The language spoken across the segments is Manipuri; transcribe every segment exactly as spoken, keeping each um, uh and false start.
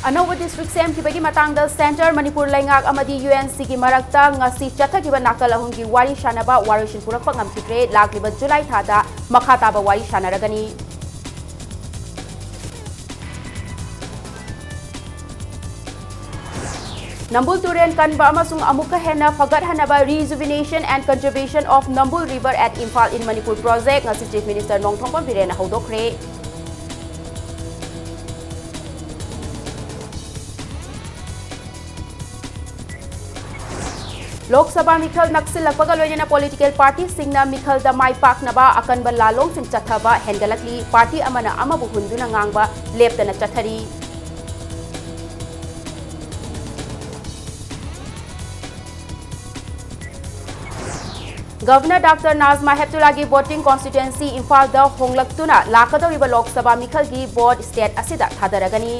ꯑꯅꯧꯕ district ꯁꯦꯝꯈꯤꯕꯒꯤ ꯃꯇꯥꯡꯗ Centre, ꯃꯅꯤꯄꯨꯔ ꯂꯩꯉꯥꯛ ꯑꯃꯗꯤ UNCꯒꯤ ꯃꯔꯛꯇ ꯉꯁꯤ ꯆꯠꯊꯈꯤꯕ ꯅꯥꯀꯜ ꯑꯍꯨꯝꯒꯤ ꯋꯥꯔꯤ ꯁꯥꯅꯕ ꯋꯥꯔꯣꯏꯁꯤꯟ ꯄꯨꯔꯛꯄ ꯉꯝꯈꯤꯗ꯭ꯔꯦ꯫ ꯂꯥꯛꯂꯤꯕ July ꯊꯥꯗ ꯃꯈꯥ ꯇꯥꯕ ꯋꯥꯔꯤ ꯁꯥꯅꯔꯒꯅꯤ꯫ ꯅꯝꯕꯨꯜ ꯇꯨꯔꯦꯜ ꯀꯟꯕ ꯑꯃꯁꯨꯡ ꯑꯃꯨꯛꯀ ꯍꯦꯟꯅ ꯐꯒꯠꯍꯟꯅꯕ Rejuvenation and Conservation of Nambul River at Imphal in Manipur Project ꯉꯁꯤ Chief Minister ꯅꯣꯡꯊꯣꯝꯕꯝ ꯕꯤꯔꯦꯟꯅ ꯍꯧꯗꯣꯛꯈ꯭ꯔꯦ꯫ ꯂꯣꯛ ꯁꯚꯥ ꯃꯤꯈꯜ ꯅꯛꯁꯤꯜꯂꯛꯄꯒ ꯂꯣꯏꯅꯅ political partyꯁꯤꯡꯅ ꯃꯤꯈꯜꯗ ꯃꯥꯏ ꯄꯥꯛꯅꯕ ꯑꯀꯟꯕ ꯂꯥꯂꯣꯡꯁꯤꯡ ꯆꯠꯊꯕ ꯍꯦꯟꯒꯠꯂꯛꯂꯤ꯫ Party ꯑꯃꯅ ꯑꯃꯕꯨ ꯍꯨꯟꯗꯨꯅ ꯉꯥꯡꯕ ꯂꯦꯞꯇꯅ ꯆꯠꯊꯔꯤ꯫ Governor Doctor ꯅꯥꯖꯃꯥ ꯍꯦꯞꯇꯨꯂꯥꯒꯤ voting constituency ꯏꯝꯐꯥꯜꯗ ꯍꯣꯡꯂꯛꯇꯨꯅ ꯂꯥꯛꯀꯗꯧꯔꯤꯕ ꯂꯣꯛ ꯁꯚꯥ ꯃꯤꯈꯜꯒꯤ vote state ꯑꯁꯤꯗ ꯊꯥꯗꯔꯒꯅꯤ꯫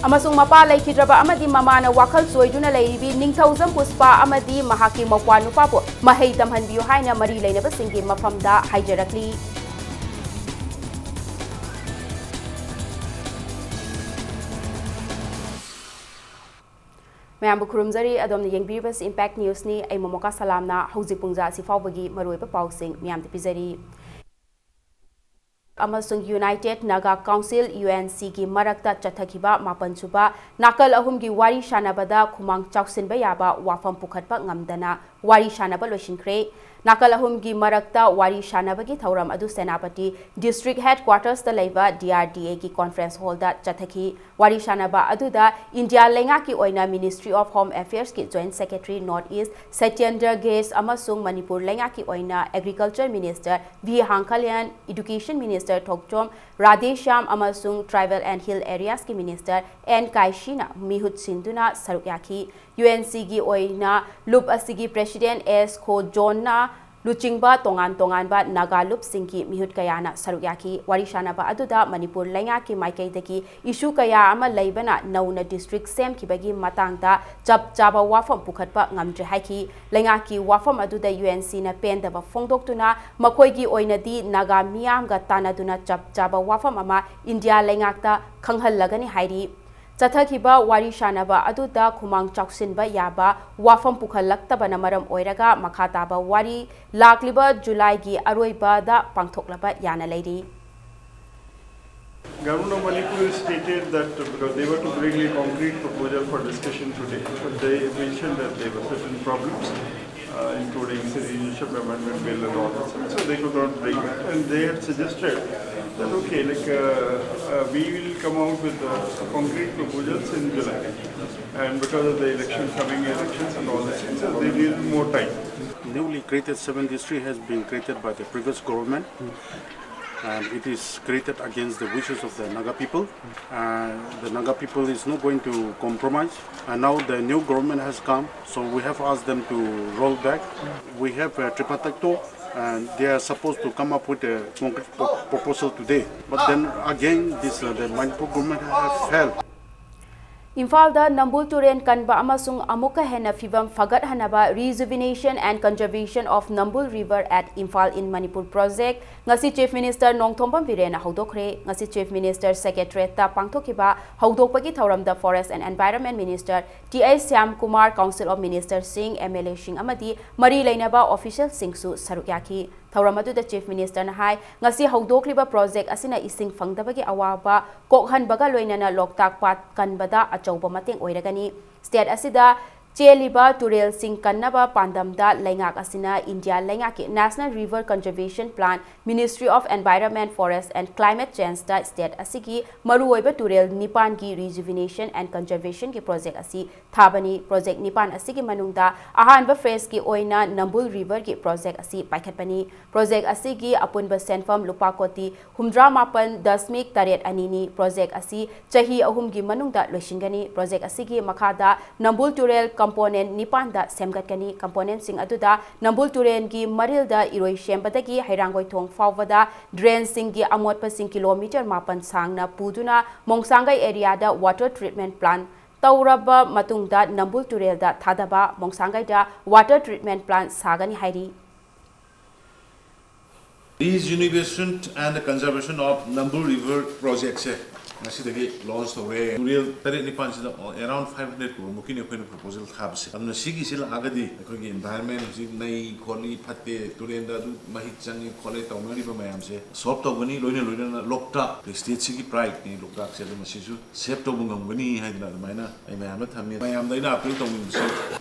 ꯑꯃꯁꯨꯡ ꯃꯄꯥ ꯂꯩꯈꯤꯗ꯭ꯔꯕ ꯑꯃꯗꯤ ꯃꯃꯥꯅ ꯋꯥꯈꯜ ꯆꯣꯏꯗꯨꯅ ꯂꯩꯔꯤꯕꯤ ꯅꯤꯡꯊꯧꯖꯝ ꯄꯨꯁꯄꯥ ꯑꯃꯗꯤ ꯃꯍꯥꯛꯀꯤ ꯃꯧꯄ꯭ꯋꯥ ꯅꯨꯄꯥꯕꯨ ꯃꯍꯩ ꯇꯝꯍꯟꯕꯤꯌꯨ ꯍꯥꯏꯅ ꯃꯔꯤ ꯂꯩꯅꯕꯁꯤꯡꯒꯤ ꯃꯐꯝꯗ ꯍꯥꯏꯖꯔꯛꯂꯤ꯫ ꯃꯌꯥꯝꯕꯨ ꯈꯨꯔꯨꯝꯖꯔꯤ꯫ ꯑꯗꯣꯝꯅ ꯌꯦꯡꯕꯤꯔꯤꯕꯁꯤ Impact Newsꯅꯤ꯫ ꯑꯩ ꯃꯣꯃꯣꯀꯥ ꯁꯂꯥꯝꯅ ꯍꯧꯖꯤꯛ ꯄꯨꯡꯖꯥ ꯑꯁꯤ ꯐꯥꯎꯕꯒꯤ ꯃꯔꯨꯑꯣꯏꯕ ꯄꯥꯎꯁꯤꯡ ꯃꯌꯥꯝꯗ ꯄꯤꯖꯔꯤ꯫ ꯑꯃꯁꯨꯡ United Naga Council, UNCꯒꯤ ꯃꯔꯛꯇ ꯆꯠꯊꯈꯤꯕ ꯃꯥꯄꯟ ꯁꯨꯕ ꯅꯥꯀꯜ ꯑꯍꯨꯝꯒꯤ ꯋꯥꯔꯤ ꯁꯥꯅꯕꯗ ꯈꯨꯃꯥꯡ ꯆꯥꯎꯁꯤꯟꯕ ꯌꯥꯕ ꯋꯥꯐꯝ ꯄꯨꯈꯠꯄ ꯉꯝꯗꯅ ꯋꯥꯔꯤ ꯁꯥꯅꯕ ꯂꯣꯏꯁꯤꯟꯈ꯭ꯔꯦ꯫ ꯅꯥꯀꯜ ꯑꯍꯨꯝꯒꯤ ꯃꯔꯛꯇ ꯋꯥꯔꯤ ꯁꯥꯅꯕꯒꯤ ꯊꯧꯔꯝ ꯑꯗꯨ ꯁꯦꯅꯥꯄꯇꯤ District Headquartersꯇ ꯂꯩꯕ DRDAꯒꯤ conference hallꯗ ꯆꯠꯊꯈꯤ꯫ ꯋꯥꯔꯤ ꯁꯥꯅꯕ ꯑꯗꯨꯗ ꯏꯟꯗꯤꯌꯥ ꯂꯩꯉꯥꯛꯀꯤ ꯑꯣꯏꯅ Ministry of Home Affairsꯀꯤ Joint Secretary North East Satyendra ꯒꯦꯁ ꯑꯃꯁꯨꯡ ꯃꯅꯤꯄꯨꯔ ꯂꯩꯉꯥꯛꯀꯤ ꯑꯣꯏꯅ Agriculture Minister V Hangkhalian, Education Minister Thokchom Radheshyam ꯑꯃꯁꯨꯡ Tribal and Hill Areasꯀꯤ Minister ꯑꯦꯟ ꯀꯥꯏꯁꯤꯅ ꯃꯤꯍꯨꯠ ꯁꯤꯟꯗꯨꯅ ꯁꯔꯨꯛ ꯌꯥꯈꯤ꯫ UNCꯒꯤ ꯑꯣꯏꯅ ꯂꯨꯞ ꯑꯁꯤꯒꯤ President ꯑꯦꯁ ꯈꯣꯖꯣꯟꯅ ꯂꯨꯆꯤꯡꯕ ꯇꯣꯉꯥꯟ ꯇꯣꯉꯥꯟꯕ ꯅꯥꯒꯥ ꯂꯨꯞꯁꯤꯡꯒꯤ ꯃꯤꯍꯨꯠ ꯀꯌꯥꯅ ꯁꯔꯨꯛ ꯌꯥꯈꯤ꯫ ꯋꯥꯔꯤ ꯁꯥꯅꯕ ꯑꯗꯨꯗ ꯃꯅꯤꯄꯨꯔ ꯂꯩꯉꯥꯛꯀꯤ ꯃꯥꯏꯀꯩꯗꯒꯤ issue ꯀꯌꯥ ꯑꯃ ꯂꯩꯕꯅ ꯅꯧꯅ district ꯁꯦꯝꯈꯤꯕꯒꯤ ꯃꯇꯥꯡꯗ ꯆꯞ ꯆꯥꯕ ꯋꯥꯐꯝ ꯄꯨꯈꯠꯄ ꯉꯝꯗ꯭ꯔꯦ ꯍꯥꯏꯈꯤ꯫ ꯂꯩꯉꯥꯛꯀꯤ ꯋꯥꯐꯝ ꯑꯗꯨꯗ UNC ꯅ ꯄꯦꯟꯗꯕ ꯐꯣꯡꯗꯣꯛꯇꯨꯅ ꯃꯈꯣꯏꯒꯤ ꯑꯣꯏꯅꯗꯤ ꯅꯥꯒꯥ ꯃꯤꯌꯥꯝꯒ ꯇꯥꯟꯅꯗꯨꯅ ꯆꯞ ꯆꯥꯕ ꯋꯥꯐꯝ ꯑꯃ ꯏꯟꯗꯤꯌꯥ ꯂꯩꯉꯥꯛꯇ ꯈꯪꯍꯜꯂꯒꯅꯤ ꯍꯥꯏꯔꯤ꯫ ꯆꯠꯊꯈꯤꯕ ꯋꯥꯔꯤ ꯁꯥꯅꯕ ꯑꯗꯨꯗ ꯈꯨꯃꯥꯡ ꯆꯥꯎꯁꯤꯟꯕ ꯌꯥꯕ ꯋꯥꯐꯝ ꯄꯨꯈꯠꯂꯛꯇꯕꯅ ꯃꯔꯝ ꯑꯣꯏꯔꯒ ꯃꯈꯥ ꯇꯥꯕ ꯋꯥꯔꯤ ꯂꯥꯛꯂꯤꯕ ꯖꯨꯂꯥꯏꯒꯤ ꯑꯔꯣꯏꯕꯗ ꯄꯥꯡꯊꯣꯛꯂꯕ ꯌꯥꯅ ꯂꯩꯔꯤ꯫ Government of Manipur stated that because they were to bring a concrete proposal for discussion today, but they mentioned that there were certain problems, uh, including Citizenship Amendment Bill and all this, so they could not bring that. And they had suggested that, okay, like, uh, uh, we will come out with the concrete proposals in July. And because of the election, coming elections and all these things, so they need more time. Newly created seven district has been created by the previous government, and it is created against the wishes of the Naga people. And the Naga people is not going to compromise. And now the new government has come, so we have asked them to roll back. We have a tripartite talk, and they are supposed to come up with a concrete pro- proposal today. But then again, this uh, the Manipur government have failed. ꯏꯝꯐꯥꯜꯗ ꯅꯝꯕꯨꯜ ꯇꯨꯔꯦꯜ ꯀꯟꯕ ꯑꯃꯁꯨꯡ ꯑꯃꯨꯛꯀ ꯍꯦꯟꯅ ꯐꯤꯚꯝ ꯐꯒꯠꯍꯟꯅꯕ Rejuvenation and Conservation of Nambul River at Imphal in Manipur project ꯉꯁꯤ Chief Minister ꯅꯣꯡꯊꯣꯝꯕꯝ ꯕꯤꯔꯦꯟꯅ ꯍꯧꯗꯣꯛꯈ꯭ꯔꯦ꯫ ꯉꯁꯤ Chief Minister Secretariat ꯇ ꯄꯥꯡꯊꯣꯛꯈꯤꯕ ꯍꯧꯗꯣꯛꯄꯒꯤ ꯊꯧꯔꯝꯗ Forest and Environment Minister T H Shyam Kumar, Council of Minister ꯁꯤꯡ, MLA ꯁꯤꯡ ꯑꯃꯗꯤ ꯃꯔꯤ ꯂꯩꯅꯕ official ꯁꯤꯡꯁꯨ ꯁꯔꯨꯛ ꯌꯥꯈꯤ꯫ ꯊꯧꯔꯝ ꯑꯗꯨꯗ Chief Minister ꯅ ꯍꯥꯏ, ꯉꯁꯤ ꯍꯧꯗꯣꯛꯂꯤꯕ project ꯑꯁꯤꯅ ꯏꯁꯤꯡ ꯐꯪꯗꯕꯒꯤ ꯑꯋꯥꯕ ꯀꯣꯛꯍꯟꯕꯒ ꯂꯣꯏꯅꯅ ꯂꯣꯛꯇꯥꯛ ꯄꯥꯠ ꯀꯟꯕꯗ ꯑꯆꯧꯕ ꯃꯇꯦꯡ ꯑꯣꯏꯔꯒꯅꯤ꯫ State ꯑꯁꯤꯗ ꯆꯦꯜꯂꯤꯕ ꯇꯨꯔꯦꯜꯁꯤꯡ ꯀꯟꯅꯕ ꯄꯥꯟꯗꯝꯗ ꯂꯩꯉꯥꯛ ꯑꯁꯤꯅ ꯏꯟꯗꯤꯌꯥ ꯂꯩꯉꯥꯛꯀꯤ National River Conservation Plan, Ministry of Environment, Forest and Climate Change ꯇ state ꯑꯁꯤꯒꯤ ꯃꯔꯨꯑꯣꯏꯕ ꯇꯨꯔꯦꯜ ꯅꯤꯄꯥꯟꯒꯤ Rejuvenation and Conservation ꯒꯤ project ꯑꯁꯤ ꯊꯥꯕꯅꯤ꯫ Project ꯅꯤꯄꯥꯟ ꯑꯁꯤꯒꯤ ꯃꯅꯨꯡꯗ ꯑꯍꯥꯟꯕ phase ꯀꯤ ꯑꯣꯏꯅ ꯅꯝꯕꯨꯜ River ꯒꯤ project ꯑꯁꯤ ꯄꯥꯏꯈꯠꯄꯅꯤ꯫ Project ꯑꯁꯤꯒꯤ ꯑꯄꯨꯟꯕ ꯁꯦꯟꯐꯝ ꯂꯨꯄꯥ ꯀꯣꯇꯤ ꯍꯨꯝꯗ꯭ꯔꯥ ꯃꯥꯄꯟ ꯗꯁꯃꯤꯛ ꯇꯔꯦꯠ ꯑꯅꯤꯅꯤ꯫ Project ꯑꯁꯤ ꯆꯍꯤ ꯑꯍꯨꯝꯒꯤ ꯃꯅꯨꯡꯗ ꯂꯣꯏꯁꯤꯟꯒꯅꯤ꯫ Project ꯑꯁꯤꯒꯤ ꯃꯈꯥꯗ ꯅꯝꯕꯨꯜ ꯇꯨꯔꯦꯜ ꯀꯝꯄꯣꯅꯦꯟ ꯅꯤꯄꯥꯟꯗ ꯁꯦꯝꯒꯠꯀꯅꯤ꯫ ꯀꯝꯄꯣꯅꯦꯟꯁꯤꯡ ꯑꯗꯨꯗ ꯅꯝꯕꯨꯜ ꯇꯨꯔꯦꯜꯒꯤ ꯃꯔꯤꯜꯗ ꯏꯔꯣꯏꯁꯦꯝꯕꯗꯒꯤ ꯍꯩꯔꯥꯡꯒꯣꯏꯊꯣꯡ ꯐꯥꯎꯕꯗ ꯗ꯭ꯔꯦꯟꯁꯤꯡꯒꯤ ꯑꯃꯣꯠꯄꯁꯤꯡ ꯀꯤꯂꯣꯃꯤꯇꯔ ꯃꯥꯄꯟ ꯁꯥꯡꯅ ꯄꯨꯗꯨꯅ ꯃꯣꯡꯁꯥꯡꯒꯩ ꯑꯦꯔꯤꯌꯥꯗ ꯋꯥꯇꯔ ꯇ꯭ꯔꯤꯠꯃꯦꯟ ꯄ꯭ꯂꯥꯟ ꯇꯧꯔꯕ ꯃꯇꯨꯡꯗ ꯅꯝꯕꯨꯜ ꯇꯨꯔꯦꯜꯗ ꯊꯥꯗꯕ꯫ ꯃꯣꯡꯁꯥꯡꯒꯩꯗ ꯋꯥꯇꯔ ꯇ꯭ꯔꯤꯠꯃꯦꯟ ꯄ꯭ꯂꯥꯟ ꯁꯥꯒꯅꯤ ꯍꯥꯏꯔꯤ꯫ Rejuvenation and the Conservation of Nambul River Project ꯁꯦ ꯉꯁꯤꯗꯒꯤ ꯂꯣꯟꯆ ꯇꯧꯔꯦ꯫ ꯇꯨꯔꯦꯜ ꯇꯔꯦꯠ ꯅꯤꯄꯥꯟꯁꯤꯗ ꯑꯦꯔꯥꯎꯟ ꯐꯥꯏꯚ ꯍꯟꯗ꯭ꯔꯦꯠ ꯀ꯭ꯔꯣꯔ ꯃꯨꯛꯀꯤꯅꯤ ꯑꯩꯈꯣꯏꯅ ꯄ꯭ꯔꯣꯄꯣꯖꯦꯜ ꯊꯥꯕꯁꯦ꯫ ꯑꯗꯨꯅ ꯁꯤꯒꯤꯁꯤ ꯂꯥꯛꯑꯒꯗꯤ ꯑꯩꯈꯣꯏꯒꯤ ꯏꯟꯚꯥꯏꯔꯟꯃꯦꯟ ꯍꯧꯖꯤꯛ ꯅꯩ ꯈꯣꯠꯂꯤ ꯐꯠꯇꯦ, ꯇꯨꯔꯦꯜꯗ ꯑꯗꯨ ꯃꯍꯤꯛ ꯆꯪꯉꯤ ꯈꯣꯠꯂꯤ ꯇꯧꯅꯔꯤꯕ ꯃꯌꯥꯝꯁꯦ ꯁꯣꯜꯕ ꯇꯧꯒꯅꯤ꯫ ꯂꯣꯏꯅ ꯂꯣꯏꯅꯅ ꯂꯣꯛꯇꯥꯛ ꯁ꯭ꯇꯦꯠꯁꯤꯒꯤ ꯄ꯭ꯔꯥꯏꯗꯅꯤ꯫ ꯂꯣꯛꯇꯥꯛꯁꯦ ꯑꯗꯨꯝ ꯃꯁꯤꯁꯨ ꯁꯦꯚ ꯇꯧꯕ ꯉꯝꯒꯅꯤ ꯍꯥꯏꯗꯅ ꯑꯗꯨꯃꯥꯏꯅ ꯑꯩ ꯃꯌꯥꯝꯗ ꯊꯝꯃꯤ꯫ ꯃꯌꯥꯝꯗ ꯑꯩꯅ ꯑꯄꯤꯜ ꯇꯧꯅꯤꯡꯕꯁꯤ,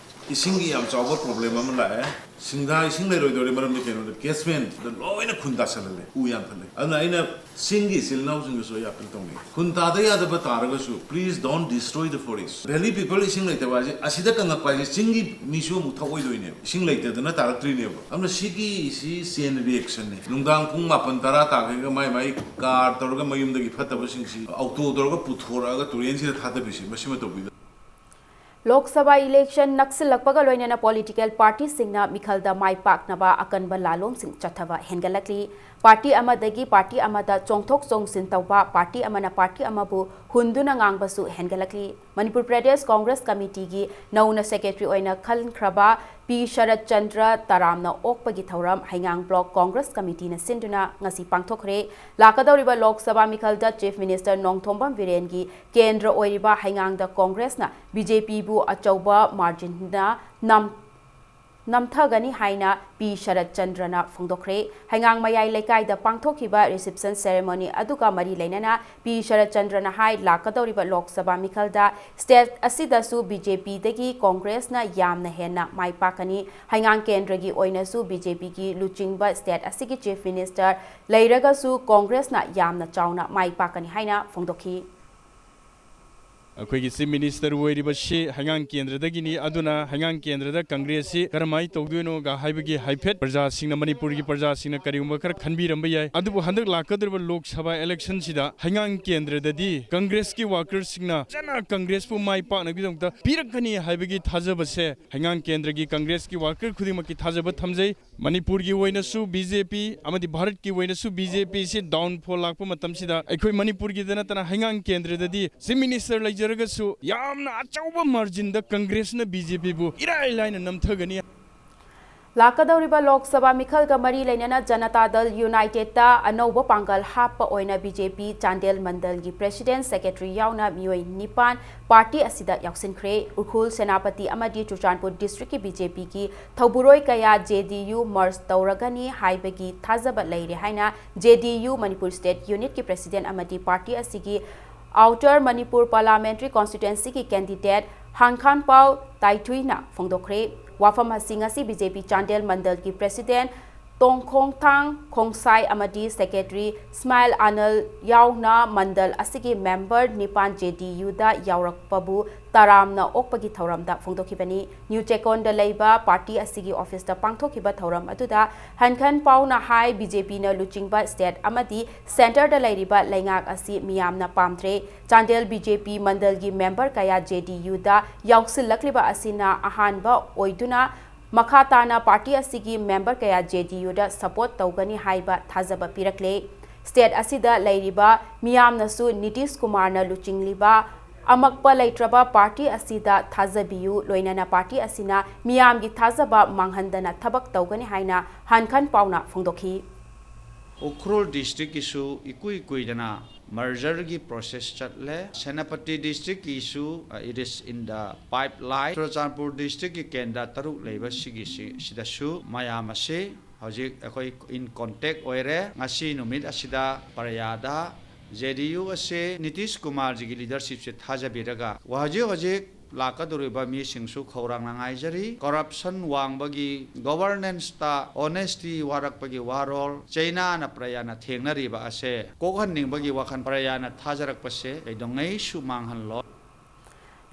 ꯏꯁꯤꯡꯒꯤ ꯌꯥꯝ ꯆꯥꯎꯕ ꯄ꯭ꯔꯣꯕ꯭ꯂꯦꯝ ꯑꯃ ꯂꯥꯛꯑꯦ꯫ ꯁꯤꯡꯗꯥ ꯏꯁꯤꯡ ꯂꯩꯔꯣꯏꯗꯧꯔꯦ, ꯃꯔꯝꯗꯤ ꯀꯩꯅꯣꯗ ꯀꯦꯆꯃꯦꯟꯗ ꯂꯣꯏꯅ ꯈꯨꯟ ꯇꯥꯁꯜꯍꯜꯂꯦ, ꯎ ꯌꯥꯟꯊꯠꯂꯦ꯫ ꯑꯗꯨꯅ ꯑꯩꯅ ꯆꯤꯡꯒꯤ ꯏꯆꯤꯜ ꯏꯅꯥꯎꯁꯤꯡꯗꯁꯨ ꯑꯩ ꯑꯄꯤꯜ ꯇꯧꯅꯤꯡꯉꯤ, ꯈꯨꯟ ꯇꯥꯗ ꯌꯥꯗꯕ ꯇꯥꯔꯒꯁꯨ, please don't destroy the forest. Valley people ꯏꯁꯤꯡ ꯂꯩꯇꯕ ꯍꯥꯏꯁꯦ ꯑꯁꯤꯗ ꯀꯪꯉꯛꯄ ꯍꯥꯏꯁꯦ ꯆꯤꯡꯒꯤ ꯃꯤꯁꯨ ꯑꯃꯨꯛ ꯊꯛꯑꯣꯏꯗꯣꯏꯅꯦꯕ, ꯏꯁꯤꯡ ꯂꯩꯇꯗꯅ ꯇꯥꯔꯛꯇ꯭ꯔꯤꯅꯦꯕ꯫ ꯑꯗꯨꯅ ꯁꯤꯒꯤ ꯁꯤ ꯆꯦꯟ ꯔꯤꯑꯦꯛꯁꯟꯅꯦ꯫ ꯅꯨꯡꯗꯥꯡ ꯄꯨꯡ ꯃꯥꯄꯟ ꯇꯔꯥ ꯇꯥꯈ꯭ꯔꯒ ꯃꯥꯏ ꯃꯥꯏ ꯀꯥꯔ ꯇꯧꯔꯒ ꯃꯌꯨꯝꯗꯒꯤ ꯐꯠꯇꯕꯁꯤꯡꯁꯤ ꯑꯣꯇꯣ ꯇꯧꯔꯒ ꯄꯨꯊꯣꯔꯛꯑꯒ ꯇꯨꯔꯦꯟꯁꯤꯗ ꯊꯥꯗꯕꯤꯁꯤ, ꯃꯁꯤꯃ ꯇꯧꯕꯤꯗ꯫ ꯂꯣꯛ ꯁꯚꯥ ꯏꯂꯦꯛꯁꯟ ꯅꯛꯁꯤꯜꯂꯛꯄꯒ ꯂꯣꯏꯅꯅ ꯄꯣꯂꯤꯇꯤꯀꯦꯜ ꯄꯥꯔꯇꯤꯁꯤꯡꯅ ꯃꯤꯈꯜꯗ ꯃꯥꯏ ꯄꯥꯛꯅꯕ ꯑꯀꯟꯕ ꯂꯥꯂꯣꯡꯁꯤꯡ ꯆꯠꯊꯕ ꯍꯦꯟꯒꯠꯂꯛꯂꯤ꯫ ꯄꯥꯔꯇꯤ ꯑꯃꯗꯒꯤ ꯄꯥꯔꯇꯤ ꯑꯃꯗ ꯆꯣꯡꯊꯣꯛ ꯆꯣꯡꯁꯤꯟ ꯇꯧꯕ, ꯄꯥꯔꯇꯤ ꯑꯃꯅ ꯄꯥꯔꯇꯤ ꯑꯃꯕꯨ ꯍꯨꯟꯗꯨꯅ ꯉꯥꯡꯕꯁꯨ ꯍꯦꯟꯒꯠꯂꯛꯂꯤ꯫ ꯃꯅꯤꯄꯨꯔ ꯄ꯭ꯔꯗꯦꯁ ꯀꯣꯡꯒ꯭ꯔꯦꯁ ꯀꯃꯤꯇꯤꯒꯤ ꯅꯧꯅ ꯁꯦꯀ꯭ꯔꯦꯇꯔꯤ ꯑꯣꯏꯅ ꯈꯟꯈ꯭ꯔꯕ ꯄꯤ ꯁꯔꯠ ꯆꯟꯗ꯭ꯔ ꯇꯔꯥꯝꯅ ꯑꯣꯛꯄꯒꯤ ꯊꯧꯔꯝ ꯍꯩꯉꯥꯡ ꯕ꯭ꯂꯣꯛ ꯀꯣꯡꯒ꯭ꯔꯦꯁ ꯀꯃꯤꯇꯤꯅ ꯁꯤꯟꯗꯨꯅ ꯉꯁꯤ ꯄꯥꯡꯊꯣꯛꯈ꯭ꯔꯦ꯫ ꯂꯥꯛꯀꯗꯧꯔꯤꯕ ꯂꯣꯛ ꯁꯚꯥ ꯃꯤꯈꯜꯗ ꯆꯤꯐ ꯃꯤꯅꯤꯁꯇꯔ ꯅꯣꯡꯊꯣꯝꯕꯝ ꯕꯤꯔꯦꯟꯒꯤ ꯀꯦꯟꯗ꯭ꯔ ꯑꯣꯏꯔꯤꯕ ꯍꯩꯉꯥꯡꯗ ꯀꯣꯡꯒ꯭ꯔꯦꯁꯅ ꯕꯤ ꯖꯦ ꯄꯤꯕꯨ ꯑꯆꯧꯕ ꯃꯥꯔꯖꯤꯟꯅ ꯅꯝ-, ꯅꯝꯊꯒꯅꯤ ꯍꯥꯏꯅ ꯄꯤ ꯁꯔꯠ ꯆꯟꯗ꯭ꯔꯅ ꯐꯣꯡꯗꯣꯛꯈ꯭ꯔꯦ꯫ ꯍꯩꯉꯥꯡ ꯃꯌꯥꯏ ꯂꯩꯀꯥꯏꯗ ꯄꯥꯡꯊꯣꯛꯈꯤꯕ ꯔꯤꯁꯤꯞꯁꯟ ꯁꯦꯔꯦꯃꯣꯅꯤ ꯑꯗꯨꯒ ꯃꯔꯤ ꯂꯩꯅꯅ ꯄꯤ ꯁꯔꯠ ꯆꯟꯗ꯭ꯔꯅ ꯍꯥꯏ, ꯂꯥꯛꯀꯗꯧꯔꯤꯕ ꯂꯣꯛ ꯁꯚꯥ ꯃꯤꯈꯜꯗ ꯁ꯭ꯇꯦꯠ ꯑꯁꯤꯗꯁꯨ ꯕꯤ ꯖꯦ ꯄꯤꯗꯒꯤ ꯀꯣꯡꯒ꯭ꯔꯦꯁꯅ ꯌꯥꯝꯅ ꯍꯦꯟꯅ ꯃꯥꯏ ꯄꯥꯛꯀꯅꯤ꯫ ꯍꯩꯉꯥꯡ ꯀꯦꯟꯗ꯭ꯔꯒꯤ ꯑꯣꯏꯅꯁꯨ ꯕꯤ ꯖꯦ ꯄꯤꯒꯤ ꯂꯨꯆꯤꯡꯕ ꯁ꯭ꯇꯦꯠ ꯑꯁꯤꯒꯤ ꯆꯤꯐ ꯃꯤꯅꯤꯁꯇꯔ ꯂꯩꯔꯒꯁꯨ ꯀꯣꯡꯒ꯭ꯔꯦꯁꯅ ꯌꯥꯝꯅ ꯆꯥꯎꯅ ꯃꯥꯏ ꯄꯥꯛꯀꯅꯤ ꯍꯥꯏꯅ ꯐꯣꯡꯗꯣꯛꯈꯤ꯫ ꯑꯩꯈꯣꯏꯒꯤ Chief Minister ꯑꯣꯏꯔꯤꯕꯁꯤ ꯍꯩꯉꯥꯡ ꯀꯦꯟꯗ꯭ꯔꯗꯒꯤꯅꯤ꯫ ꯑꯗꯨꯅ ꯍꯩꯉꯥꯡ ꯀꯦꯟꯗ꯭ꯔꯗ Congress ꯁꯤ ꯀꯔꯝꯍꯥꯏꯅ ꯇꯧꯗꯣꯏꯅꯣꯒ ꯍꯥꯏꯕꯒꯤ ꯍꯥꯏꯐꯦꯠ ꯄ꯭ꯔꯖꯥꯁꯤꯡꯅ, ꯃꯅꯤꯄꯨꯔꯒꯤ ꯄ꯭ꯔꯖꯥꯁꯤꯡꯅ ꯀꯔꯤꯒꯨꯝꯕ ꯈꯔ ꯈꯟꯕꯤꯔꯝꯕ ꯌꯥꯏ꯫ ꯑꯗꯨꯕꯨ ꯍꯟꯗꯛ ꯂꯥꯛꯀꯗꯧꯔꯤꯕ Lok Sabha election ꯁꯤꯗ ꯍꯩꯉꯥꯡ ꯀꯦꯟꯗ꯭ꯔꯗꯗꯤ Congress ꯀꯤ workers ꯁꯤꯡꯅ ꯐꯖꯅ Congress ꯄꯨ ꯃꯥꯏ ꯄꯥꯛꯅꯕꯒꯤꯗꯃꯛꯇ ꯄꯤꯔꯛꯀꯅꯤ ꯍꯥꯏꯕꯒꯤ ꯊꯥꯖꯕꯁꯦ ꯍꯩꯉꯥꯡ ꯀꯦꯟꯗ꯭ꯔꯒꯤ Congress ꯀꯤ worker ꯈꯨꯗꯤꯡꯃꯛꯀꯤ ꯊꯥꯖꯕ ꯊꯝꯖꯩ꯫ ꯃꯅꯤꯄꯨꯔꯒꯤ ꯑꯣꯏꯅꯁꯨ B J P ꯑꯃꯗꯤ ꯚꯥꯔꯠꯀꯤ ꯑꯣꯏꯅꯁꯨ B J P ꯁꯤ downfall ꯂꯥꯛꯄ ꯃꯇꯝꯁꯤꯗ, ꯑꯩꯈꯣꯏ ꯃꯅꯤꯄꯨꯔꯒꯤꯗ ꯅꯠꯇꯅ ꯍꯩꯉꯥꯡ ꯀꯦꯟꯗ꯭ꯔꯗꯗꯤ Chief Minister ꯂꯩꯖꯔꯒꯁꯨ ꯌꯥꯝꯅ ꯑꯆꯧꯕ margin ꯗ Congress ꯅ B J P ꯕꯨ ꯏꯔꯥꯏ ꯂꯥꯏꯅ ꯅꯝꯊꯒꯅꯤ꯫ ꯂꯥꯛꯀꯗꯧꯔꯤꯕ ꯂꯣꯛ ꯁꯚꯥ ꯃꯤꯈꯜꯒ ꯃꯔꯤ ꯂꯩꯅꯅ ꯖꯅꯇꯥ ꯗꯜ United ꯇ ꯑꯅꯧꯕ ꯄꯥꯡꯒꯜ ꯍꯥꯞꯄ ꯑꯣꯏꯅ B J P Chandel ꯃꯟꯗꯜꯒꯤ President, Secretary ꯌꯥꯎꯅ ꯃꯤꯑꯣꯏ ꯅꯤꯄꯥꯟ party ꯑꯁꯤꯗ ꯌꯥꯎꯁꯤꯟꯈ꯭ꯔꯦ꯫ ꯎꯈ꯭ꯔꯨꯜ, ꯁꯦꯅꯥꯄꯇꯤ ꯑꯃꯗꯤ ꯆꯨꯔꯆꯥꯟꯄꯨꯔ district ꯀꯤ B J P ꯒꯤ ꯊꯧꯕꯨꯔꯣꯏ ꯀꯌꯥ J D U merge ꯇꯧꯔꯒꯅꯤ ꯍꯥꯏꯕꯒꯤ ꯊꯥꯖꯕ ꯂꯩꯔꯦ ꯍꯥꯏꯅ J D U Manipur State Unit ꯀꯤ President ꯑꯃꯗꯤ party ꯑꯁꯤꯒꯤ Outer Manipur Parliamentary Constituency ꯒꯤ candidate ꯍꯥꯟꯈꯥꯟꯄꯥꯎ ꯇꯥꯏꯊꯨꯏꯅ ꯐꯣꯡꯗꯣꯛꯈ꯭ꯔꯦ꯫ ꯋꯥꯐꯝ ꯑꯁꯤ ꯉꯁꯤ B J P Chandel ꯃꯟꯗꯜꯒꯤ President ꯇꯣꯡꯈꯣꯡꯊꯥꯡ ꯈꯣꯡꯁꯥꯏ ꯑꯃꯗꯤ Secretary ꯁ꯭ꯃꯥꯏꯜ ꯑꯅꯜ ꯌꯥꯎꯅ ꯃꯟꯗꯜ ꯑꯁꯤꯒꯤ member ꯅꯤꯄꯥꯟ J D U ꯗ ꯌꯥꯎꯔꯛꯄꯕꯨ ꯇꯔꯥꯝꯅ ꯑꯣꯛꯄꯒꯤ ꯊꯧꯔꯝꯗ ꯐꯣꯡꯗꯣꯛꯈꯤꯕꯅꯤ꯫ ꯅ꯭ꯌꯨ ꯆꯦꯀꯣꯟꯗ ꯂꯩꯕ party ꯑꯁꯤꯒꯤ office ꯇ ꯄꯥꯡꯊꯣꯛꯈꯤꯕ ꯊꯧꯔꯝ ꯑꯗꯨꯗ ꯍꯟꯈꯟ ꯄꯥꯎꯅ ꯍꯥꯏ, B J P ꯅ ꯂꯨꯆꯤꯡꯕ state ꯑꯃꯗꯤ centre ꯗ ꯂꯩꯔꯤꯕ ꯂꯩꯉꯥꯛ ꯑꯁꯤ ꯃꯤꯌꯥꯝꯅ ꯄꯥꯝꯗ꯭ꯔꯦ꯫ Chandel B J P ꯃꯟꯗꯜꯒꯤ member ꯀꯌꯥ J D U ꯗ ꯌꯥꯎꯁꯤꯜꯂꯛꯂꯤꯕ ꯑꯁꯤꯅ ꯑꯍꯥꯟꯕ ꯑꯣꯏꯗꯨꯅ ꯃꯈꯥ ꯇꯥꯅ party ꯑꯁꯤꯒꯤ member ꯀꯌꯥ J D U ꯗ support ꯇꯧꯒꯅꯤ ꯍꯥꯏꯕ ꯊꯥꯖꯕ ꯄꯤꯔꯛꯂꯦ꯫ State ꯑꯁꯤꯗ ꯂꯩꯔꯤꯕ ꯃꯤꯌꯥꯝꯅꯁꯨ ꯅꯤꯇꯤꯁ ꯀꯨꯃꯥꯔꯅ ꯂꯨꯆꯤꯡꯂꯤꯕ ꯑꯃꯛꯄ ꯂꯩꯇ꯭ꯔꯕ party ꯑꯁꯤꯗ ꯊꯥꯖꯕꯤꯌꯨ, ꯂꯣꯏꯅꯅ party ꯑꯁꯤꯅ ꯃꯤꯌꯥꯝꯒꯤ ꯊꯥꯖꯕ ꯃꯥꯡꯍꯟꯗꯅ ꯊꯕꯛ ꯇꯧꯒꯅꯤ ꯍꯥꯏꯅ ꯍꯥꯟꯈꯟ ꯄꯥꯎꯅ ꯐꯣꯡꯗꯣꯛꯈꯤ꯫ ꯎꯈ꯭ꯔꯨꯜ district ꯀꯤꯁꯨ ꯏꯀꯨꯏ ꯀꯨꯏꯗꯅ merger ꯒꯤ process ꯆꯠꯂꯦ꯫ ꯁꯦꯅꯥꯄꯇꯤ district ꯀꯤꯁꯨ, uh, it is in the pipeline꯫ Churachandpur district ꯀꯤ ꯀꯦꯟꯗ꯭ꯔ ꯇꯔꯨꯛ ꯂꯩꯕ ꯁꯤꯒꯤꯁꯤ, ꯁꯤꯗꯁꯨ ꯃꯌꯥꯝ ꯑꯁꯤ ꯍꯧꯖꯤꯛ ꯑꯩꯈꯣꯏ in contact ꯑꯣꯏꯔꯦ꯫ ꯉꯁꯤ ꯅꯨꯃꯤꯠ ꯑꯁꯤꯗ ꯄ꯭ꯔꯌꯥꯗ J D U ꯑꯁꯤ ꯅꯤꯇꯤꯁ ꯀꯨꯃꯥꯔꯖꯤꯒꯤ leadership ꯁꯤ ꯊꯥꯖꯕꯤꯔꯒ ꯍꯧꯖꯤꯛ ꯍꯧꯖꯤꯛ ꯂꯥꯛꯀꯗꯧꯔꯤꯕ ꯃꯤꯁꯤꯡꯁꯨ ꯈꯧꯔꯥꯡꯅ ꯉꯥꯏꯖꯔꯤ꯫ Corruption ꯋꯥꯡꯕꯒꯤ, governance ꯇ honesty ꯋꯥꯔꯛꯄꯒꯤ ꯋꯥꯔꯣꯜ ꯆꯩꯅꯥꯅ ꯄ꯭ꯔꯌꯥꯅ ꯊꯦꯡꯅꯔꯤꯕ ꯑꯁꯦ ꯀꯣꯛꯍꯟꯅꯤꯡꯕꯒꯤ ꯋꯥꯈꯜ ꯄ꯭ꯔꯌꯥꯅ ꯊꯥꯖꯔꯛꯄꯁꯦ ꯀꯩꯗꯧꯉꯩꯁꯨ ꯃꯥꯡꯍꯜꯂꯣꯏ꯫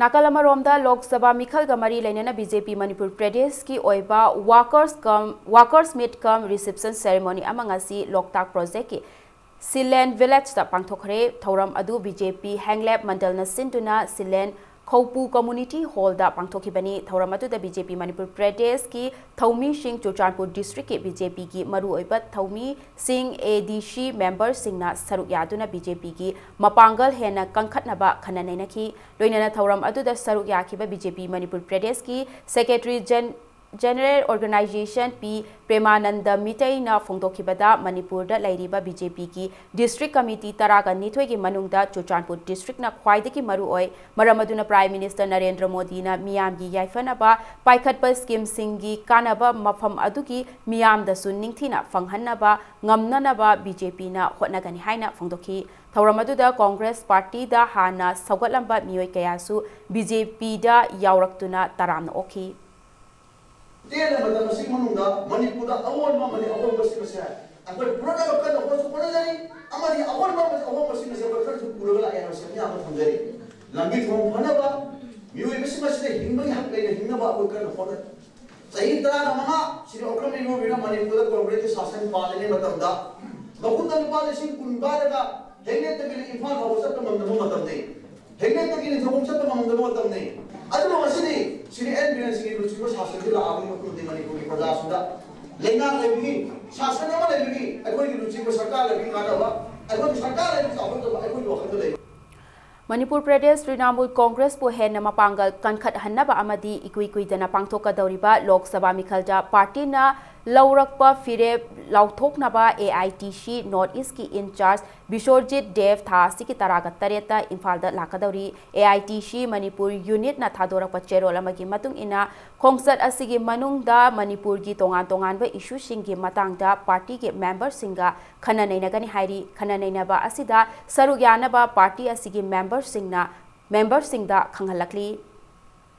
ꯅꯥꯀꯜ ꯑꯃꯔꯣꯝꯗ, ꯂꯣꯛ ꯁꯚꯥ ꯃꯤꯈꯜꯒ ꯃꯔꯤ ꯂꯩꯅꯅ ꯕꯤ ꯖꯦ ꯄꯤ ꯃꯅꯤꯄꯨꯔ ꯄ꯭ꯔꯗꯦꯁꯀꯤ ꯑꯣꯏꯕ ꯋꯥꯀꯔꯁ ꯀꯝ ꯋꯥꯀꯔꯁ ꯃꯤꯠ ꯀꯝ ꯔꯤꯁꯦꯞꯁꯟ ꯁꯦꯔꯦꯃꯣꯅꯤ ꯑꯃ ꯉꯁꯤ ꯂꯣꯛꯇꯥꯛ ꯄ꯭ꯔꯣꯖꯦꯛꯀꯤ ꯁꯤꯂꯦꯟ ꯚꯤꯂꯦꯖꯇ ꯄꯥꯡꯊꯣꯛꯈ꯭ꯔꯦ꯫ ꯊꯧꯔꯝ ꯑꯗꯨ ꯕꯤ ꯖꯦ ꯄꯤ ꯍꯦꯡꯂꯦꯞ ꯃꯟꯗꯜꯅ ꯁꯤꯟꯗꯨꯅ ꯁꯤꯂꯦꯟ ꯈꯧꯄꯨ ꯀꯝꯃꯨꯅꯤꯇꯤ ꯍꯣꯜꯗ ꯄꯥꯡꯊꯣꯛꯈꯤꯕꯅꯤ꯫ ꯊꯧꯔꯝ ꯑꯗꯨꯗ ꯕꯤ ꯖꯦ ꯄꯤ ꯃꯅꯤꯄꯨꯔ ꯄ꯭ꯔꯗꯦꯁꯀꯤ ꯊꯧꯃꯤꯁꯤꯡ, ꯆꯨꯔꯆꯥꯟꯄꯨꯔ ꯗꯤꯁꯇ꯭ꯔꯤꯛꯀꯤ ꯕꯤ ꯖꯦ ꯄꯤꯒꯤ ꯃꯔꯨꯑꯣꯏꯕ ꯊꯧꯃꯤꯁꯤꯡ, ꯑꯦ ꯗꯤ ꯁꯤ ꯃꯦꯝꯕꯔꯁꯤꯡꯅ ꯁꯔꯨꯛ ꯌꯥꯗꯨꯅ ꯕꯤ ꯖꯦ ꯄꯤꯒꯤ ꯃꯄꯥꯡꯒꯜ ꯍꯦꯟꯅ ꯀꯟꯈꯠꯅꯕ ꯈꯟꯅ ꯅꯩꯅꯈꯤ꯫ ꯂꯣꯏꯅꯅ ꯊꯧꯔꯝ ꯑꯗꯨꯗ ꯁꯔꯨꯛ ꯌꯥꯈꯤꯕ ꯕꯤ ꯖꯦ ꯄꯤ ꯃꯅꯤꯄꯨꯔ ꯄ꯭ꯔꯗꯦꯁꯀꯤ ꯁꯦꯀ꯭ꯔꯦꯇꯔꯤ ꯖꯦꯟ-, ꯖꯦꯅꯔꯦꯜ ꯑꯣꯔꯒꯅꯥꯏꯖꯦꯁꯟ ꯄꯤ ꯄ꯭ꯔꯦꯃꯥꯅꯟꯗ ꯃꯤꯇꯩꯅ ꯐꯣꯡꯗꯣꯛꯈꯤꯕꯗ, ꯃꯅꯤꯄꯨꯔꯗ ꯂꯩꯔꯤꯕ ꯕꯤ ꯖꯦ ꯄꯤꯒꯤ ꯗꯤꯁꯇ꯭ꯔꯤꯛ ꯀꯃꯤꯇꯤ ꯇꯔꯥꯒ ꯅꯤꯊꯣꯏꯒꯤ ꯃꯅꯨꯡꯗ ꯆꯨꯔꯆꯥꯟꯄꯨꯔ ꯗꯤꯁꯇ꯭ꯔꯤꯛꯅ ꯈ꯭ꯋꯥꯏꯗꯒꯤ ꯃꯔꯨ ꯑꯣꯏ꯫ ꯃꯔꯝ ꯑꯗꯨꯅ ꯄ꯭ꯔꯥꯏꯝ ꯃꯤꯅꯤꯁꯇꯔ ꯅꯔꯦꯟꯗ꯭ꯔ ꯃꯣꯗꯤꯅ ꯃꯤꯌꯥꯝꯒꯤ ꯌꯥꯏꯐꯅꯕ ꯄꯥꯏꯈꯠꯄ ꯁ꯭ꯀꯤꯝꯁꯤꯡꯒꯤ ꯀꯥꯟꯅꯕ ꯃꯐꯝ ꯑꯗꯨꯒꯤ ꯃꯤꯌꯥꯝꯗꯁꯨ ꯅꯤꯡꯊꯤꯅ ꯐꯪꯍꯟꯅꯕ ꯉꯝꯅꯅꯕ ꯕꯤ ꯖꯦ ꯄꯤꯅ ꯍꯣꯠꯅꯒꯅꯤ ꯍꯥꯏꯅ ꯐꯣꯡꯗꯣꯛꯈꯤ꯫ ꯊꯧꯔꯝ ꯑꯗꯨꯗ ꯀꯣꯡꯒ꯭ꯔꯦꯁ ꯄꯥꯔꯇꯤꯗ ꯍꯥꯟꯅ ꯁꯧꯒꯠꯂꯝꯕ ꯃꯤꯑꯣꯏ ꯀꯌꯥꯁꯨ ꯕꯤ ꯖꯦ ꯄꯤꯗ ꯌꯥꯎꯔꯛꯇꯨꯅ ꯇꯔꯥꯝꯅ ꯑꯣꯛꯈꯤ꯫ ꯇꯦꯟꯅ ꯃꯇꯝ ꯑꯁꯤꯒꯤ ꯃꯅꯨꯡꯗ ꯃꯅꯤꯄꯨꯔꯗ ꯑꯑꯣꯟꯕ ꯑꯃꯗꯤ ꯑꯑꯣꯟꯕꯁꯤꯡ ꯑꯁꯦ ꯑꯩꯈꯣꯏ ꯄꯨꯔꯛꯅꯕ ꯀꯟꯅ ꯍꯣꯠꯁꯨ ꯍꯣꯠꯅꯖꯔꯤ, ꯑꯃꯗꯤ ꯑꯑꯣꯟꯕ ꯑꯃꯗꯤ ꯑꯑꯣꯟꯕꯁꯤꯡ ꯑꯁꯦ ꯑꯩꯈꯣꯏ ꯈꯔꯁꯨ ꯄꯨꯔꯒ ꯂꯥꯛꯑꯦ ꯍꯥꯏꯕꯁꯤ ꯑꯌꯥꯝꯕ ꯊꯝꯖꯔꯤ꯫ ꯂꯝꯕꯤ ꯊꯣꯡ ꯐꯅꯕ, ꯃꯤꯑꯣꯏꯕꯁꯤꯡ ꯑꯁꯤꯗ ꯍꯤꯡꯕꯒꯤ ꯍꯛ ꯂꯩꯅ ꯍꯤꯡꯅꯕ ꯑꯩꯈꯣꯏ ꯀꯟꯅ ꯍꯣꯠꯅꯔꯤ꯫ ꯆꯍꯤ ꯇꯔꯥꯒ ꯃꯉꯥ ꯁꯤꯅꯤ ꯑꯣꯀ꯭ꯔꯝ ꯏꯕꯣꯕꯤꯅ ꯃꯅꯤꯄꯨꯔꯗ ꯀꯣꯡꯒ꯭ꯔꯦꯁꯀꯤ ꯁꯥꯁꯟ ꯄꯥꯜꯂꯤꯉꯩ ꯃꯇꯝꯗ ꯃꯈꯨꯠꯇ ꯂꯨꯄꯥ ꯂꯤꯁꯤꯡ ꯀꯨꯟ ꯄꯥꯏꯔꯒ ꯍꯦꯛꯅꯦꯠꯇꯒꯤꯅ ꯏꯝꯐꯥꯜ ꯐꯥꯎꯕ ꯆꯠꯄ ꯉꯝꯗꯕ ꯃꯇꯝꯅꯤ꯫ ꯍꯦꯛꯅꯦꯠꯇꯒꯤꯅ ꯊꯧꯕꯨꯝ ꯆꯠꯄ ꯉꯝꯗꯕ ꯃꯇꯝꯅꯤ꯫ ꯑꯗꯨꯕꯨ ꯉꯁꯤꯗꯤ ꯁꯤꯅꯤ ꯑꯦꯟ ꯕꯤꯔꯦꯟ ꯁꯤꯡꯒꯤ ꯂꯨꯆꯤꯡꯕ ꯁꯥꯁꯟꯁꯤ ꯂꯥꯛꯑꯕꯅꯤ, ꯃꯈꯣꯏꯗꯤ ꯃꯅꯤꯄꯨꯔꯒꯤ ꯄ꯭ꯔꯖꯥꯁꯤꯡꯗ ꯂꯩꯉꯥꯛ ꯂꯩꯕꯒꯤ, ꯁꯥꯁꯟ ꯑꯃ ꯂꯩꯕꯒꯤ, ꯑꯩꯈꯣꯏꯒꯤ ꯂꯨꯆꯤꯡꯕ ꯁꯔꯀꯥꯔ ꯂꯩꯕꯒꯤ ꯀꯥꯟꯅꯕ, ꯑꯩꯈꯣꯏꯒꯤ ꯁꯔꯀꯥꯔ ꯂꯩꯕꯒꯤ ꯆꯥꯎꯈꯠꯇꯕ ꯑꯩꯈꯣꯏꯒꯤ ꯋꯥꯈꯜꯗ ꯂꯩ꯫ ꯃꯅꯤꯄꯨꯔ ꯄ꯭ꯔꯗꯦꯁ ꯇ꯭ꯔꯤꯅꯥꯃꯨꯜ ꯀꯣꯡꯒ꯭ꯔꯦꯁꯄꯨ ꯍꯦꯟꯅ ꯃꯄꯥꯡꯒꯜ ꯀꯟꯈꯠꯍꯟꯅꯕ ꯑꯃꯗꯤ ꯏꯀꯨꯏ ꯀꯨꯏꯗꯅ ꯄꯥꯡꯊꯣꯛꯀꯗꯧꯔꯤꯕ ꯂꯣꯛ ꯁꯚꯥ ꯃꯤꯈꯜꯗ ꯄꯥꯔꯇꯤꯅ ꯂꯧꯔꯛꯄ ꯐꯤꯔꯦꯞ ꯂꯥꯎꯊꯣꯛꯅꯕ A I T C north ꯏꯁꯀꯤ ꯏꯟꯆꯥꯔꯖ ꯕꯤꯁꯣꯔꯖꯤꯠ ꯗꯦꯕ ꯊꯥ ꯑꯁꯤꯒꯤ ꯇꯔꯥꯒ ꯇꯔꯦꯠꯇ ꯏꯝꯐꯥꯜꯗ ꯂꯥꯛꯀꯗꯧꯔꯤ꯫ ꯑꯦ ꯑꯥꯏ ꯇꯤ ꯁꯤ ꯃꯅꯤꯄꯨꯔ ꯌꯨꯅꯤꯠꯅ ꯊꯥꯗꯣꯔꯛꯄ ꯆꯦꯔꯣꯜ ꯑꯃꯒꯤ ꯃꯇꯨꯡ ꯏꯟꯅ, ꯈꯣꯡꯆꯠ ꯑꯁꯤꯒꯤ ꯃꯅꯨꯡꯗ ꯃꯅꯤꯄꯨꯔꯒꯤ ꯇꯣꯉꯥꯟ ꯇꯣꯉꯥꯟꯕ ꯏꯁꯨꯁꯤꯡꯒꯤ ꯃꯇꯥꯡꯗ ꯄꯥꯔꯇꯤꯒꯤ ꯃꯦꯝꯕꯔꯁꯤꯡꯒ ꯈꯟꯅ ꯅꯩꯅꯒꯅꯤ ꯍꯥꯏꯔꯤ꯫ ꯈꯟꯅ ꯅꯩꯅꯕ ꯑꯁꯤꯗ ꯁꯔꯨꯛ ꯌꯥꯅꯕ ꯄꯥꯔꯇꯤ ꯑꯁꯤꯒꯤ ꯃꯦꯝꯕꯔꯁꯤꯡꯅ, ꯃꯦꯝꯕꯔꯁꯤꯡꯗ ꯈꯪꯍꯜꯂꯛꯂꯤ꯫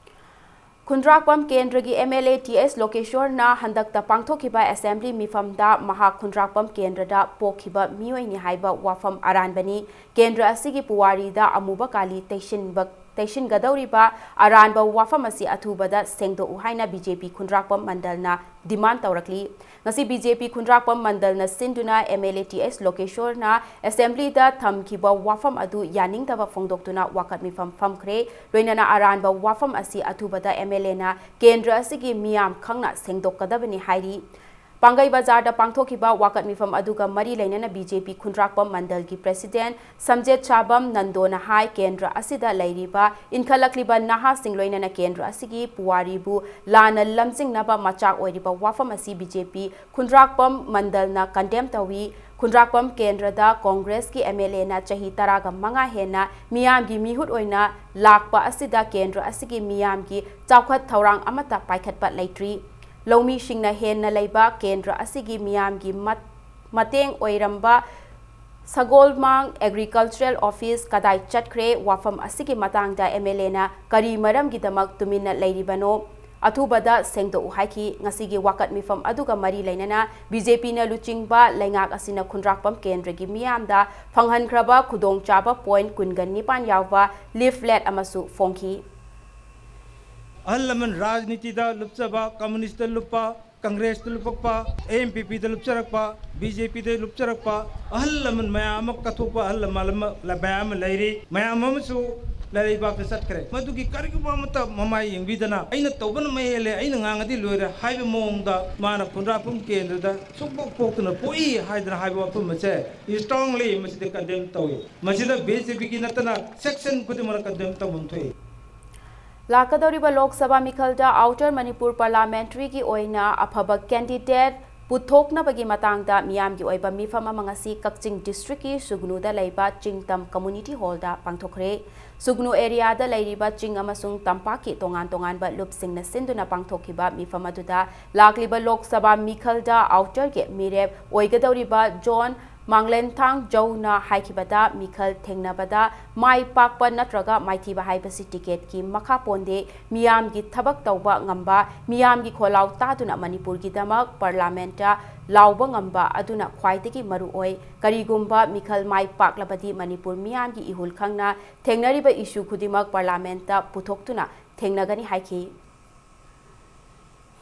ꯈꯨꯟꯗ꯭ꯔꯥꯛꯄꯝ ꯀꯦꯟꯗ꯭ꯔꯒꯤ ꯑꯦꯝ ꯑꯦꯜ ꯑꯦ ꯇꯤ ꯑꯦꯁ ꯂꯣꯀꯦꯁ꯭ꯋꯔꯅ ꯍꯟꯗꯛꯇ ꯄꯥꯡꯊꯣꯛꯈꯤꯕ ꯑꯦꯁꯦꯝꯕ꯭ꯂꯤ ꯃꯤꯐꯝꯗ ꯃꯍꯥꯛ ꯈꯨꯟꯗ꯭ꯔꯥꯛꯄꯝ ꯀꯦꯟꯗ꯭ꯔꯗ ꯄꯣꯛꯈꯤꯕ ꯃꯤꯑꯣꯏꯅꯤ ꯍꯥꯏꯕ ꯋꯥꯐꯝ ꯑꯔꯥꯟꯕꯅꯤ꯫ ꯀꯦꯟꯗ꯭ꯔ ꯑꯁꯤꯒꯤ ꯄꯨꯋꯥꯔꯤꯗ ꯑꯃꯨꯕ ꯀꯥꯂꯤ ꯇꯩꯁꯤꯟꯕ ꯇꯩꯁꯤꯟꯒꯗꯧꯔꯤꯕ ꯑꯔꯥꯟꯕ ꯋꯥꯐꯝ ꯑꯁꯤ ꯑꯊꯨꯕꯗ ꯁꯦꯡꯗꯣꯛꯎ ꯍꯥꯏꯅ ꯕꯤ ꯖꯦ ꯄꯤ ꯈꯨꯟꯗ꯭ꯔꯥꯛꯄꯝ ꯃꯟꯗꯜꯅ demand ꯇꯧꯔꯛꯂꯤ꯫ ꯉꯁꯤ ꯕꯤ ꯖꯦ ꯄꯤ ꯈꯨꯟꯗ꯭ꯔꯥꯛꯄꯝ ꯃꯟꯗꯜꯅ ꯁꯤꯟꯗꯨꯅ ꯑꯦꯝ ꯑꯦꯜ ꯑꯦ ꯇꯤ ꯑꯦꯁ ꯂꯣꯀꯦꯁꯣꯔꯅ ꯑꯦꯁꯦꯝꯕ꯭ꯂꯤꯗ ꯊꯝꯈꯤꯕ ꯋꯥꯐꯝ ꯑꯗꯨ ꯌꯥꯅꯤꯡꯗꯕ ꯐꯣꯡꯗꯣꯛꯇꯨꯅ ꯋꯥꯀꯠ ꯃꯤꯐꯝ ꯐꯝꯈ꯭ꯔꯦ꯫ ꯂꯣꯏꯅꯅ ꯑꯔꯥꯟꯕ ꯋꯥꯐꯝ ꯑꯁꯤ ꯑꯊꯨꯕꯗ ꯑꯦꯝ ꯑꯦꯜ ꯑꯦꯅ ꯀꯦꯟꯗ꯭ꯔ ꯑꯁꯤꯒꯤ ꯃꯤꯌꯥꯝ ꯈꯪꯅ ꯁꯦꯡꯗꯣꯛꯀꯗꯕꯅꯤ ꯍꯥꯏꯔꯤ꯫ ꯄꯥꯡꯒꯩ ꯕꯖꯥꯔꯗ ꯄꯥꯡꯊꯣꯛꯈꯤꯕ ꯋꯥꯀꯠ ꯃꯤꯐꯝ ꯑꯗꯨꯒ ꯃꯔꯤ ꯂꯩꯅꯅ ꯕꯤ ꯖꯦ ꯄꯤ ꯈꯨꯟꯗ꯭ꯔꯥꯛꯄꯝ ꯃꯟꯗꯜꯒꯤ ꯄ꯭ꯔꯦꯁꯤꯗꯦꯟꯠ ꯁꯝꯖꯦꯠ ꯁꯥꯕꯝ ꯅꯟꯗꯣꯅ ꯍꯥꯏ, ꯀꯦꯟꯗ꯭ꯔ ꯑꯁꯤꯗ ꯂꯩꯔꯤꯕ ꯏꯟꯈꯠꯂꯛꯂꯤꯕ ꯅꯍꯥꯁꯤꯡ ꯂꯣꯏꯅꯅ ꯀꯦꯟꯗ꯭ꯔ ꯑꯁꯤꯒꯤ ꯄꯨꯋꯥꯔꯤꯕꯨ ꯂꯥꯟꯅ ꯂꯝꯖꯤꯡꯅꯕ ꯃꯆꯥꯛ ꯑꯣꯏꯔꯤꯕ ꯋꯥꯐꯝ ꯑꯁꯤ ꯕꯤ ꯖꯦ ꯄꯤ ꯈꯨꯟꯗ꯭ꯔꯥꯛꯄꯝ ꯃꯟꯗꯜꯅ condemn ꯇꯧꯏ꯫ ꯈꯨꯟꯗ꯭ꯔꯥꯛꯄꯝ ꯀꯦꯟꯗ꯭ꯔꯗ ꯀꯣꯡꯒ꯭ꯔꯦꯁꯀꯤ ꯑꯦꯝ ꯑꯦꯜ ꯑꯦꯅ ꯆꯍꯤ ꯇꯔꯥꯒ ꯃꯉꯥ ꯍꯦꯟꯅ ꯃꯤꯌꯥꯝꯒꯤ ꯃꯤꯍꯨꯠ ꯑꯣꯏꯅ ꯂꯥꯛꯄ ꯑꯁꯤꯗ ꯀꯦꯟꯗ꯭ꯔ ꯑꯁꯤꯒꯤ ꯃꯤꯌꯥꯝꯒꯤ ꯆꯥꯎꯈꯠ ꯊꯧꯔꯥꯡ ꯑꯃꯠꯇ ꯄꯥꯏꯈꯠꯄ ꯂꯩꯇ꯭ꯔꯤ꯫ ꯂꯧꯃꯤꯁꯤꯡꯅ ꯍꯦꯟꯅ ꯂꯩꯕ ꯀꯦꯟꯗ꯭ꯔ ꯑꯁꯤꯒꯤ ꯃꯤꯌꯥꯝꯒꯤ ꯃꯠ-, ꯃꯇꯦꯡ ꯑꯣꯏꯔꯝꯕ ꯁꯒꯣꯜꯃꯥꯡ ꯑꯦꯒ꯭ꯔꯤꯀꯜꯆꯔꯦꯜ ꯑꯣꯐꯤꯁ ꯀꯗꯥꯏ ꯆꯠꯈ꯭ꯔꯦ? ꯋꯥꯐꯝ ꯑꯁꯤꯒꯤ ꯃꯇꯥꯡꯗ ꯑꯦꯝ ꯑꯦꯜ ꯑꯦꯅ ꯀꯔꯤ ꯃꯔꯝꯒꯤꯗꯃꯛ ꯇꯨꯃꯤꯟꯅ ꯂꯩꯔꯤꯕꯅꯣ? ꯑꯊꯨꯕꯗ ꯁꯦꯡꯗꯣꯛꯎ ꯍꯥꯏꯈꯤ꯫ ꯉꯁꯤꯒꯤ ꯋꯥꯀꯠ ꯃꯤꯐꯝ ꯑꯗꯨꯒ ꯃꯔꯤ ꯂꯩꯅꯅ ꯕꯤ ꯖꯦ ꯄꯤꯅ ꯂꯨꯆꯤꯡꯕ ꯂꯩꯉꯥꯛ ꯑꯁꯤꯅ ꯈꯨꯟꯗ꯭ꯔꯥꯛꯄꯝ ꯀꯦꯟꯗ꯭ꯔꯒꯤ ꯃꯤꯌꯥꯝꯗ ꯐꯪꯍꯟꯈ꯭ꯔꯕ ꯈꯨꯗꯣꯡꯆꯥꯕ point ꯀꯨꯟꯒ ꯅꯤꯄꯥꯟ ꯌꯥꯎꯕ leaflet ꯑꯃꯁꯨ ꯐꯣꯡꯈꯤ꯫ ꯑꯍꯜ ꯂꯃꯟ ꯔꯥꯖꯅꯤꯇꯤꯗ ꯂꯨꯞꯆꯕ, ꯀꯝꯃꯨꯅꯤꯁꯇ ꯂꯨꯞꯄ, ꯀꯪꯒ꯭ꯔꯦꯁꯇ ꯂꯨꯞꯄꯛꯄ, ꯑꯦ ꯑꯦꯝ ꯄꯤ ꯄꯤꯗ ꯂꯨꯞꯆꯔꯛꯄ, ꯕꯤ ꯖꯦ ꯄꯤꯗ ꯂꯨꯞꯆꯔꯛꯄ ꯑꯍꯜ ꯂꯃꯟ ꯃꯌꯥꯝ ꯑꯃ ꯀꯠꯊꯣꯛꯄ ꯑꯍꯜ ꯂꯃꯟ ꯑꯃ, ꯃꯌꯥꯝ ꯑꯃ ꯂꯩꯔꯤ꯫ ꯃꯌꯥꯝ ꯑꯃꯁꯨ ꯂꯥꯏꯔꯩꯕꯥꯛꯇ ꯆꯠꯈ꯭ꯔꯦ꯫ ꯃꯗꯨꯒꯤ ꯀꯔꯤꯒꯨꯝꯕ ꯑꯃꯠꯇ ꯃꯃꯥꯏ ꯌꯦꯡꯕꯤꯗꯅ ꯑꯩꯅ ꯇꯧꯕꯅ ꯃꯍꯦꯜꯂꯦ, ꯑꯩꯅ ꯉꯥꯡꯉꯗꯤ ꯂꯣꯏꯔꯦ ꯍꯥꯏꯕ ꯃꯑꯣꯡꯗ ꯃꯥꯅ ꯈꯨꯟꯗ꯭ꯔꯥꯛꯄꯝ ꯀꯦꯟꯗ꯭ꯔꯗ ꯁꯨꯡꯄꯣꯛ ꯄꯣꯛꯇꯅ ꯄꯣꯛꯏ ꯍꯥꯏꯗꯅ ꯍꯥꯏꯕ ꯋꯥꯐꯝ ꯑꯁꯦ strongly ꯃꯁꯤꯗ condemn ꯇꯧꯏ꯫ ꯃꯁꯤꯗ ꯕꯤ ꯖꯦ ꯄꯤꯒꯤ ꯅꯠꯇꯅ section ꯈꯨꯗꯤꯡꯃꯛꯅ condemn ꯇꯧꯐꯝ ꯊꯣꯛꯏ꯫ ꯂꯥꯛꯀꯗꯧꯔꯤꯕ ꯂꯣꯛ ꯁꯚꯥ ꯃꯤꯈꯜꯗ ꯑꯥꯎꯇꯔ ꯃꯅꯤꯄꯨꯔ ꯄꯥꯔꯂꯥꯃꯦꯟꯇꯔꯤꯒꯤ ꯑꯣꯏꯅ ꯑꯐꯕ candidate ꯄꯨꯊꯣꯛꯅꯕꯒꯤ ꯃꯇꯥꯡꯗ ꯃꯤꯌꯥꯝꯒꯤ ꯑꯣꯏꯕ ꯃꯤꯐꯝ ꯑꯃ ꯉꯁꯤ ꯀꯛꯆꯤꯡ ꯗꯤꯁꯇ꯭ꯔꯤꯛꯀꯤ ꯁꯨꯒꯅꯨꯗ ꯂꯩꯕ ꯆꯤꯡꯇꯝ ꯀꯝꯃ꯭ꯌꯨꯅꯤꯇꯤ ꯍꯣꯜꯗ ꯄꯥꯡꯊꯣꯛꯈ꯭ꯔꯦ꯫ ꯁꯨꯒꯅꯨ ꯑꯦꯔꯤꯌꯥꯗ ꯂꯩꯔꯤꯕ ꯆꯤꯡ ꯑꯃꯁꯨꯡ ꯇꯝꯄꯥꯛꯀꯤ ꯇꯣꯉꯥꯟ ꯇꯣꯉꯥꯟꯕ ꯂꯨꯞꯁꯤꯡꯅ ꯁꯤꯟꯗꯨꯅ ꯄꯥꯡꯊꯣꯛꯈꯤꯕ ꯃꯤꯐꯝ ꯑꯗꯨꯗ ꯂꯥꯛꯂꯤꯕ ꯂꯣꯛ ꯁꯚꯥ ꯃꯤꯈꯜꯗ ꯑꯥꯎꯇꯔꯒꯤ ꯃꯤꯔꯦꯞ ꯑꯣꯏꯒꯗꯧꯔꯤꯕ ꯖꯣꯟ ꯃꯥꯡꯂꯦꯟꯊꯥꯡ ꯖꯧꯅ ꯍꯥꯏꯈꯤꯕꯗ, ꯃꯤꯈꯜ ꯊꯦꯡꯅꯕꯗ ꯃꯥꯏ ꯄꯥꯛꯄ ꯅꯠꯇ꯭ꯔꯒ ꯃꯥꯏꯊꯤꯕ ꯍꯥꯏꯕꯁꯤ ꯇꯤꯀꯦꯠꯀꯤ ꯃꯈꯥ ꯄꯣꯟꯗꯦ꯫ ꯃꯤꯌꯥꯝꯒꯤ ꯊꯕꯛ ꯇꯧꯕ ꯉꯝꯕ, ꯃꯤꯌꯥꯝꯒꯤ ꯈꯣꯜꯂꯥꯎ ꯇꯥꯗꯨꯅ ꯃꯅꯤꯄꯨꯔꯒꯤꯗꯃꯛ ꯄꯥꯔꯂꯥꯃꯦꯟꯠꯇ ꯂꯥꯎꯕ ꯉꯝꯕ ꯑꯗꯨꯅ ꯈ꯭ꯋꯥꯏꯗꯒꯤ ꯃꯔꯨ ꯑꯣꯏ꯫ ꯀꯔꯤꯒꯨꯝꯕ ꯃꯤꯈꯜ ꯃꯥꯏ ꯄꯥꯛꯂꯕꯗꯤ ꯃꯅꯤꯄꯨꯔ ꯃꯤꯌꯥꯝꯒꯤ ꯏꯍꯨꯜ ꯈꯪꯅ ꯊꯦꯡꯅꯔꯤꯕ ꯏꯁꯨ ꯈꯨꯗꯤꯡꯃꯛ ꯄꯥꯔꯂꯥꯃꯦꯟꯠꯇ ꯄꯨꯊꯣꯛꯇꯨꯅ ꯊꯦꯡꯅꯒꯅꯤ ꯍꯥꯏꯈꯤ꯫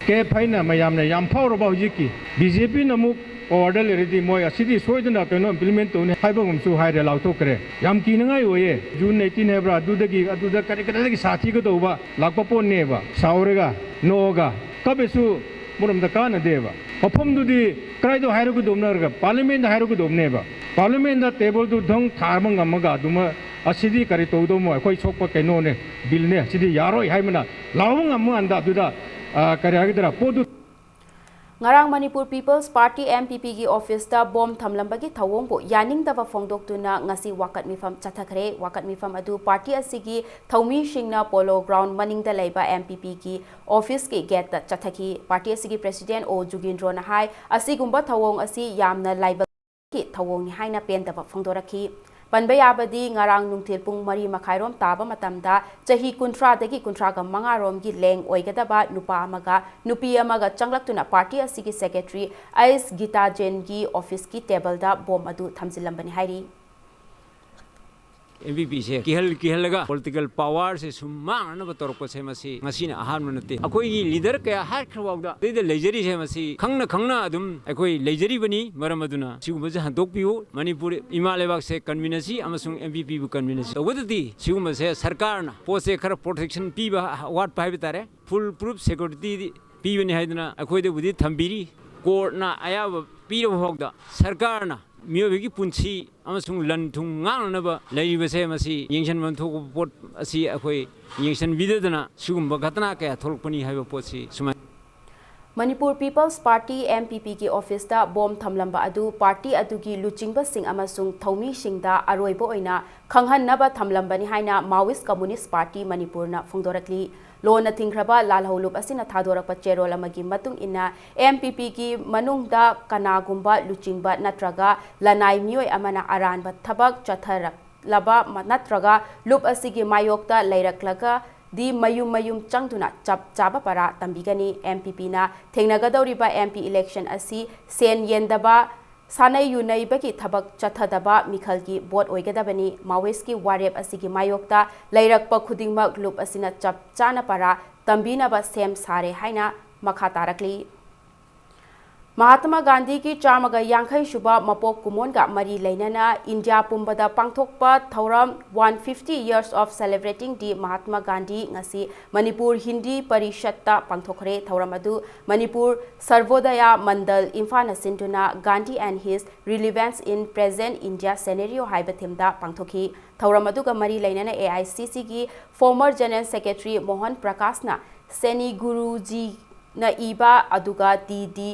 ꯀꯦꯞ ꯍꯥꯏꯅ ꯃꯌꯥꯝꯅ ꯌꯥꯝ ꯐꯥꯎꯔꯕ ꯍꯧꯖꯤꯛꯀꯤ ꯕꯤ ꯖꯦ ꯄꯤꯅ ꯑꯃꯨꯛ ꯄꯥꯋꯔꯗ ꯂꯩꯔꯗꯤ ꯃꯣꯏ ꯑꯁꯤꯗꯤ ꯁꯣꯏꯗꯅ ꯀꯩꯅꯣ ꯏꯝꯄ꯭ꯂꯤꯃꯦꯟ ꯇꯧꯅꯤ ꯍꯥꯏꯕꯒꯨꯝꯁꯨ ꯍꯥꯏꯔꯦ, ꯂꯥꯎꯊꯣꯛꯈ꯭ꯔꯦ꯫ ꯌꯥꯝ ꯀꯤꯅꯉꯥꯏ ꯑꯣꯏꯌꯦ꯫ ꯖꯨꯟ ꯑꯩꯠꯇꯤꯟ ꯍꯥꯏꯕ꯭ꯔꯥ, ꯑꯗꯨꯗꯒꯤ ꯑꯗꯨꯗ ꯀꯔꯤ ꯀꯔꯤꯗꯒꯤ ꯁꯥꯊꯤꯒꯗꯧꯕ ꯂꯥꯛꯄ ꯄꯣꯠꯅꯦꯕ꯫ ꯁꯥꯎꯔꯒ, ꯅꯣꯛꯑꯒ, ꯀꯞꯄꯁꯨ ꯃꯔꯣꯝꯗ ꯀꯥꯟꯅꯗꯦꯕ꯫ ꯃꯐꯝꯗꯨꯗꯤ ꯀꯗꯥꯏꯗ ꯍꯥꯏꯔꯨꯒꯗꯧꯕꯅꯣ ꯍꯥꯏꯔꯒ ꯄꯥꯔꯂꯤꯌꯥꯃꯦꯟꯗ ꯍꯥꯏꯔꯨꯒꯗꯧꯕꯅꯦꯕ꯫ ꯄꯥꯔꯂꯤꯌꯥꯃꯦꯟꯗ ꯇꯦꯕꯜꯗꯨ ꯗꯪ ꯊꯥꯕ ꯉꯝꯃꯒ ꯑꯗꯨꯃ ꯑꯁꯤꯗꯤ ꯀꯔꯤ ꯇꯧꯗꯧꯃꯣ, ꯑꯩꯈꯣꯏ ꯁꯣꯛꯄ ꯀꯩꯅꯣꯅꯦ, ꯕꯤꯜꯅꯦ, ꯁꯤꯗꯤ ꯌꯥꯔꯣꯏ ꯍꯥꯏꯕꯅ ꯂꯥꯎꯕ ꯉꯝꯕ ꯀꯥꯟꯗ ꯑꯗꯨꯗ, ꯑ, ꯀꯔꯤ ꯍꯥꯏꯒꯗ꯭ꯔꯥ, ꯄꯣꯠꯇꯨ ꯉꯔꯥꯡ Manipur peoples party, M P ꯄꯤꯒꯤ ꯑꯣꯐꯤꯁꯇ ꯕꯣꯝ ꯊꯝꯂꯝꯕꯒꯤ ꯊꯧꯑꯣꯡꯕꯨ ꯌꯥꯅꯤꯡꯗꯕ ꯐꯣꯡꯗꯣꯛꯇꯨꯅ ꯉꯁꯤ ꯋꯥꯀꯠ ꯃꯤꯐꯝ ꯆꯠꯊꯈ꯭ꯔꯦ꯫ ꯋꯥꯀꯠ ꯃꯤꯐꯝ ꯑꯗꯨ ꯄꯥꯔꯇꯤ ꯑꯁꯤꯒꯤ ꯊꯧꯃꯤꯁꯤꯡꯅ ꯄꯣꯂꯣ ꯒ꯭ꯔꯥꯎꯟ ꯃꯅꯤꯡꯗ ꯂꯩꯕ ꯑꯦꯝ ꯄꯤ ꯄꯤꯒꯤ ꯑꯣꯐꯤꯁꯀꯤ ꯒꯦꯠꯇ ꯆꯠꯊꯈꯤ꯫ ꯄꯥꯔꯇꯤ ꯑꯁꯤꯒꯤ ꯄ꯭ꯔꯦꯁꯤꯗꯦꯟꯠ ꯑꯣ ꯖꯨꯒꯤꯟꯗ꯭ꯔꯣꯅ ꯍꯥꯏ, ꯑꯁꯤꯒꯨꯝꯕ ꯊꯧꯑꯣꯡ ꯑꯁꯤ ꯌꯥꯝꯅ ꯂꯥꯏꯕꯛ ꯊꯧꯑꯣꯡꯅꯤ ꯍꯥꯏꯅ ꯄꯦꯟꯗꯕ ꯐꯣꯡꯗꯣꯔꯛꯈꯤ꯫ ꯄꯟꯕ ꯌꯥꯕꯗꯤ, ꯉꯔꯥꯡ ꯅꯨꯡꯊꯤꯜ ꯄꯨꯡ ꯃꯔꯤ ꯃꯈꯥꯏꯔꯣꯝ ꯇꯥꯕ ꯃꯇꯝꯗ ꯆꯍꯤ ꯀꯨꯟꯊ꯭ꯔꯥꯗꯒꯤ ꯀꯨꯟꯊ꯭ꯔꯥꯒ ꯃꯉꯥꯔꯣꯝꯒꯤ ꯂꯦꯡ ꯑꯣꯏꯒꯗꯕ ꯅꯨꯄꯥ ꯑꯃꯒ ꯅꯨꯄꯤ ꯑꯃꯒ ꯆꯪꯂꯛꯇꯨꯅ ꯄꯥꯔꯇꯤ ꯑꯁꯤꯒꯤ ꯁꯦꯀ꯭ꯔꯦꯇꯔꯤ ꯑꯩꯁ ꯒꯤꯇꯥ ꯖꯦꯟꯒꯤ ꯑꯣꯐꯤꯁꯀꯤ ꯇꯦꯕꯜꯗ ꯕꯣꯝ ꯑꯗꯨ ꯊꯝꯖꯤꯜꯂꯝꯕꯅꯤ ꯍꯥꯏꯔꯤ꯫ ꯑꯦꯝ ꯕꯤ ꯄꯤꯁꯦ ꯀꯤꯍꯜ ꯀꯤꯍꯜꯂꯒ ꯄꯣꯂꯤꯇꯤꯀꯦꯜ ꯄꯥꯋꯔꯁꯦ ꯁꯨꯝ ꯃꯥꯡꯅꯅꯕ ꯇꯧꯔꯛꯄꯁꯦ ꯃꯁꯤ ꯉꯁꯤꯅ ꯑꯍꯥꯟꯕ ꯅꯠꯇꯦ꯫ ꯑꯩꯈꯣꯏꯒꯤ ꯂꯤꯗꯔ ꯀꯌꯥ ꯍꯥꯠꯈ꯭ꯔꯐꯥꯎꯗ ꯑꯗꯩꯗ ꯂꯩꯖꯔꯤꯁꯦ ꯃꯁꯤ ꯈꯪꯅ ꯈꯪꯅ ꯑꯗꯨꯝ ꯑꯩꯈꯣꯏ ꯂꯩꯖꯔꯤꯕꯅꯤ꯫ ꯃꯔꯝ ꯑꯗꯨꯅ ꯁꯤꯒꯨꯝꯕꯁꯦ ꯍꯟꯗꯣꯛꯄꯤꯌꯨ꯫ ꯃꯅꯤꯄꯨꯔ ꯏꯃꯥ ꯂꯩꯕꯥꯛꯁꯦ ꯀꯟꯕꯤꯅꯁꯤ ꯑꯃꯁꯨꯡ ꯑꯦꯝ ꯕꯤ ꯄꯤꯕꯨ ꯀꯟꯕꯤꯅꯁꯤ ꯇꯧꯕꯗꯗꯤ ꯁꯤꯒꯨꯝꯕꯁꯦ ꯁꯔꯀꯥꯔꯅ ꯄꯣꯠꯁꯦ ꯈꯔ ꯄ꯭ꯔꯣꯇꯦꯛꯁꯟ ꯄꯤꯕ ꯋꯥꯠꯄ ꯍꯥꯏꯕ ꯇꯥꯔꯦ꯫ ꯐꯨꯜ ꯄ꯭ꯔꯨꯐ ꯁꯦꯀ꯭ꯌꯨꯔꯤꯇꯤ ꯄꯤꯕꯅꯤ ꯍꯥꯏꯗꯨꯅ ꯑꯩꯈꯣꯏꯗꯕꯨꯗꯤ ꯊꯝꯕꯤꯔꯤ꯫ ꯀꯣꯔꯠꯅ ꯑꯌꯥꯕ ꯄꯤꯔꯕ ꯐꯥꯎꯗ ꯁꯔꯀꯥꯔꯅ ꯃꯤꯑꯣꯏꯕꯒꯤ ꯄꯨꯟꯁꯤ ꯑꯃꯁꯨꯡ ꯂꯟ ꯊꯨꯝ ꯉꯥꯛꯅꯅꯕ ꯂꯩꯔꯤꯕꯁꯦ ꯃꯁꯤ ꯌꯦꯡꯁꯤꯟꯐꯝ ꯊꯣꯛꯄ ꯄꯣꯠ ꯑꯁꯤ ꯑꯩꯈꯣꯏ ꯌꯦꯡꯁꯤꯟꯕꯤꯗꯗꯅ ꯁꯤꯒꯨꯝꯕ ꯘꯇꯅꯥ ꯀꯌꯥ ꯊꯣꯛꯂꯛꯄꯅꯤ ꯍꯥꯏꯕ ꯄꯣꯠꯁꯤ ꯁꯨꯃꯥꯏꯅ Manipur peoples party, M P ꯄꯤꯒꯤ ꯑꯣꯐꯤꯁꯇ ꯕꯣꯝ ꯊꯝꯂꯝꯕ ꯑꯗꯨ ꯄꯥꯔꯇꯤ ꯑꯗꯨꯒꯤ ꯂꯨꯆꯤꯡꯕꯁꯤꯡ ꯑꯃꯁꯨꯡ ꯊꯧꯃꯤꯁꯤꯡꯗ ꯑꯔꯣꯏꯕ ꯑꯣꯏꯅ ꯈꯪꯍꯟꯅꯕ ꯊꯝꯂꯝꯕꯅꯤ ꯍꯥꯏꯅ ꯃꯥꯋꯤꯁ ꯀꯝꯃꯨꯅꯤꯁ ꯄꯥꯔꯇꯤ ꯃꯅꯤꯄꯨꯔꯅ ꯐꯣꯡꯗꯣꯔꯛꯂꯤ꯫ ꯂꯣꯟꯅ ꯊꯤꯡꯈ꯭ꯔꯕ ꯂꯥꯜꯍꯧꯂꯨꯞ ꯑꯁꯤꯅ ꯊꯥꯗꯣꯔꯛꯄ ꯆꯦꯔꯣꯜ ꯑꯃꯒꯤ ꯃꯇꯨꯡ ꯏꯟꯅ, M P Pꯒꯤ ꯃꯅꯨꯡꯗ ꯀꯅꯥꯒꯨꯝꯕ ꯂꯨꯆꯤꯡꯕ ꯅꯠꯇ꯭ꯔꯒ ꯂꯅꯥꯏ ꯃꯤꯑꯣꯏ ꯑꯃꯅ ꯑꯔꯥꯟꯕ ꯊꯕꯛ ꯆꯠꯊꯔꯛꯂꯕ ꯃ-, ꯅꯠꯇ꯭ꯔꯒ ꯂꯨꯞ ꯑꯁꯤꯒꯤ ꯃꯥꯌꯣꯛꯇ ꯂꯩꯔꯛꯂꯒꯗꯤ ꯃꯌꯨꯝ ꯃꯌꯨꯝ ꯆꯪꯗꯨꯅ ꯆꯞ ꯆꯥꯕ ꯄꯔꯥ ꯇꯝꯕꯤꯒꯅꯤ꯫ M P Pꯅ ꯊꯦꯡꯅꯒꯗꯧꯔꯤꯕ M P election ꯑꯁꯤ ꯁꯦꯟ ꯌꯦꯟꯗꯕ, ꯁꯥꯟꯅꯩ ꯌꯨꯅꯩꯕꯒꯤ ꯊꯕꯛ ꯆꯠꯊꯗꯕ ꯃꯤꯈꯜꯒꯤ ꯚꯣꯠ ꯑꯣꯏꯒꯗꯕꯅꯤ꯫ ꯃꯥꯋꯤꯁꯀꯤ ꯋꯥꯔꯦꯞ ꯑꯁꯤꯒꯤ ꯃꯥꯌꯣꯛꯇ ꯂꯩꯔꯛꯄ ꯈꯨꯗꯤꯡꯃꯛ ꯂꯨꯞ ꯑꯁꯤꯅ ꯆꯞ ꯆꯥꯅ ꯄꯔꯥ ꯇꯝꯕꯤꯅꯕ ꯁꯦꯝ ꯁꯥꯔꯦ ꯍꯥꯏꯅ ꯃꯈꯥ ꯇꯥꯔꯛꯂꯤ꯫ ꯃꯍꯥꯇꯃꯥ ꯒꯥꯟꯙꯤꯒꯤ ꯆꯥꯝꯃꯒ ꯌꯥꯡꯈꯩ ꯁꯨꯕ ꯃꯄꯣꯛ ꯀꯨꯝꯑꯣꯟꯒ ꯃꯔꯤ ꯂꯩꯅꯅ ꯏꯟꯗꯤꯌꯥ ꯄꯨꯝꯕꯗ ꯄꯥꯡꯊꯣꯛꯄ ꯊꯧꯔꯝ One fifty Years of Celebrating the Mahatma Gandhi ꯉꯁꯤ ꯃꯅꯤꯄꯨꯔ ꯍꯤꯟꯗꯤ ꯄꯔꯤꯁꯠꯇ ꯄꯥꯡꯊꯣꯛꯈ꯭ꯔꯦ꯫ ꯊꯧꯔꯝ ꯑꯗꯨ ꯃꯅꯤꯄꯨꯔ ꯁꯔꯚꯣꯗꯌꯥ ꯃꯟꯗꯜ ꯏꯝꯐꯥꯜꯅ ꯁꯤꯟꯗꯨꯅ Gandhi and His Relevance in Present India Scenario ꯍꯥꯏꯕ ꯊꯤꯝꯗ ꯄꯥꯡꯊꯣꯛꯈꯤ꯫ ꯊꯧꯔꯝ ꯑꯗꯨꯒ ꯃꯔꯤ ꯂꯩꯅꯅ A I C Cꯒꯤ former General Secretary Mohan ꯄ꯭ꯔꯀꯥꯁꯅ ꯁꯦꯅꯤ ꯒꯨꯔꯨꯖꯤꯅ ꯏꯕ ꯑꯗꯨꯒ ꯇꯤ ꯗꯤ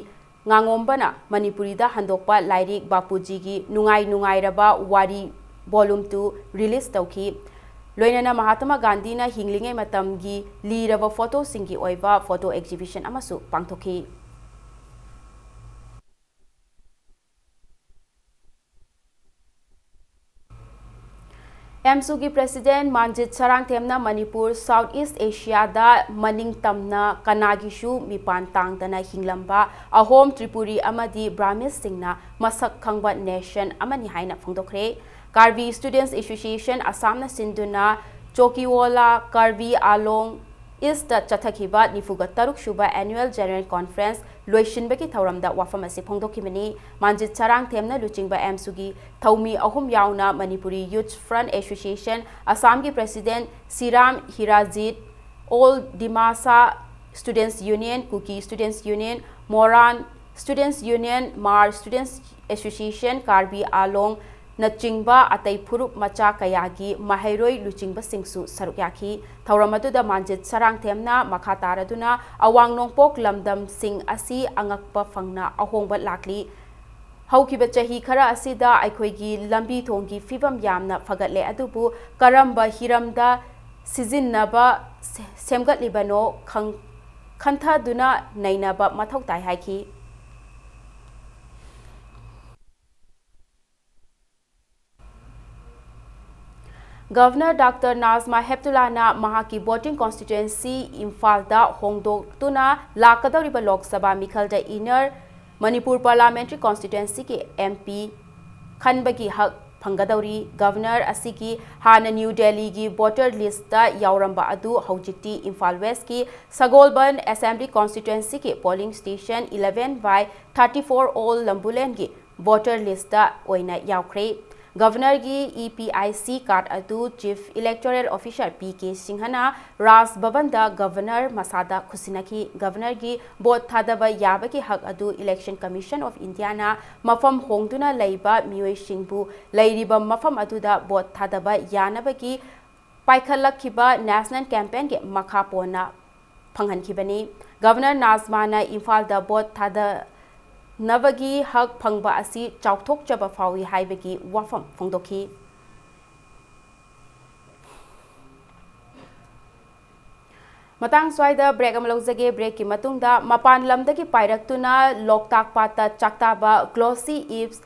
ꯉꯥꯉꯣꯝꯕꯅ ꯃꯅꯤꯄꯨꯔꯤꯗ ꯍꯟꯗꯣꯛꯄ ꯂꯥꯏꯔꯤꯛ ꯕꯥꯄꯨꯖꯤꯒꯤ ꯅꯨꯡꯉꯥꯏ ꯅꯨꯡꯉꯥꯏꯔꯕ ꯋꯥꯔꯤ Volume two release ꯇꯧꯈꯤ꯫ ꯂꯣꯏꯅꯅ ꯃꯍꯥꯇꯃꯥ ꯒꯥꯟꯙꯤꯅ ꯍꯤꯡꯂꯤꯉꯩ ꯃꯇꯝꯒꯤ ꯂꯤꯔꯕ ꯐꯣꯇꯣꯁꯤꯡꯒꯤ ꯑꯣꯏꯕ photo exhibition ꯑꯃꯁꯨ ꯄꯥꯡꯊꯣꯛꯈꯤ꯫ AMSUꯒꯤ President ꯃꯥꯟꯖꯤꯠ ꯁꯔꯥꯡꯊꯦꯝꯅ ꯃꯅꯤꯄꯨꯔ South East Asiaꯗ ꯃꯅꯤꯡ ꯇꯝꯅ ꯀꯅꯥꯒꯤꯁꯨ ꯃꯤꯄꯥꯟ ꯇꯥꯡꯗꯅ ꯍꯤꯡꯂꯝꯕ ꯑꯍꯣꯝ, ꯇ꯭ꯔꯤꯄꯨꯔꯤ ꯑꯃꯗꯤ ꯕ꯭ꯔꯥꯍꯃꯤꯁꯁꯤꯡꯅ ꯃꯁꯛ ꯈꯪꯕ nation ꯑꯃꯅꯤ ꯍꯥꯏꯅ ꯐꯣꯡꯗꯣꯛꯈ꯭ꯔꯦ꯫ Karbi Students Association ꯑꯁꯥꯝꯅ ꯁꯤꯟꯗꯨꯅ ꯆꯣꯀꯤꯋꯣꯂꯥ ꯀꯥꯔꯕꯤ ꯑꯥꯂꯣꯡ ꯏꯁꯇ ꯆꯠꯊꯈꯤꯕ ꯅꯤꯐꯨꯒ ꯇꯔꯨꯛ ꯁꯨꯕ Annual General Conference ꯂꯣꯏꯁꯤꯟꯕꯒꯤ ꯊꯧꯔꯝꯗ ꯋꯥꯐꯝ ꯑꯁꯤ ꯐꯣꯡꯗꯣꯛꯈꯤꯕꯅꯤ꯫ ꯃꯥꯟꯖꯤꯠ ꯁꯔꯥꯡꯊꯦꯝꯅ ꯂꯨꯆꯤꯡꯕ AMSUꯒꯤ ꯊꯧꯃꯤ ꯑꯍꯨꯝ ꯌꯥꯎꯅ Manipuri Youth Front Association ꯑꯁꯥꯝꯒꯤ President ꯁꯤꯔꯥꯝ ꯍꯤꯔꯥꯖꯤꯠ, All Dimasa Students Union, Kuki Students Union, Moran Students Union, Hmar Students Association, ꯀꯥꯔꯕꯤ ꯑꯥꯂꯣꯡ ꯅꯆꯤꯡꯕ ꯑꯇꯩ ꯐꯨꯔꯨꯞ ꯃꯆꯥ ꯀꯌꯥꯒꯤ ꯃꯍꯩꯔꯣꯏ ꯂꯨꯆꯤꯡꯕꯁꯤꯡꯁꯨ ꯁꯔꯨꯛ ꯌꯥꯈꯤ꯫ ꯊꯧꯔꯝ ꯑꯗꯨꯗ ꯃꯥꯟꯖꯤꯠ ꯁꯔꯥꯡꯊꯦꯝꯅ ꯃꯈꯥ ꯇꯥꯔꯗꯨꯅ ꯑꯋꯥꯡ ꯅꯣꯡꯄꯣꯛ ꯂꯝꯗꯝꯁꯤꯡ ꯑꯁꯤ ꯑꯉꯛꯄ ꯐꯪꯅ ꯑꯍꯣꯡꯕ ꯂꯥꯛꯂꯤ꯫ ꯍꯧꯈꯤꯕ ꯆꯍꯤ ꯈꯔ ꯑꯁꯤꯗ ꯑꯩꯈꯣꯏꯒꯤ ꯂꯝꯕꯤ ꯊꯣꯡꯒꯤ ꯐꯤꯕꯝ ꯌꯥꯝꯅ ꯐꯒꯠꯂꯦ, ꯑꯗꯨꯕꯨ ꯀꯔꯝꯕ ꯍꯤꯔꯝꯗ ꯁꯤꯖꯤꯟꯅꯕ ꯁꯦ-, ꯁꯦꯝꯒꯠꯂꯤꯕꯅꯣ ꯈꯪ-, ꯈꯟꯊꯗꯨꯅ ꯅꯩꯅꯕ ꯃꯊꯧ ꯇꯥꯏ ꯍꯥꯏꯈꯤ꯫ ꯒꯚꯔꯅꯔ ꯗꯥꯛꯇꯔ ꯅꯥꯖꯃꯥ ꯍꯦꯞꯇꯨꯂꯥꯅ ꯃꯍꯥꯛꯀꯤ voting constituency ꯏꯝꯐꯥꯜꯗ ꯍꯣꯡꯗꯣꯛꯇꯨꯅ ꯂꯥꯛꯀꯗꯧꯔꯤꯕ ꯂꯣꯛ Sabha ꯃꯤꯈꯜꯗ inner Manipur ꯄꯥꯔꯂꯥꯃꯦꯟꯇꯔꯤ ꯀꯣꯟꯁꯇꯤꯇ꯭ꯋꯦꯟꯁꯤꯒꯤ M P ꯈꯟꯕꯒꯤ ꯍꯛ ꯐꯪꯒꯗꯧꯔꯤ꯫ ꯒꯚꯔꯅꯔ ꯑꯁꯤꯒꯤ ꯍꯥꯟꯅ ꯅ꯭ꯌꯨ ꯗꯦꯜꯂꯤꯒꯤ ꯚꯣꯇꯔ ꯂꯤꯁꯇ ꯌꯥꯎꯔꯝꯕ ꯑꯗꯨ ꯍꯧꯖꯤꯛꯇꯤ ꯏꯝꯐꯥꯜ ꯋꯦꯁꯀꯤ ꯁꯒꯣꯜꯕꯟ ꯑꯦꯁꯦꯝꯕ꯭ꯂꯤ ꯀꯣꯟꯁꯇꯤꯇ꯭ꯋꯦꯟꯁꯤꯒꯤ polling station eleven by thirty four old ꯂꯝꯕꯨꯂꯦꯟꯒꯤ ꯚꯣꯇꯔ ꯂꯤꯁꯇ ꯑꯣꯏꯅ ꯌꯥꯎꯈ꯭ꯔꯦ꯫ ꯒꯚꯔꯅꯔꯒꯤ E P I C card ꯑꯗꯨ chief electoral officer P K ꯁꯤꯡꯍꯅ ꯔꯥꯖ ꯚꯕꯟꯗ ꯒꯚꯔꯅꯔ ꯃꯁꯥꯗ ꯈꯨꯠꯁꯤꯟꯅꯈꯤ꯫ ꯒꯚꯔꯅꯔꯒꯤ ꯚꯣꯠ ꯊꯥꯗꯕ ꯌꯥꯕꯒꯤ ꯍꯛ ꯑꯗꯨ Election Commission of Indiaꯅ ꯃꯐꯝ ꯍꯣꯡꯗꯨꯅ ꯂꯩꯕ ꯃꯤꯑꯣꯏꯁꯤꯡꯕꯨ ꯂꯩꯔꯤꯕ ꯃꯐꯝ ꯑꯗꯨꯗ ꯚꯣꯠ ꯊꯥꯗꯕ ꯌꯥꯅꯕꯒꯤ ꯄꯥꯏꯈꯠꯂꯛꯈꯤꯕ ꯅꯦꯁꯅꯦꯜ ꯀꯦꯝꯄꯦꯟꯒꯤ ꯃꯈꯥ ꯄꯣꯟꯅ ꯐꯪꯍꯟꯈꯤꯕꯅꯤ꯫ ꯒꯚꯔꯅꯔ ꯅꯥꯖꯃꯥꯅ ꯏꯝꯐꯥꯜꯗ ꯚꯣꯠ ꯊꯥꯗꯅꯕꯒꯤ ꯍꯛ ꯐꯪꯕ ꯑꯁꯤ ꯆꯥꯎꯊꯣꯛꯆꯕ ꯐꯥꯎꯏ ꯍꯥꯏꯕꯒꯤ ꯋꯥꯐꯝ ꯐꯣꯡꯗꯣꯛꯈꯤ꯫ ꯃꯇꯥꯡ ꯁ꯭ꯋꯥꯏꯗ ꯕ꯭ꯔꯦꯛ ꯑꯃ ꯂꯧꯖꯒꯦ꯫ ꯕ꯭ꯔꯦꯛꯀꯤ ꯃꯇꯨꯡꯗ ꯃꯄꯥꯟ ꯂꯝꯗꯒꯤ ꯄꯥꯏꯔꯛꯇꯨꯅ ꯂꯣꯛꯇꯥꯛ ꯄꯥꯠꯇ ꯆꯥꯛꯇꯥꯕ glossy apes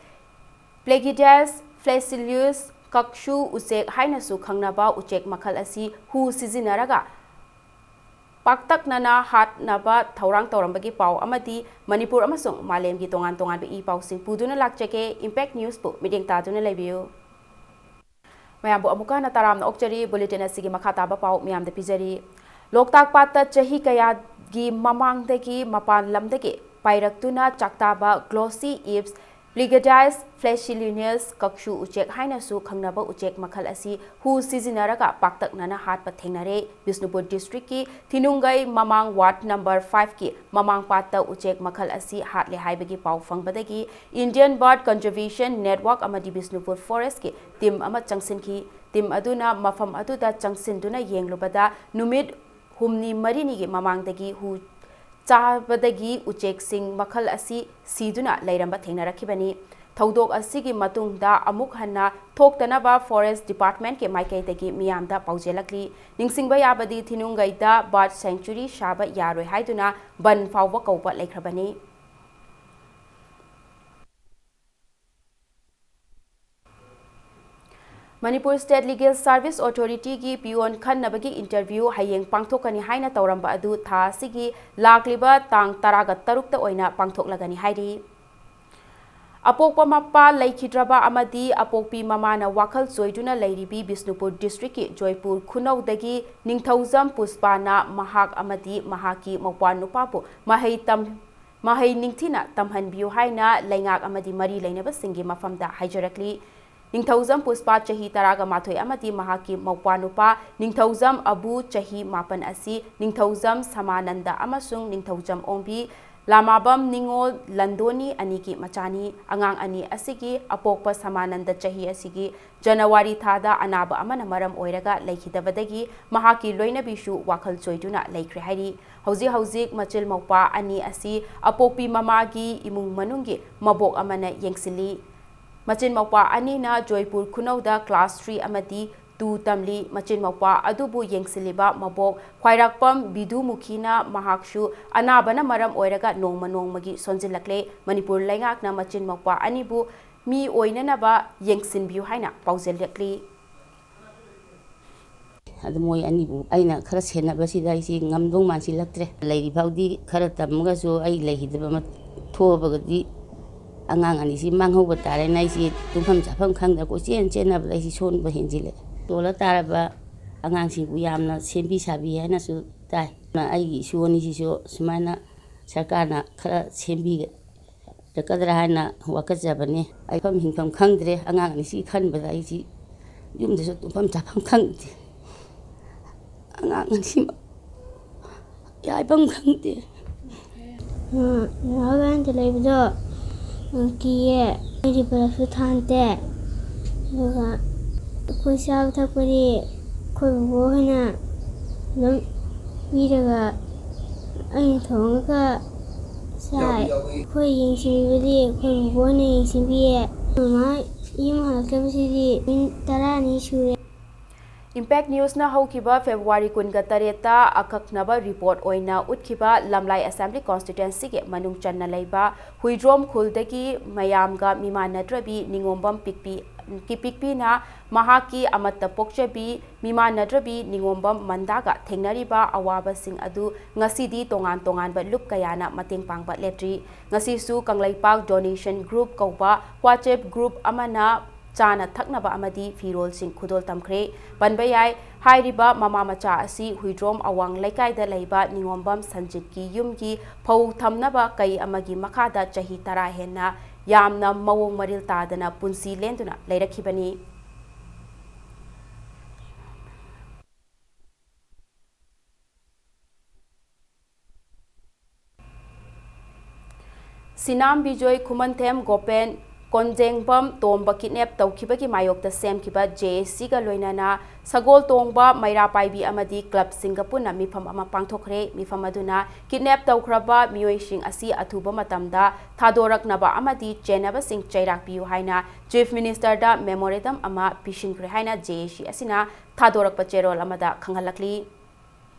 Plagiodus flaccillus ꯀꯛꯁꯨ ꯎꯆꯦꯛ ꯍꯥꯏꯅꯁꯨ ꯈꯪꯅꯕ ꯎꯆꯦꯛ ꯃꯈꯜ ꯑꯁꯤ ꯍꯨ ꯁꯤꯖꯤꯟꯅꯔꯒ ꯄꯥꯛꯇꯛꯅꯅ ꯍꯥꯠꯅꯕ ꯊꯧꯔꯥꯡ ꯇꯧꯔꯝꯕꯒꯤ ꯄꯥꯎ ꯑꯃꯗꯤ ꯃꯅꯤꯄꯨꯔ ꯑꯃꯁꯨꯡ ꯃꯥꯂꯦꯝꯒꯤ ꯇꯣꯉꯥꯟ ꯇꯣꯉꯥꯟꯕ ꯏ ꯄꯥꯎꯁꯤꯡ ꯄꯨꯗꯨꯅ ꯂꯥꯛꯆꯒꯦ꯫ Impact Newsꯄꯨ ꯃꯤꯠꯌꯦꯡ ꯇꯥꯗꯨꯅ ꯂꯩꯕꯤꯌꯨ꯫ ꯃꯌꯥꯝꯕꯨ ꯑꯃꯨꯛꯀ ꯍꯟꯅ ꯇꯔꯥꯝꯅ ꯑꯣꯛꯆꯔꯤ꯫ Bulletin ꯑꯁꯤꯒꯤ ꯃꯈꯥ ꯇꯥꯕ ꯄꯥꯎ ꯃꯌꯥꯝꯗ ꯄꯤꯖꯔꯤ꯫ ꯂꯣꯛꯇꯥꯛ ꯄꯥꯠꯇ ꯆꯍꯤ ꯀꯌꯥꯒꯤ ꯃꯃꯥꯡꯗꯒꯤ ꯃꯄꯥꯟ ꯂꯝꯗꯒꯤ ꯄꯥꯏꯔꯛꯇꯨꯅ ꯆꯥꯛꯇꯥꯕ glossy apes Plagiodus flaccillinus ꯀꯛꯁꯨ ꯎꯆꯦꯛ ꯍꯥꯏꯅꯁꯨ ꯈꯪꯅꯕ ꯎꯆꯦꯛ ꯃꯈꯜ ꯑꯁꯤ ꯍꯨ ꯁꯤꯖꯤꯟꯅꯔꯒ ꯄꯥꯛꯇꯛꯅꯅ ꯍꯥꯠꯄ ꯊꯦꯡꯅꯔꯦ꯫ ꯕꯤꯁꯅꯨꯄꯨꯔ districtꯀꯤ ꯊꯤꯅꯨꯡꯒꯩ ꯃꯃꯥꯡ ward number fiveꯀꯤ ꯃꯃꯥꯡ ꯄꯥꯠꯇ ꯎꯆꯦꯛ ꯃꯈꯜ ꯑꯁꯤ ꯍꯥꯠꯂꯦ ꯍꯥꯏꯕꯒꯤ ꯄꯥꯎ ꯐꯪꯕꯗꯒꯤ Indian Bird Conservation Network ꯑꯃꯗꯤ ꯕꯤꯁꯅꯨꯄꯨꯔ forestꯀꯤ team ꯑꯃ ꯆꯪꯁꯤꯟꯈꯤ꯫ Team ꯑꯗꯨꯅ ꯃꯐꯝ ꯑꯗꯨꯗ ꯆꯪꯁꯤꯟꯗꯨꯅ ꯌꯦꯡꯂꯨꯕꯗ ꯅꯨꯃꯤꯠ ꯍꯨꯝꯅꯤ ꯃꯔꯤꯅꯤꯒꯤ ꯃꯃꯥꯡꯗꯒꯤ ꯍꯨ ꯆꯥꯕꯗꯒꯤ ꯎꯆꯦꯛꯁꯤꯡ ꯃꯈꯜ ꯑꯁꯤ ꯁꯤꯗꯨꯅ ꯂꯩꯔꯝꯕ ꯊꯦꯡꯅꯔꯛꯈꯤꯕꯅꯤ꯫ ꯊꯧꯗꯣꯛ ꯑꯁꯤꯒꯤ ꯃꯇꯨꯡꯗ ꯑꯃꯨꯛ ꯍꯟꯅ ꯊꯣꯛꯇꯅꯕ Forest Department ꯀꯤ ꯃꯥꯏꯀꯩꯗꯒꯤ ꯃꯤꯌꯥꯝꯗ ꯄꯥꯎꯖꯦꯜꯂꯛꯂꯤ꯫ ꯅꯤꯡꯁꯤꯡꯕ ꯌꯥꯕꯗꯤ, ꯊꯤꯅꯨꯡꯒꯩꯗ bird sanctuary ꯁꯥꯕ ꯌꯥꯔꯣꯏ ꯍꯥꯏꯗꯨꯅ ꯕꯟ ꯐꯥꯎꯕ ꯀꯧꯕ ꯂꯩꯈ꯭ꯔꯕꯅꯤ꯫ Manipur State Legal Service Authority ꯒꯤ peon ꯈꯟꯅꯕꯒꯤ interview ꯍꯌꯦꯡ ꯄꯥꯡꯊꯣꯛꯀꯅꯤ ꯍꯥꯏꯅ ꯇꯧꯔꯝꯕ ꯑꯗꯨ ꯊꯥ ꯑꯁꯤꯒꯤ ꯂꯥꯛꯂꯤꯕ ꯇꯥꯡ ꯇꯔꯥꯒ ꯇꯔꯨꯛꯇ ꯑꯣꯏꯅ ꯄꯥꯡꯊꯣꯛꯂꯒꯅꯤ ꯍꯥꯏꯔꯤ꯫ ꯑꯄꯣꯛꯄ ꯃꯄꯥ ꯂꯩꯈꯤꯗ꯭ꯔꯕ ꯑꯃꯗꯤ ꯑꯄꯣꯛꯄꯤ ꯃꯃꯥꯅ ꯋꯥꯈꯜ ꯆꯣꯏꯗꯨꯅ ꯂꯩꯔꯤꯕꯤ ꯕꯤꯁꯅꯨꯄꯨꯔ district ꯀꯤ ꯖꯣꯏꯄꯨꯔ ꯈꯨꯅꯧꯗꯒꯤ ꯅꯤꯡꯊꯧꯖꯝ ꯄꯨꯁꯄꯥꯅ ꯃꯍꯥꯛ ꯑꯃꯗꯤ ꯃꯍꯥꯛꯀꯤ ꯃꯧꯄ꯭ꯋꯥ ꯅꯨꯄꯥꯕꯨ ꯃꯍꯩ ꯇꯝ-, ꯃꯍꯩ ꯅꯤꯡꯊꯤꯅ ꯇꯝꯍꯟꯕꯤꯌꯨ ꯍꯥꯏꯅ ꯂꯩꯉꯥꯛ ꯑꯃꯗꯤ ꯃꯔꯤ ꯂꯩꯅꯕꯁꯤꯡꯒꯤ ꯃꯐꯝꯗ ꯍꯥꯏꯖꯔꯛꯂꯤ꯫ ꯅꯤꯡꯊꯧꯖꯝ ꯄꯨꯁꯄꯥ ꯆꯍꯤ ꯇꯔꯥꯒ ꯃꯥꯊꯣꯏ ꯑꯃꯗꯤ ꯃꯍꯥꯛꯀꯤ ꯃꯧꯄ꯭ꯋꯥ ꯅꯨꯄꯥ ꯅꯤꯡꯊꯧꯖꯝ ꯑꯕꯨ ꯆꯍꯤ ꯃꯥꯄꯟ ꯑꯁꯤ ꯅꯤꯡꯊꯧꯖꯝ ꯁꯃꯥꯅꯟꯗ ꯑꯃꯁꯨꯡ ꯅꯤꯡꯊꯧꯖꯝ ꯑꯣꯡꯕꯤ ꯂꯥꯃꯥꯕꯝ ꯅꯤꯉꯣꯜ ꯂꯟꯗꯣꯅꯤ ꯑꯅꯤꯒꯤ ꯃꯆꯥꯅꯤ꯫ ꯑꯉꯥꯡ ꯑꯅꯤ ꯑꯁꯤꯒꯤ ꯑꯄꯣꯛꯄ ꯁꯃꯥꯅꯟꯗ ꯆꯍꯤ ꯑꯁꯤꯒꯤ ꯖꯅꯋꯥꯔꯤ ꯊꯥꯗ ꯑꯅꯥꯕ ꯑꯃꯅ ꯃꯔꯝ ꯑꯣꯏꯔꯒ ꯂꯩꯈꯤꯗꯕꯗꯒꯤ ꯃꯍꯥꯛꯀꯤ ꯂꯣꯏꯅꯕꯤꯁꯨ ꯋꯥꯈꯜ ꯆꯣꯏꯗꯨꯅ ꯂꯩꯈ꯭ꯔꯦ ꯍꯥꯏꯔꯤ꯫ ꯍꯧꯖꯤꯛ ꯍꯧꯖꯤꯛ ꯃꯆꯤꯜ ꯃꯧꯄ꯭ꯋꯥ ꯑꯅꯤ ꯑꯁꯤ ꯑꯄꯣꯛꯄꯤ ꯃꯃꯥꯒꯤ ꯏꯃꯨꯡ ꯃꯅꯨꯡꯒꯤ ꯃꯕꯣꯛ ꯑꯃꯅ ꯌꯦꯡꯁꯤꯜꯂꯤ꯫ ꯃꯆꯤꯟ ꯃꯧꯄ꯭ꯋꯥ ꯑꯅꯤꯅ ꯖꯣꯏꯄꯨꯔ ꯈꯨꯅꯧꯗ class three ꯑꯃꯗꯤ two ꯇꯝꯂꯤ꯫ ꯃꯆꯤꯟ ꯃꯧꯄ꯭ꯋꯥ ꯑꯗꯨꯕꯨ ꯌꯦꯡꯁꯤꯜꯂꯤꯕ ꯃꯕꯣꯛ ꯈ꯭ꯋꯥꯏꯔꯥꯛꯄꯝ ꯕꯤꯗꯨꯃꯨꯈꯤꯅ ꯃꯍꯥꯛꯁꯨ ꯑꯅꯥꯕꯅ ꯃꯔꯝ ꯑꯣꯏꯔꯒ ꯅꯣꯡꯃ ꯅꯣꯡꯃꯒꯤ ꯁꯣꯟꯖꯤꯜꯂꯛꯂꯦ꯫ ꯃꯅꯤꯄꯨꯔ ꯂꯩꯉꯥꯛꯅ ꯃꯆꯤꯟ ꯃꯧꯄ꯭ꯋꯥ ꯑꯅꯤꯕꯨ ꯃꯤ ꯑꯣꯏꯅꯅꯕ ꯌꯦꯡꯁꯤꯟꯕꯤꯌꯨ ꯍꯥꯏꯅ ꯄꯥꯎꯖꯦꯜꯂꯛꯂꯤ꯫ ꯑꯗꯨ ꯃꯣꯏ ꯑꯅꯤꯕꯨ ꯑꯩꯅ ꯈꯔ ꯁꯦꯟꯅꯕꯁꯤꯗ ꯑꯩꯁꯤ ꯉꯝꯗꯧ ꯃꯥꯟꯁꯤꯜꯂꯛꯇ꯭ꯔꯦ꯫ ꯂꯩꯔꯤ ꯐꯥꯎꯗꯤ ꯈꯔ ꯇꯝꯃꯒꯁꯨ ꯑꯩ ꯂꯩꯈꯤꯗꯕ ꯑꯃ ꯊꯣꯛꯑꯕꯒꯗꯤ ꯑꯉꯥꯡ ꯑꯅꯤꯁꯤ ꯃꯥꯡꯍꯧꯕ ꯇꯥꯔꯦꯅ ꯑꯩꯁꯤ ꯇꯨꯝꯐꯝ ꯆꯥꯐꯝ ꯈꯪꯗꯅ ꯀꯣꯏꯆꯦꯟ ꯆꯦꯟꯅꯕꯗ ꯑꯩꯁꯤ ꯁꯣꯟꯕ ꯍꯦꯟꯖꯤꯜꯂꯛꯑꯦ꯫ ꯇꯣꯜꯂ ꯇꯥꯔꯕ ꯑꯉꯥꯡꯁꯤꯡꯕꯨ ꯌꯥꯝꯅ ꯁꯦꯝꯕꯤ ꯁꯥꯕꯤ ꯍꯥꯏꯅꯁꯨ ꯇꯥꯏ꯫ ꯑꯩꯒꯤ ꯏꯁꯨ ꯑꯅꯤꯁꯤꯁꯨ ꯁꯨꯃꯥꯏꯅ ꯁꯔꯀꯥꯔꯅ ꯈꯔ ꯁꯦꯝꯕꯤꯔꯛꯀꯗ꯭ꯔꯥ ꯍꯥꯏꯅ ꯋꯥꯀꯠꯆꯕꯅꯤ꯫ ꯍꯥꯏꯐꯝ ꯍꯤꯡꯐꯝ ꯈꯪꯗ꯭ꯔꯦ꯫ ꯑꯉꯥꯡ ꯑꯅꯤꯁꯤ ꯈꯟꯕꯗ ꯑꯩꯁꯤ ꯌꯨꯝꯗꯁꯨ ꯇꯨꯝꯐꯝ ꯆꯥꯐꯝ ꯈꯪꯗꯦ꯫ ꯑꯉꯥꯡ ꯑꯅꯤꯁꯤꯃꯛ ꯌꯥꯏꯐꯝ ꯈꯪꯗꯦ꯫ ꯅꯍꯥꯟꯋꯥꯏꯗ ꯂꯩꯕꯗꯣ ꯀꯤꯌꯦ꯫ ꯑꯩꯗꯤ ꯕꯔꯞꯁꯨ ꯊꯥꯟꯗꯦ꯫ ꯑꯗꯨꯒ ꯑꯩꯈꯣꯏ ꯆꯥꯕ ꯊꯛꯄꯗꯤ ꯑꯩꯈꯣꯏ ꯕꯣꯕꯣꯛ ꯍꯣꯏꯅ ꯑꯗꯨꯝ ꯄꯤꯔꯒ ꯑꯩꯅ ꯊꯣꯡꯉꯒ ꯁꯥꯏ꯫ ꯑꯩꯈꯣꯏ ꯌꯦꯡꯁꯤꯟꯕꯤꯕꯗꯤ ꯑꯩꯈꯣꯏ ꯕꯣꯕꯣꯅ ꯌꯦꯡꯁꯤꯟꯕꯤꯌꯦ꯫ ꯃꯃꯥ ꯌꯨꯝ ꯍꯜꯂꯛꯇꯕꯁꯤꯗꯤ ꯅꯨꯃꯤꯠ ꯇꯔꯥꯅꯤ ꯁꯨꯔꯦ꯫ Impact Newsꯅ ꯍꯧꯈꯤꯕ February ꯀꯨꯟꯒ ꯇꯔꯦꯠꯇ ꯑꯀꯛꯅꯕ report ꯑꯣꯏꯅ ꯎꯠꯈꯤꯕ ꯂꯝꯂꯥꯏ Assembly Constituencyꯒꯤ ꯃꯅꯨꯡ ꯆꯟꯅ ꯂꯩꯕ ꯍꯨꯏꯗ꯭ꯔꯣꯝ ꯈꯨꯜꯗꯒꯤ ꯃꯌꯥꯝꯒ ꯃꯤꯃꯥꯟꯅꯗ꯭ꯔꯕꯤ ꯅꯤꯉꯣꯝꯕꯝ ꯄꯤꯛꯄꯤ, ꯀꯤ ꯄꯤꯛꯄꯤꯅ ꯃꯍꯥꯛꯀꯤ ꯑꯃꯠꯇ ꯄꯣꯛꯆꯕꯤ ꯃꯤꯃꯥꯟꯅꯗ꯭ꯔꯕꯤ ꯅꯤꯉꯣꯝꯕꯝ ꯃꯟꯗꯥꯒ ꯊꯦꯡꯅꯔꯤꯕ ꯑꯋꯥꯕꯁꯤꯡ ꯑꯗꯨ ꯉꯁꯤꯗꯤ ꯇꯣꯉꯥꯟ ꯇꯣꯉꯥꯟꯕ ꯂꯨꯞ ꯀꯌꯥꯅ ꯃꯇꯦꯡ ꯄꯥꯡꯕ ꯂꯦꯞꯇ꯭ꯔꯤ꯫ ꯉꯁꯤꯁꯨ ꯀꯪꯂꯩꯄꯥꯛ Donation Group ꯀꯧꯕ WhatsApp group ꯑꯃꯅ ꯆꯥꯅ ꯊꯛꯅꯕ ꯑꯃꯗꯤ ꯐꯤꯔꯣꯜꯁꯤꯡ ꯈꯨꯗꯣꯜ ꯇꯝꯈ꯭ꯔꯦ꯫ ꯄꯟꯕ ꯌꯥꯏ, ꯍꯥꯏꯔꯤꯕ ꯃꯃꯥ ꯃꯆꯥ ꯑꯁꯤ ꯍꯨꯏꯗ꯭ꯔꯣꯝ ꯑꯋꯥꯡ ꯂꯩꯀꯥꯏꯗ ꯂꯩꯕ ꯅꯤꯉꯣꯝꯕꯝ ꯁꯟꯖꯤꯠꯀꯤ ꯌꯨꯝꯒꯤ ꯐꯧ ꯊꯝꯅꯕ ꯀꯩ ꯑꯃꯒꯤ ꯃꯈꯥꯗ ꯆꯍꯤ ꯇꯔꯥ ꯍꯦꯟꯅ ꯌꯥꯝꯅ ꯃꯑꯣꯡ ꯃꯔꯤꯜ ꯇꯥꯗꯅ ꯄꯨꯟꯁꯤ ꯂꯦꯟꯗꯨꯅ ꯂꯩꯔꯛꯈꯤꯕꯅꯤ꯫ ꯁꯤꯅꯥꯝ ꯕꯤꯖꯣꯏ, ꯈꯨꯃꯟꯊꯦꯝ ꯒꯣꯄꯦꯟ, ꯀꯣꯟꯖꯦꯡꯕꯝ ꯇꯣꯝꯕ kidnap ꯇꯧꯈꯤꯕꯒꯤ ꯃꯥꯌꯣꯛꯇ ꯁꯦꯝꯈꯤꯕ JACꯒ ꯂꯣꯏꯅꯅ ꯁꯒꯣꯜ ꯇꯣꯡꯕ, ꯃꯩꯔꯥ ꯄꯥꯏꯕꯤ ꯑꯃꯗꯤ clubꯁꯤꯡꯒ ꯄꯨꯟꯅ ꯃꯤꯐꯝ ꯑꯃ ꯄꯥꯡꯊꯣꯛꯈ꯭ꯔꯦ꯫ ꯃꯤꯐꯝ ꯑꯗꯨꯅ kidnap ꯇꯧꯈ꯭ꯔꯕ ꯃꯤꯑꯣꯏꯁꯤꯡ ꯑꯁꯤ ꯑꯊꯨꯕ ꯃꯇꯝꯗ ꯊꯥꯗꯣꯔꯛꯅꯕ ꯑꯃꯗꯤ ꯆꯦꯟꯅꯕꯁꯤꯡ ꯆꯩꯔꯥꯛ ꯄꯤꯌꯨ ꯍꯥꯏꯅ Chief Ministerꯗ memorandum ꯑꯃ ꯄꯤꯁꯤꯟꯈ꯭ꯔꯦ ꯍꯥꯏꯅ JAC ꯑꯁꯤꯅ ꯊꯥꯗꯣꯔꯛꯄ ꯆꯦꯔꯣꯜ ꯑꯃꯗ ꯈꯪꯍꯜꯂꯛꯂꯤ꯫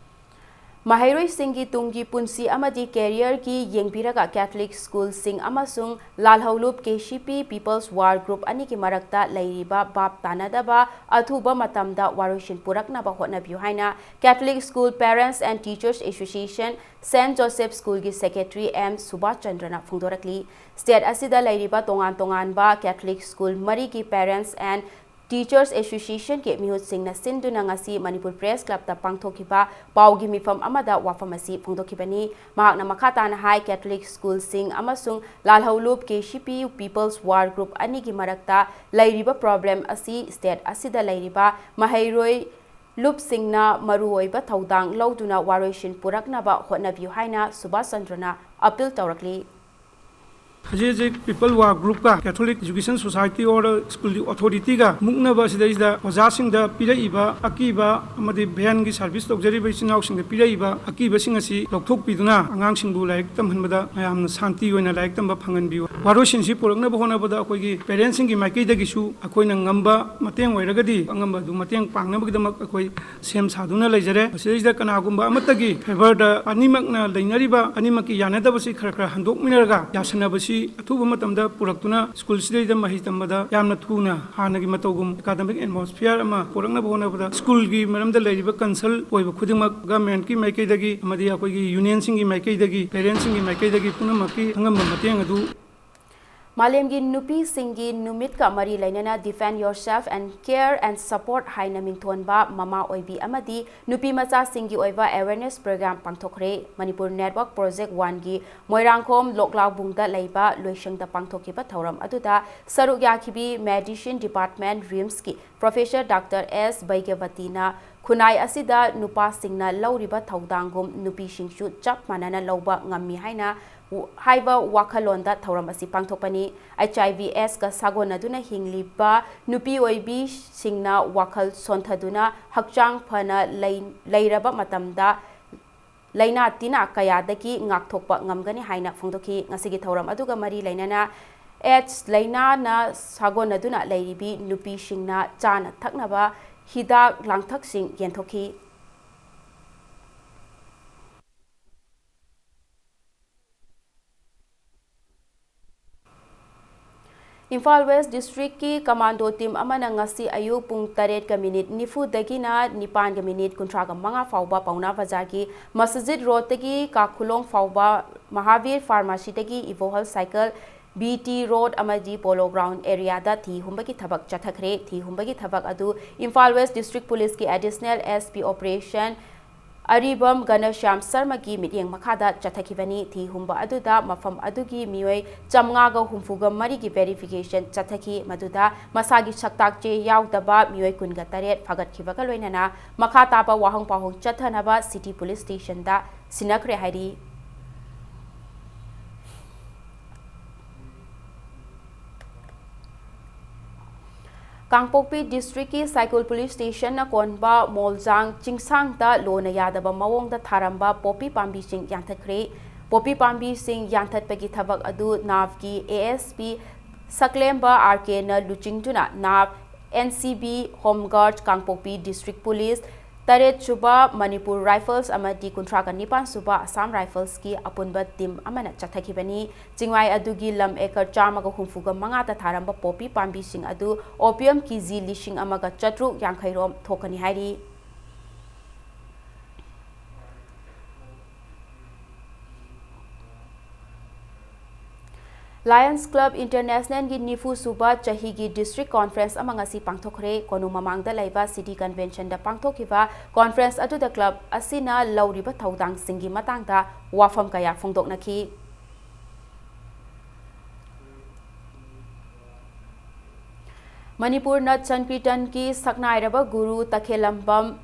ꯃꯍꯩꯔꯣꯏꯁꯤꯡꯒꯤ ꯇꯨꯡꯒꯤ ꯄꯨꯟꯁꯤ ꯑꯃꯗꯤ careerꯒꯤ ꯌꯦꯡꯕꯤꯔꯒ Catholic schoolꯁꯤꯡ ꯑꯃꯁꯨꯡ ꯂꯥꯜꯍꯧꯂꯨꯞ KCP People's War Group ꯑꯅꯤꯒꯤ ꯃꯔꯛꯇ ꯂꯩꯔꯤꯕ ꯚꯥꯞ ꯇꯥꯅꯗꯕ ꯑꯊꯨꯕ ꯃꯇꯝꯗ ꯋꯥꯔꯣꯏꯁꯤꯟ ꯄꯨꯔꯛꯅꯕ ꯍꯣꯠꯅꯕꯤꯌꯨ ꯍꯥꯏꯅ Catholic School Parents and Teachers Association, Saint Joseph Schoolꯒꯤ Secretary M Subhas ꯆꯟꯗ꯭ꯔꯅ ꯐꯣꯡꯗꯣꯔꯛꯂꯤ꯫ State ꯑꯁꯤꯗ ꯂꯩꯔꯤꯕ ꯇꯣꯉꯥꯟ ꯇꯣꯉꯥꯟꯕ Catholic school ꯃꯔꯤꯒꯤ Parents and Teachers Associationꯒꯤ ꯃꯤꯍꯨꯠꯁꯤꯡꯅ ꯁꯤꯟꯗꯨꯅ ꯉꯁꯤ ꯃꯅꯤꯄꯨꯔ Press Clubꯇ ꯄꯥꯡꯊꯣꯛꯈꯤꯕ ꯄꯥꯎꯒꯤ ꯃꯤꯐꯝ ꯑꯃꯗ ꯋꯥꯐꯝ ꯑꯁꯤ ꯐꯣꯡꯗꯣꯛꯈꯤꯕꯅꯤ꯫ ꯃꯍꯥꯛꯅ ꯃꯈꯥ ꯇꯥꯅ ꯍꯥꯏ, Catholic schoolꯁꯤꯡ ꯑꯃꯁꯨꯡ ꯂꯥꯜꯍꯧꯂꯨꯞ KCP People's War Group ꯑꯅꯤꯒꯤ ꯃꯔꯛꯇ ꯂꯩꯔꯤꯕ problem ꯑꯁꯤ state ꯑꯁꯤꯗ ꯂꯩꯔꯤꯕ ꯃꯍꯩꯔꯣꯏ ꯂꯨꯞꯁꯤꯡꯅ ꯃꯔꯨꯑꯣꯏꯕ ꯊꯧꯗꯥꯡ ꯂꯧꯗꯨꯅ ꯋꯥꯔꯣꯏꯁꯤꯟ ꯄꯨꯔꯛꯅꯕ ꯍꯣꯠꯅꯕꯤꯌꯨ ꯍꯥꯏꯅ ꯁꯨꯕꯥꯁ ꯆꯟꯗ꯭ꯔꯅ appeal ꯇꯧꯔꯛꯂꯤ꯫ ꯍꯧꯖꯤꯛ ꯍꯧꯖꯤꯛ People Work Groupꯀ Catholic Education Society or schoolꯒꯤ authorityꯒ ꯃꯨꯛꯅꯕ ꯑꯁꯤꯗꯩꯁꯤꯗ ꯑꯣꯖꯥꯁꯤꯡꯗ ꯄꯤꯔꯛꯏꯕ ꯑꯀꯤꯕ ꯑꯃꯗꯤ ꯚꯦꯟꯒꯤ service ꯇꯧꯖꯔꯤꯕ ꯏꯆꯤꯟ ꯏꯅꯥꯎꯁꯤꯡꯗ ꯄꯤꯔꯛꯏꯕ ꯑꯀꯤꯕꯁꯤꯡ ꯑꯁꯤ ꯂꯧꯊꯣꯛꯄꯤꯗꯨꯅ ꯑꯉꯥꯡꯁꯤꯡꯕꯨ ꯂꯥꯏꯔꯤꯛ ꯇꯝꯍꯟꯕꯗ ꯃꯌꯥꯝꯅ ꯁꯥꯟꯇꯤ ꯑꯣꯏꯅ ꯂꯥꯏꯔꯤꯛ ꯇꯝꯕ ꯐꯪꯍꯟꯕꯤꯌꯨ꯫ ꯋꯥꯔꯣꯏꯁꯤꯟꯁꯤ ꯄꯨꯔꯛꯅꯕ ꯍꯣꯠꯅꯕꯗ ꯑꯩꯈꯣꯏꯒꯤ parentsꯁꯤꯡꯒꯤ ꯃꯥꯏꯀꯩꯗꯒꯤꯁꯨ ꯑꯩꯈꯣꯏꯅ ꯉꯝꯕ ꯃꯇꯦꯡ ꯑꯣꯏꯔꯒꯗꯤ ꯑꯉꯝꯕ ꯑꯗꯨ ꯃꯇꯦꯡ ꯄꯥꯡꯅꯕꯒꯤꯗꯃꯛ ꯑꯩꯈꯣꯏ ꯁꯦꯝ ꯁꯥꯗꯨꯅ ꯂꯩꯖꯔꯦ꯫ ꯃꯁꯤꯗꯩꯁꯤꯗ ꯀꯅꯥꯒꯨꯝꯕ ꯑꯃꯠꯇꯒꯤ favourꯗ ꯑꯅꯤꯃꯛꯅ ꯂꯩꯅꯔꯤꯕ ꯑꯅꯤꯃꯛꯀꯤ ꯌꯥꯅꯗꯕꯁꯤ ꯈꯔ ꯈꯔ ꯍꯟꯗꯣꯛꯃꯤꯟꯅꯔꯒ ꯌꯥꯁꯟꯅꯕꯁꯤ ꯑꯊꯨꯕ ꯃꯇꯝꯗ ꯄꯨꯔꯛꯇꯨꯅ schoolꯁꯤꯗꯩꯗ ꯃꯍꯩ ꯇꯝꯕꯗ ꯌꯥꯝꯅ ꯊꯨꯅ ꯍꯥꯟꯅꯒꯤ ꯃꯇꯧꯒꯨꯝ academic atmosphere ꯑꯃ ꯄꯨꯔꯛꯅꯕ ꯍꯣꯠꯅꯕꯗ schoolꯒꯤ ꯃꯔꯝꯗ ꯂꯩꯔꯤꯕ concern ꯑꯣꯏꯕ ꯈꯨꯗꯤꯡꯃꯛ governmentꯀꯤ ꯃꯥꯏꯀꯩꯗꯒꯤ ꯑꯃꯗꯤ ꯑꯩꯈꯣꯏꯒꯤ unionꯁꯤꯡꯒꯤ ꯃꯥꯏꯀꯩꯗꯒꯤ parentsꯁꯤꯡꯒꯤ ꯃꯥꯏꯀꯩꯗꯒꯤ ꯄꯨꯝꯅꯃꯛꯀꯤ ꯑꯉꯝꯕ ꯃꯇꯦꯡ ꯑꯗꯨ ꯃꯥꯂꯦꯝꯒꯤ ꯅꯨꯄꯤꯁꯤꯡꯒꯤ ꯅꯨꯃꯤꯠꯀ ꯃꯔꯤ ꯂꯩꯅꯅ Defend Yourself and Care and Support ꯍꯥꯏꯅ ꯃꯤꯡꯊꯣꯟꯕ ꯃꯃꯥ ꯑꯣꯏꯕꯤ ꯑꯃꯗꯤ ꯅꯨꯄꯤ ꯃꯆꯥꯁꯤꯡꯒꯤ ꯑꯣꯏꯕ awareness program ꯄꯥꯡꯊꯣꯛꯈ꯭ꯔꯦ꯫ Manipur Network Project Oneꯒꯤ Moirangkhom ꯂꯣꯛꯂꯥꯎꯕꯨꯡꯗ ꯂꯩꯕ ꯂꯣꯏꯁꯪꯗ ꯄꯥꯡꯊꯣꯛꯈꯤꯕ ꯊꯧꯔꯝ ꯑꯗꯨꯗ ꯁꯔꯨꯛ ꯌꯥꯈꯤꯕꯤ Medicine Department RIMSꯀꯤ Professor Doctor S ꯕꯩꯒ꯭ꯌꯕꯇꯤꯅ ꯈꯨꯟꯅꯥꯏ ꯑꯁꯤꯗ ꯅꯨꯄꯥꯁꯤꯡꯅ ꯂꯧꯔꯤꯕ ꯊꯧꯗꯥꯡꯒꯨꯝ ꯅꯨꯄꯤꯁꯤꯡꯁꯨ ꯆꯞ ꯃꯥꯟꯅꯅ ꯂꯧꯕ ꯉꯝꯃꯤ ꯍꯥꯏꯅ ꯍꯥꯏꯕ ꯋꯥꯈꯜꯂꯣꯟꯗ ꯊꯧꯔꯝ ꯑꯁꯤ ꯄꯥꯡꯊꯣꯛꯄꯅꯤ꯫ H I V Sꯒ ꯁꯥꯒꯣꯟꯅꯗꯨꯅ ꯍꯤꯡꯂꯤꯕ ꯅꯨꯄꯤ ꯑꯣꯏꯕꯤꯁꯤꯡꯅ ꯋꯥꯈꯜ ꯁꯣꯟꯊꯗꯨꯅ ꯍꯛꯆꯥꯡ ꯐꯅ ꯂꯩ-, ꯂꯩꯔꯕ ꯃꯇꯝꯗ ꯂꯥꯏꯅꯥ ꯇꯤꯟꯅꯥ ꯀꯌꯥꯗꯒꯤ ꯉꯥꯛꯊꯣꯛꯄ ꯉꯝꯒꯅꯤ ꯍꯥꯏꯅ ꯐꯣꯡꯗꯣꯛꯈꯤ꯫ ꯉꯁꯤꯒꯤ ꯊꯧꯔꯝ ꯑꯗꯨꯒ ꯃꯔꯤ ꯂꯩꯅꯅ AIDS ꯂꯥꯏꯅꯥꯅ ꯁꯥꯒꯣꯟꯅꯗꯨꯅ ꯂꯩꯔꯤꯕꯤ ꯅꯨꯄꯤꯁꯤꯡꯅ ꯆꯥꯅ ꯊꯛꯅꯕ ꯍꯤꯗꯥꯛ ꯂꯥꯡꯊꯛꯁꯤꯡ ꯌꯦꯟꯊꯣꯛꯈꯤ꯫ ꯏꯝꯐꯥꯜ West Districtꯀꯤ commando team ꯑꯃꯅ ꯉꯁꯤ ꯑꯌꯨꯛ ꯄꯨꯡ ꯇꯔꯦꯠꯀ minute ꯅꯤꯐꯨꯗꯒꯤꯅ ꯅꯤꯄꯥꯟꯒ minute ꯀꯨꯟꯊ꯭ꯔꯥꯒ ꯃꯉꯥ ꯐꯥꯎꯕ ꯄꯥꯎꯅꯥ ꯕꯖꯥꯔꯒꯤ ꯃꯁꯖꯤꯗ ꯔꯣꯗꯇꯒꯤ ꯀꯥꯈꯨꯂꯣꯡ ꯐꯥꯎꯕ Mahavir ꯐꯥꯔꯃꯥꯁꯤꯗꯒꯤ Evohal cycle, B T Road ꯑꯃꯗꯤ Polo Ground areaꯗ ꯊꯤ ꯍꯨꯝꯕꯒꯤ ꯊꯕꯛ ꯆꯠꯊꯈ꯭ꯔꯦ꯫ ꯊꯤ ꯍꯨꯝꯕꯒꯤ ꯊꯕꯛ ꯑꯗꯨ Imphal West District Policeꯀꯤ Additional S P Operation ꯑꯔꯤꯕꯝ ꯘꯅꯁ꯭ꯌꯥꯝ ꯁꯔꯃꯒꯤ ꯃꯤꯠꯌꯦꯡ ꯃꯈꯥꯗ ꯆꯠꯊꯈꯤꯕꯅꯤ꯫ ꯊꯤ ꯍꯨꯝꯕ ꯑꯗꯨꯗ ꯃꯐꯝ ꯑꯗꯨꯒꯤ ꯃꯤꯑꯣꯏ ꯆꯥꯃꯉꯥꯒ ꯍꯨꯝꯐꯨꯒ ꯃꯔꯤꯒꯤ verification ꯆꯠꯊꯈꯤ꯫ ꯃꯗꯨꯗ ꯃꯁꯥꯒꯤ ꯁꯛꯇꯥꯛ ꯆꯦ ꯌꯥꯎꯗꯕ ꯃꯤꯑꯣꯏ ꯀꯨꯟꯒ ꯇꯔꯦꯠ ꯐꯥꯒꯠꯈꯤꯕꯒ ꯂꯣꯏꯅꯅ ꯃꯈꯥ ꯇꯥꯕ ꯋꯥꯍꯪ ꯄꯥꯎꯍꯪ ꯆꯠꯊꯅꯕ City Police Stationꯗ ꯁꯤꯟꯅꯈ꯭ꯔꯦ ꯍꯥꯏꯔꯤ꯫ ꯀꯥꯡꯄꯣꯛꯄꯤ ꯗꯤꯁꯇ꯭ꯔꯤꯛꯀꯤ ꯁꯥꯏꯀꯨꯜ ꯄꯨꯂꯤꯁ ꯁ꯭ꯇꯦꯁꯟꯅ ꯀꯣꯟꯕ ꯃꯣꯜꯖꯥꯡ ꯆꯤꯡꯁꯥꯡꯗ ꯂꯣꯅ ꯌꯥꯗꯕ ꯃꯑꯣꯡꯗ ꯊꯥꯔꯝꯕ ꯄꯣꯄꯤ ꯄꯥꯝꯕꯤꯁꯤꯡ ꯌꯥꯟꯊꯠꯈ꯭ꯔꯦ꯫ ꯄꯣꯄꯤ ꯄꯥꯝꯕꯤꯁꯤꯡ ꯌꯥꯟꯊꯠꯄꯒꯤ ꯊꯕꯛ ꯑꯗꯨ ꯅꯥꯞꯀꯤ ꯑꯦ ꯑꯦꯁ ꯄꯤ ꯁꯛꯂꯦꯝꯕ ꯑꯥꯔ ꯀꯦꯅ ꯂꯨꯆꯤꯡꯗꯨꯅ ꯅꯥꯞ, ꯑꯦꯟ ꯁꯤ ꯕꯤ, ꯍꯣꯝ ꯒꯥꯔꯗ, ꯀꯥꯡꯄꯣꯛꯄꯤ ꯗꯤꯁꯇ꯭ꯔꯤꯛ ꯄꯨꯂꯤꯁ, ꯇꯔꯦꯠ ꯁꯨꯕ ꯃꯅꯤꯄꯨꯔ ꯔꯥꯏꯐꯜꯁ ꯑꯃꯗꯤ ꯀꯨꯟꯊ꯭ꯔꯥꯒ ꯅꯤꯄꯥꯟ ꯁꯨꯕ ꯑꯁꯥꯝ ꯔꯥꯏꯐꯜꯁꯀꯤ ꯑꯄꯨꯟꯕ ꯇꯤꯝ ꯑꯃꯅ ꯆꯠꯊꯈꯤꯕꯅꯤ꯫ ꯆꯤꯡꯋꯥꯏ ꯑꯗꯨꯒꯤ ꯂꯝ ꯑꯦꯀꯔ ꯆꯥꯝꯃꯒ ꯍꯨꯝꯐꯨꯒ ꯃꯉꯥꯗ ꯊꯥꯔꯝꯕ ꯄꯣꯄꯤ ꯄꯥꯝꯕꯤꯁꯤꯡ ꯑꯗꯨ ꯑꯣꯄꯤꯌꯝ ꯀꯦ ꯖꯤ ꯂꯤꯁꯤꯡ ꯑꯃꯒ ꯆꯥꯇ꯭ꯔꯨꯛ ꯌꯥꯡꯈꯩ ꯔꯣꯝ ꯊꯣꯛꯀꯅꯤ ꯍꯥꯏꯔꯤ꯫ ꯂꯥꯌꯟꯁ ꯀ꯭ꯂꯕ ꯏꯟꯇꯔꯅꯦꯁꯅꯦꯜꯒꯤ ꯅꯤꯐꯨ ꯁꯨꯕ ꯆꯍꯤꯒꯤ ꯗꯤꯁꯇ꯭ꯔꯤꯛ ꯀꯣꯟꯐ꯭ꯔꯦꯟꯁ ꯑꯃ ꯉꯁꯤ ꯄꯥꯡꯊꯣꯛꯈ꯭ꯔꯦ꯫ ꯀꯣꯅꯨꯡ ꯃꯃꯥꯡꯗ ꯂꯩꯕ ꯁꯤꯇꯤ ꯀꯟꯚꯦꯟꯁꯟꯗ ꯄꯥꯡꯊꯣꯛꯈꯤꯕ ꯀꯣꯟꯐ꯭ꯔꯦꯟꯁ ꯑꯗꯨꯗ ꯀ꯭ꯂꯕ ꯑꯁꯤꯅ ꯂꯧꯔꯤꯕ ꯊꯧꯗꯥꯡꯁꯤꯡꯒꯤ ꯃꯇꯥꯡꯗ ꯋꯥꯐꯝ ꯀꯌꯥ ꯐꯣꯡꯗꯣꯛꯅꯈꯤ꯫ ꯃꯅꯤꯄꯨꯔ ꯅꯠ ꯁꯟꯀ꯭ꯔꯤꯇꯟꯒꯤ ꯁꯛꯅꯥꯏꯔꯕ ꯒꯨꯔꯨ ꯇꯈꯦꯂꯝꯕꯝ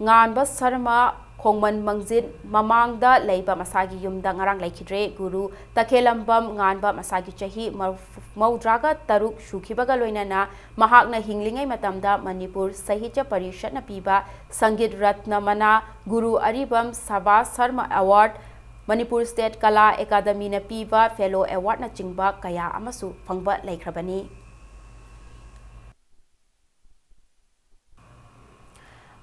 ꯉꯥꯟꯕ ꯁꯔꯃ ꯈꯣꯡꯃꯟ ꯃꯪꯖꯤꯠ ꯃꯃꯥꯡꯗ ꯂꯩꯕ ꯃꯁꯥꯒꯤ ꯌꯨꯝꯗ ꯉꯔꯥꯡ ꯂꯩꯈꯤꯗ꯭ꯔꯦ꯫ ꯒꯨꯔꯨ ꯇꯈꯦꯂꯝꯕꯝ ꯉꯥꯟꯕ ꯃꯁꯥꯒꯤ ꯆꯍꯤ ꯃꯔꯐꯨ, ꯃꯧꯗ꯭ꯔꯥꯒ ꯇꯔꯨꯛ ꯁꯨꯈꯤꯕꯒ ꯂꯣꯏꯅꯅ ꯃꯍꯥꯛꯅ ꯍꯤꯡꯂꯤꯉꯩ ꯃꯇꯝꯗ ꯃꯅꯤꯄꯨꯔ ꯁꯥꯍꯤꯇ꯭ꯌ ꯄꯔꯤꯁꯠꯅ ꯄꯤꯕ ꯁꯪꯒꯤꯠ ꯔꯠꯅ ꯃꯅꯥ, ꯒꯨꯔꯨ ꯑꯔꯤꯕꯝ ꯁꯚꯥ ꯁꯔꯃ ꯑꯦꯋꯥꯔꯗ, ꯃꯅꯤꯄꯨꯔ ꯁ꯭ꯇꯦꯠ ꯀꯂꯥ ꯑꯦꯀꯥꯗꯃꯤꯅ ꯄꯤꯕ ꯐꯦꯂꯣ ꯑꯦꯋꯥꯔꯗꯅꯆꯤꯡꯕ ꯀꯌꯥ ꯑꯃꯁꯨ ꯐꯪꯕ ꯂꯩꯈ꯭ꯔꯕꯅꯤ꯫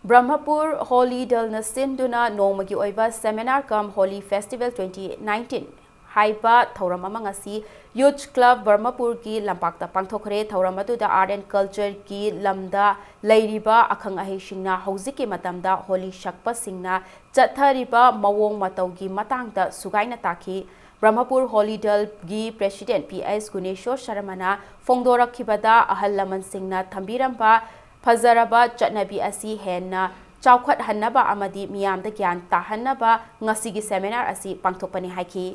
ꯕ꯭ꯔꯍꯃꯄꯨꯔ ꯍꯣꯂꯤ ꯗꯜꯅ ꯁꯤꯟꯗꯨꯅ ꯅꯣꯡꯃꯒꯤ ꯑꯣꯏꯕ Seminar cum Holi Festival twenty nineteen ꯍꯥꯏꯕ ꯊꯧꯔꯝ ꯑꯃ ꯉꯁꯤ ꯌꯨꯊ ꯀ꯭ꯂꯕ ꯕ꯭ꯔꯍꯃꯄꯨꯔꯒꯤ ꯂꯝꯄꯥꯛꯇ ꯄꯥꯡꯊꯣꯛꯈ꯭ꯔꯦ꯫ ꯊꯧꯔꯝ ꯑꯗꯨꯗ ꯑꯥꯔꯠ ꯑꯦꯟ ꯀꯜꯆꯔꯒꯤ ꯂꯝꯗ ꯂꯩꯔꯤꯕ ꯑꯈꯪ ꯑꯍꯩꯁꯤꯡꯅ ꯍꯧꯖꯤꯛꯀꯤ ꯃꯇꯝꯗ ꯍꯣꯂꯤ ꯁꯛꯄꯁꯤꯡꯅ ꯆꯠꯊꯔꯤꯕ ꯃꯑꯣꯡ ꯃꯇꯧꯒꯤ ꯃꯇꯥꯡꯗ ꯁꯨꯒꯥꯏꯅ ꯇꯥꯛꯈꯤ꯫ ꯕ꯭ꯔꯍꯃꯄꯨꯔ ꯍꯣꯂꯤ ꯗꯜꯒꯤ ꯄ꯭ꯔꯦꯁꯤꯗꯦꯟꯠ ꯄꯤ ꯑꯦꯁ ꯒꯨꯅꯦꯁꯣꯔ ꯁꯔꯃꯅ ꯐꯣꯡꯗꯣꯔꯛꯈꯤꯕꯗ, ꯑꯍꯜ ꯂꯃꯟꯁꯤꯡꯅ ꯊꯝꯕꯤꯔꯝꯕ ꯐꯖꯔꯕ ꯆꯠꯅꯕꯤ ꯑꯁꯤ ꯍꯦꯟꯅ ꯆꯥꯎꯈꯠꯍꯟꯅꯕ ꯑꯃꯗꯤ ꯃꯤꯌꯥꯝꯗ ꯒ꯭ꯌꯥꯟ ꯇꯥꯍꯟꯅꯕ ꯉꯁꯤꯒꯤ Seminar ꯑꯁꯤ ꯄꯥꯡꯊꯣꯛꯄꯅꯤ ꯍꯥꯏꯈꯤ꯫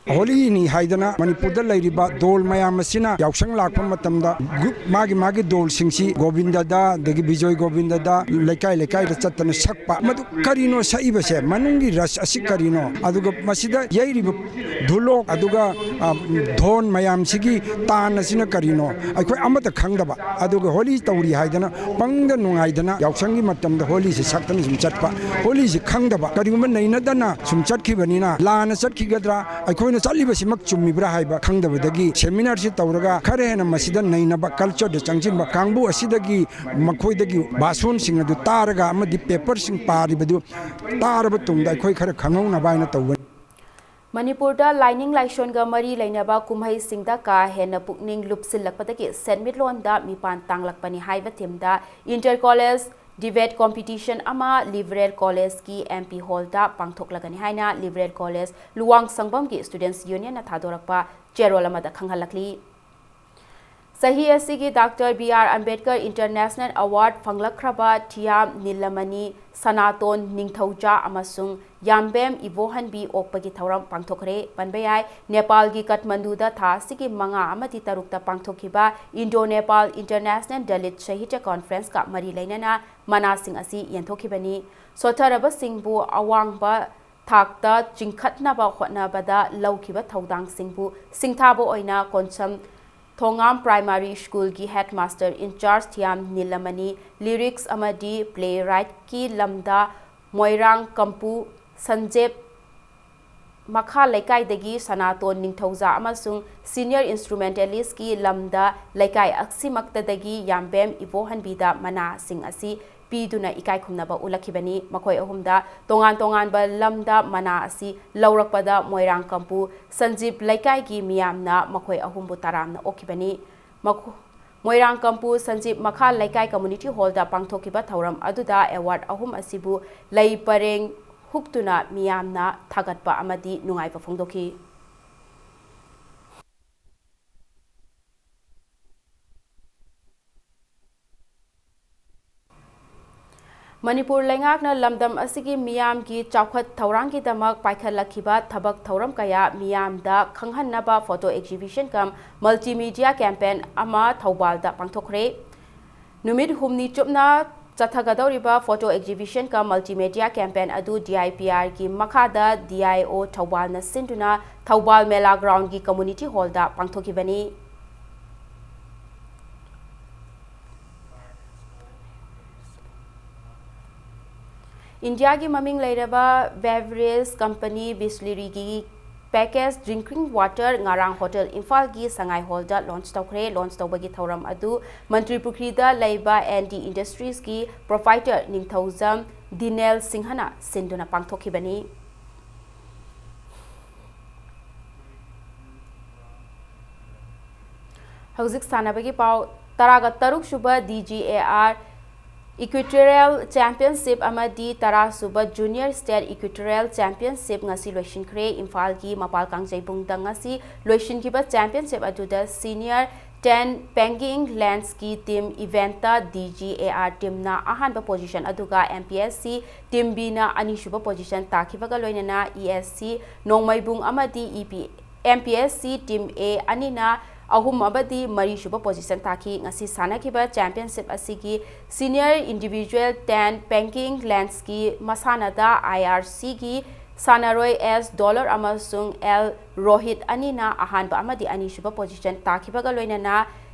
ꯍꯣꯂꯤꯅꯤ ꯍꯥꯏꯗꯅ ꯃꯅꯤꯄꯨꯔꯗ ꯂꯩꯔꯤꯕ ꯗꯣꯜ ꯃꯌꯥꯝ ꯑꯁꯤꯅ ꯌꯥꯎꯁꯪ ꯂꯥꯛꯄ ꯃꯇꯝꯗ ꯒ꯭ꯔꯨꯞ ꯃꯥꯒꯤ ꯃꯥꯒꯤ ꯗꯣꯜꯁꯤꯡꯁꯤ ꯒꯣꯕꯤꯟꯗꯗ ꯑꯗꯒꯤ ꯕꯤꯖꯣꯏ ꯒꯣꯕꯤꯟꯗꯗ ꯂꯩꯀꯥꯏ ꯂꯩꯀꯥꯏꯗ ꯆꯠꯇꯅ ꯁꯛꯄ, ꯃꯗꯨ ꯀꯔꯤꯅꯣ ꯁꯛꯏꯕꯁꯦ? ꯃꯅꯨꯡꯒꯤ ꯔꯁ ꯑꯁꯤ ꯀꯔꯤꯅꯣ? ꯑꯗꯨꯒ ꯃꯁꯤꯗ ꯌꯩꯔꯤꯕ ꯙꯨꯂꯣꯛ ꯑꯗꯨꯒ, ꯑ, ꯙꯣꯟ ꯃꯌꯥꯝꯁꯤꯒꯤ ꯇꯥꯟ ꯑꯁꯤꯅ ꯀꯔꯤꯅꯣ? ꯑꯩꯈꯣꯏ ꯑꯃꯠꯇ ꯈꯪꯗꯕ꯫ ꯑꯗꯨꯒ ꯍꯣꯂꯤ ꯇꯧꯔꯤ ꯍꯥꯏꯗꯅ ꯄꯪꯗ ꯅꯨꯡꯉꯥꯏꯗꯅ ꯌꯥꯎꯁꯪꯒꯤ ꯃꯇꯝꯗ ꯍꯣꯂꯤꯁꯤ ꯁꯛꯇꯅ ꯁꯨꯝ ꯆꯠꯄ꯫ ꯍꯣꯂꯤꯁꯤ ꯈꯪꯗꯕ, ꯀꯔꯤꯒꯨꯝꯕ ꯅꯩꯅꯗꯅ ꯁꯨꯝ ꯆꯠꯈꯤꯕꯅꯤꯅ ꯂꯥꯟꯅ ꯆꯠꯈꯤꯒꯗ꯭ꯔꯥ, ꯑꯩꯈꯣꯏꯅ ꯆꯠꯂꯤꯕꯁꯤꯃꯛ ꯆꯨꯝꯃꯤꯕ꯭ꯔꯥ ꯍꯥꯏꯕ ꯈꯪꯗꯕꯗꯒꯤ ꯁꯦꯃꯤꯅꯥꯔꯁꯤ ꯇꯧꯔꯒ ꯈꯔ ꯍꯦꯟꯅ ꯃꯁꯤꯗ ꯅꯩꯅꯕ, ꯀꯜꯆꯔꯗ ꯆꯪꯁꯤꯟꯕ ꯀꯥꯡꯕꯨ ꯑꯁꯤꯗꯒꯤ ꯃꯈꯣꯏꯗꯒꯤ ꯚꯥꯁꯣꯟꯁꯤꯡ ꯑꯗꯨ ꯇꯥꯔꯒ ꯑꯃꯗꯤ ꯄꯦꯄꯔꯁꯤꯡ ꯄꯥꯔꯤꯕꯗꯨ ꯇꯥꯔꯕ ꯇꯨꯡꯗ ꯑꯩꯈꯣꯏ ꯈꯔ ꯈꯪꯍꯧꯅꯕ ꯍꯥꯏꯅ ꯇꯧꯕꯅꯤ꯫ ꯃꯅꯤꯄꯨꯔꯗ ꯂꯥꯏꯅꯤꯡ ꯂꯥꯏꯁꯣꯟꯒ ꯃꯔꯤ ꯂꯩꯅꯕ ꯀꯨꯝꯍꯩꯁꯤꯡꯗ ꯀꯥ ꯍꯦꯟꯅ ꯄꯨꯛꯅꯤꯡ ꯂꯨꯞꯁꯤꯜꯂꯛꯄꯗꯒꯤ ꯁꯦꯟꯃꯤꯠꯂꯣꯟꯗ ꯃꯤꯄꯥꯟ ꯇꯥꯡꯂꯛꯄꯅꯤ ꯍꯥꯏꯕ ꯊꯤꯝꯗ ꯏꯟꯇꯔ ꯀꯣꯂꯦꯖ ꯗꯤꯕꯦꯠ ꯀꯣꯝꯄꯤꯇꯤꯁꯟ ꯑꯃ ꯂꯤꯕꯔꯦꯜ ꯀꯣꯂꯦꯖꯀꯤ ꯑꯦꯝ ꯄꯤ ꯍꯣꯜꯗ ꯄꯥꯡꯊꯣꯛꯂꯒꯅꯤ ꯍꯥꯏꯅ ꯂꯤꯕꯔꯦꯜ ꯀꯣꯂꯦꯖ ꯂꯨꯋꯥꯡ ꯁꯪꯕꯝꯒꯤ ꯁ꯭ꯇꯨꯗꯦꯟꯠꯁ ꯌꯨꯅꯤꯌꯟꯅ ꯊꯥꯗꯣꯔꯛꯄ ꯆꯦꯔꯣꯜ ꯑꯃꯗ ꯈꯪꯍꯜꯂꯛꯂꯤ꯫ ꯆꯍꯤ ꯑꯁꯤꯒꯤ doctor B R Ambedkar international award ꯐꯪꯂꯛꯈ꯭ꯔꯕ ꯊꯤꯌꯥꯝ ꯅꯤꯂꯃꯅꯤ ꯁꯅꯥꯇꯣꯟ ꯅꯤꯡꯊꯧꯖꯥ ꯑꯃꯁꯨꯡ ꯌꯥꯝꯕꯦꯝ ꯏꯕꯣꯍꯟꯕꯤ ꯑꯣꯛꯄꯒꯤ ꯊꯧꯔꯝ ꯄꯥꯡꯊꯣꯛꯈ꯭ꯔꯦ꯫ ꯄꯟꯕ ꯌꯥꯏ, ꯅꯦꯄꯥꯜꯒꯤ ꯀꯥꯊꯃꯟꯗꯨꯗ ꯊꯥ ꯑꯁꯤꯒꯤ ꯃꯉꯥ ꯑꯃꯗꯤ ꯇꯔꯨꯛꯇ ꯄꯥꯡꯊꯣꯛꯈꯤꯕ ꯏꯟꯗꯣ ꯅꯦꯄꯥꯜ ꯏꯟꯇꯔꯅꯦꯁꯅꯦꯜ ꯗꯂꯤꯠ ꯁꯥꯍꯤꯇ꯭ꯌ ꯀꯣꯟꯐ꯭ꯔꯦꯟꯁꯀ ꯃꯔꯤ ꯂꯩꯅꯅ ꯃꯅꯥꯁꯤꯡ ꯑꯁꯤ ꯌꯦꯟꯊꯣꯛꯈꯤꯕꯅꯤ꯫ ꯁꯣꯠꯊꯔꯕꯁꯤꯡꯕꯨ ꯑꯋꯥꯡꯕ ꯊꯥꯛꯇ ꯆꯤꯡꯈꯠꯅꯕ ꯍꯣꯠꯅꯕꯗ ꯂꯧꯈꯤꯕ ꯊꯧꯗꯥꯡꯁꯤꯡꯕꯨ ꯁꯤꯡꯊꯥꯕ ꯑꯣꯏꯅ ꯀꯣꯟꯁꯝ ꯊꯣꯉꯥꯝ ꯄ꯭ꯔꯥꯏꯃꯥꯔꯤ ꯁ꯭ꯀꯨꯜꯒꯤ ꯍꯦꯗꯃꯥꯁꯇꯔ ꯏꯟꯆꯥꯔꯖ ꯊꯤꯌꯥꯝ ꯅꯤꯂꯃꯅꯤ, ꯂꯤꯔꯤꯛꯁ ꯑꯃꯗꯤ ꯄ꯭ꯂꯦ ꯔꯥꯏꯠꯀꯤ ꯂꯝꯗ ꯃꯣꯏꯔꯥꯡ ꯀꯝꯄꯨ ꯁꯟꯖꯦꯞ ꯃꯈꯥ ꯂꯩꯀꯥꯏꯗꯒꯤ ꯁꯅꯥꯇꯣꯟ ꯅꯤꯡꯊꯧꯖꯥ ꯑꯃꯁꯨꯡ ꯁꯤꯅꯤꯌꯔ ꯏꯟꯁꯇ꯭ꯔꯨꯃꯦꯟꯇꯦꯂꯤꯁꯀꯤ ꯂꯝꯗ ꯂꯩꯀꯥꯏ ꯑꯁꯤꯃꯛꯇꯗꯒꯤ ꯌꯥꯝꯕꯦꯝ ꯏꯕꯣꯍꯟꯕꯤꯗ ꯃꯅꯥꯁꯤꯡ ꯑꯁꯤ ꯄꯤꯗꯨꯅ ꯏꯀꯥꯏ ꯈꯨꯝꯅꯕ ꯎꯠꯂꯛꯈꯤꯕꯅꯤ꯫ ꯃꯈꯣꯏ ꯑꯍꯨꯝꯗ ꯇꯣꯉꯥꯟ ꯇꯣꯉꯥꯟꯕ ꯂꯝꯗ ꯃꯅꯥ ꯑꯁꯤ ꯂꯧꯔꯛꯄꯗ ꯃꯣꯏꯔꯥꯡ ꯀꯝꯄꯨ ꯁꯟꯖꯤꯞ ꯂꯩꯀꯥꯏꯒꯤ ꯃꯤꯌꯥꯝꯅ ꯃꯈꯣꯏ ꯑꯍꯨꯝꯕꯨ ꯇꯔꯥꯝꯅ ꯑꯣꯛꯈꯤꯕꯅꯤ꯫ ꯃꯈꯣ-, ꯃꯣꯏꯔꯥꯡ ꯀꯝꯄꯨ ꯁꯟꯖꯤꯞ ꯃꯈꯥ ꯂꯩꯀꯥꯏ ꯀꯝꯃꯨꯅꯤꯇꯤ ꯍꯣꯜꯗ ꯄꯥꯡꯊꯣꯛꯈꯤꯕ ꯊꯧꯔꯝ ꯑꯗꯨꯗ ꯑꯦꯋꯥꯔꯗ ꯑꯍꯨꯝ ꯑꯁꯤꯕꯨ ꯂꯩ ꯄꯔꯦꯡ ꯍꯨꯛꯇꯨꯅ ꯃꯤꯌꯥꯝꯅ ꯊꯥꯒꯠꯄ ꯑꯃꯗꯤ ꯅꯨꯡꯉꯥꯏꯕ ꯐꯣꯡꯗꯣꯛꯈꯤ꯫ ꯃꯅꯤꯄꯨꯔ ꯂꯩꯉꯥꯛꯅ ꯂꯝꯗꯝ ꯑꯁꯤꯒꯤ ꯃꯤꯌꯥꯝꯒꯤ ꯆꯥꯎꯈꯠ ꯊꯧꯔꯥꯡꯒꯤꯗꯃꯛ ꯄꯥꯏꯈꯠꯂꯛꯈꯤꯕ ꯊꯕꯛ ꯊꯧꯔꯝ ꯀꯌꯥ ꯃꯤꯌꯥꯝꯗ ꯈꯪꯍꯟꯅꯕ photo exhibition cum multimedia campaign ꯑꯃ ꯊꯧꯕꯥꯜꯗ ꯄꯥꯡꯊꯣꯛꯈ꯭ꯔꯦ꯫ ꯅꯨꯃꯤꯠ ꯍꯨꯝꯅꯤ ꯆꯨꯞꯅ ꯆꯠꯊꯒꯗꯧꯔꯤꯕ photo exhibition cum multimedia campaign ꯑꯗꯨ D I P R ꯒꯤ ꯃꯈꯥꯗ D I O ꯊꯧꯕꯥꯜꯅ ꯁꯤꯟꯗꯨꯅ ꯊꯧꯕꯥꯜ ꯃꯦꯂꯥ ground ꯒꯤ community hall ꯗ ꯄꯥꯡꯊꯣꯛꯈꯤꯕꯅꯤ꯫ ꯏꯟꯗꯤꯌꯥꯒꯤ ꯃꯃꯤꯡ ꯂꯩꯔꯕ beverage company Bisleri ꯒꯤ package drinking water ꯉꯔꯥꯡ Hotel ꯏꯝꯐꯥꯜꯒꯤ ꯁꯉꯥꯏ hall ꯗ launch ꯇꯧꯈ꯭ꯔꯦ꯫ Launch ꯇꯧꯕꯒꯤ ꯊꯧꯔꯝ ꯑꯗꯨ ꯃꯟꯇ꯭ꯔꯤ ꯄꯨꯈ꯭ꯔꯤꯗ ꯂꯩꯕ N D Industries ꯀꯤ proprietor ꯅꯤꯡꯊꯧꯖꯝ ꯗꯤꯅꯦꯜ ꯁꯤꯡꯍꯅ ꯁꯤꯟꯗꯨꯅ ꯄꯥꯡꯊꯣꯛꯈꯤꯕꯅꯤ꯫ ꯍꯧꯖꯤꯛ ꯁꯥꯟꯅꯕꯒꯤ ꯄꯥꯎ꯫ ꯇꯔꯥꯒ ꯇꯔꯨꯛ ꯁꯨꯕ D G A R Equatorial Championship ꯑꯃꯗꯤ ꯇꯔꯥ ꯁꯨꯕ Junior State Equatorial Championship ꯉꯁꯤ ꯂꯣꯏꯁꯤꯟꯈ꯭ꯔꯦ꯫ ꯏꯝꯐꯥꯜꯒꯤ ꯃꯄꯥꯜ ꯀꯥꯡꯖꯩꯕꯨꯡꯗ ꯉꯁꯤ ꯂꯣꯏꯁꯤꯟꯈꯤꯕ championship ꯑꯗꯨꯗ senior ten Pangeng Lands ꯀꯤ team event ꯇ D G A R team ꯅ ꯑꯍꯥꯟꯕ position ꯑꯗꯨꯒ M P S C team B ꯅ ꯑꯅꯤꯁꯨꯕ position ꯇꯥꯈꯤꯕꯒ ꯂꯣꯏꯅꯅ E S C ꯅꯣꯡꯃꯩꯕꯨꯡ ꯑꯃꯗꯤ E P M P S C team A ꯑꯅꯤꯅ ꯑꯍꯨꯝ ꯑꯃꯗꯤ ꯃꯔꯤꯁꯨꯕ position ꯇꯥꯈꯤ꯫ ꯉꯁꯤ ꯁꯥꯟꯅꯈꯤꯕ championship ꯑꯁꯤꯒꯤ senior individual ten Pangeng Lands ꯀꯤ ꯃꯁꯥꯟꯅꯗ I R C ꯒꯤ ꯁꯥꯟꯅꯔꯣꯏ S Dollar ꯑꯃꯁꯨꯡ L Rohit ꯑꯅꯤꯅ ꯑꯍꯥꯟꯕ ꯑꯃꯗꯤ ꯑꯅꯤꯁꯨꯕ position ꯇꯥꯈꯤꯕꯒ ꯂꯣꯏꯅꯅ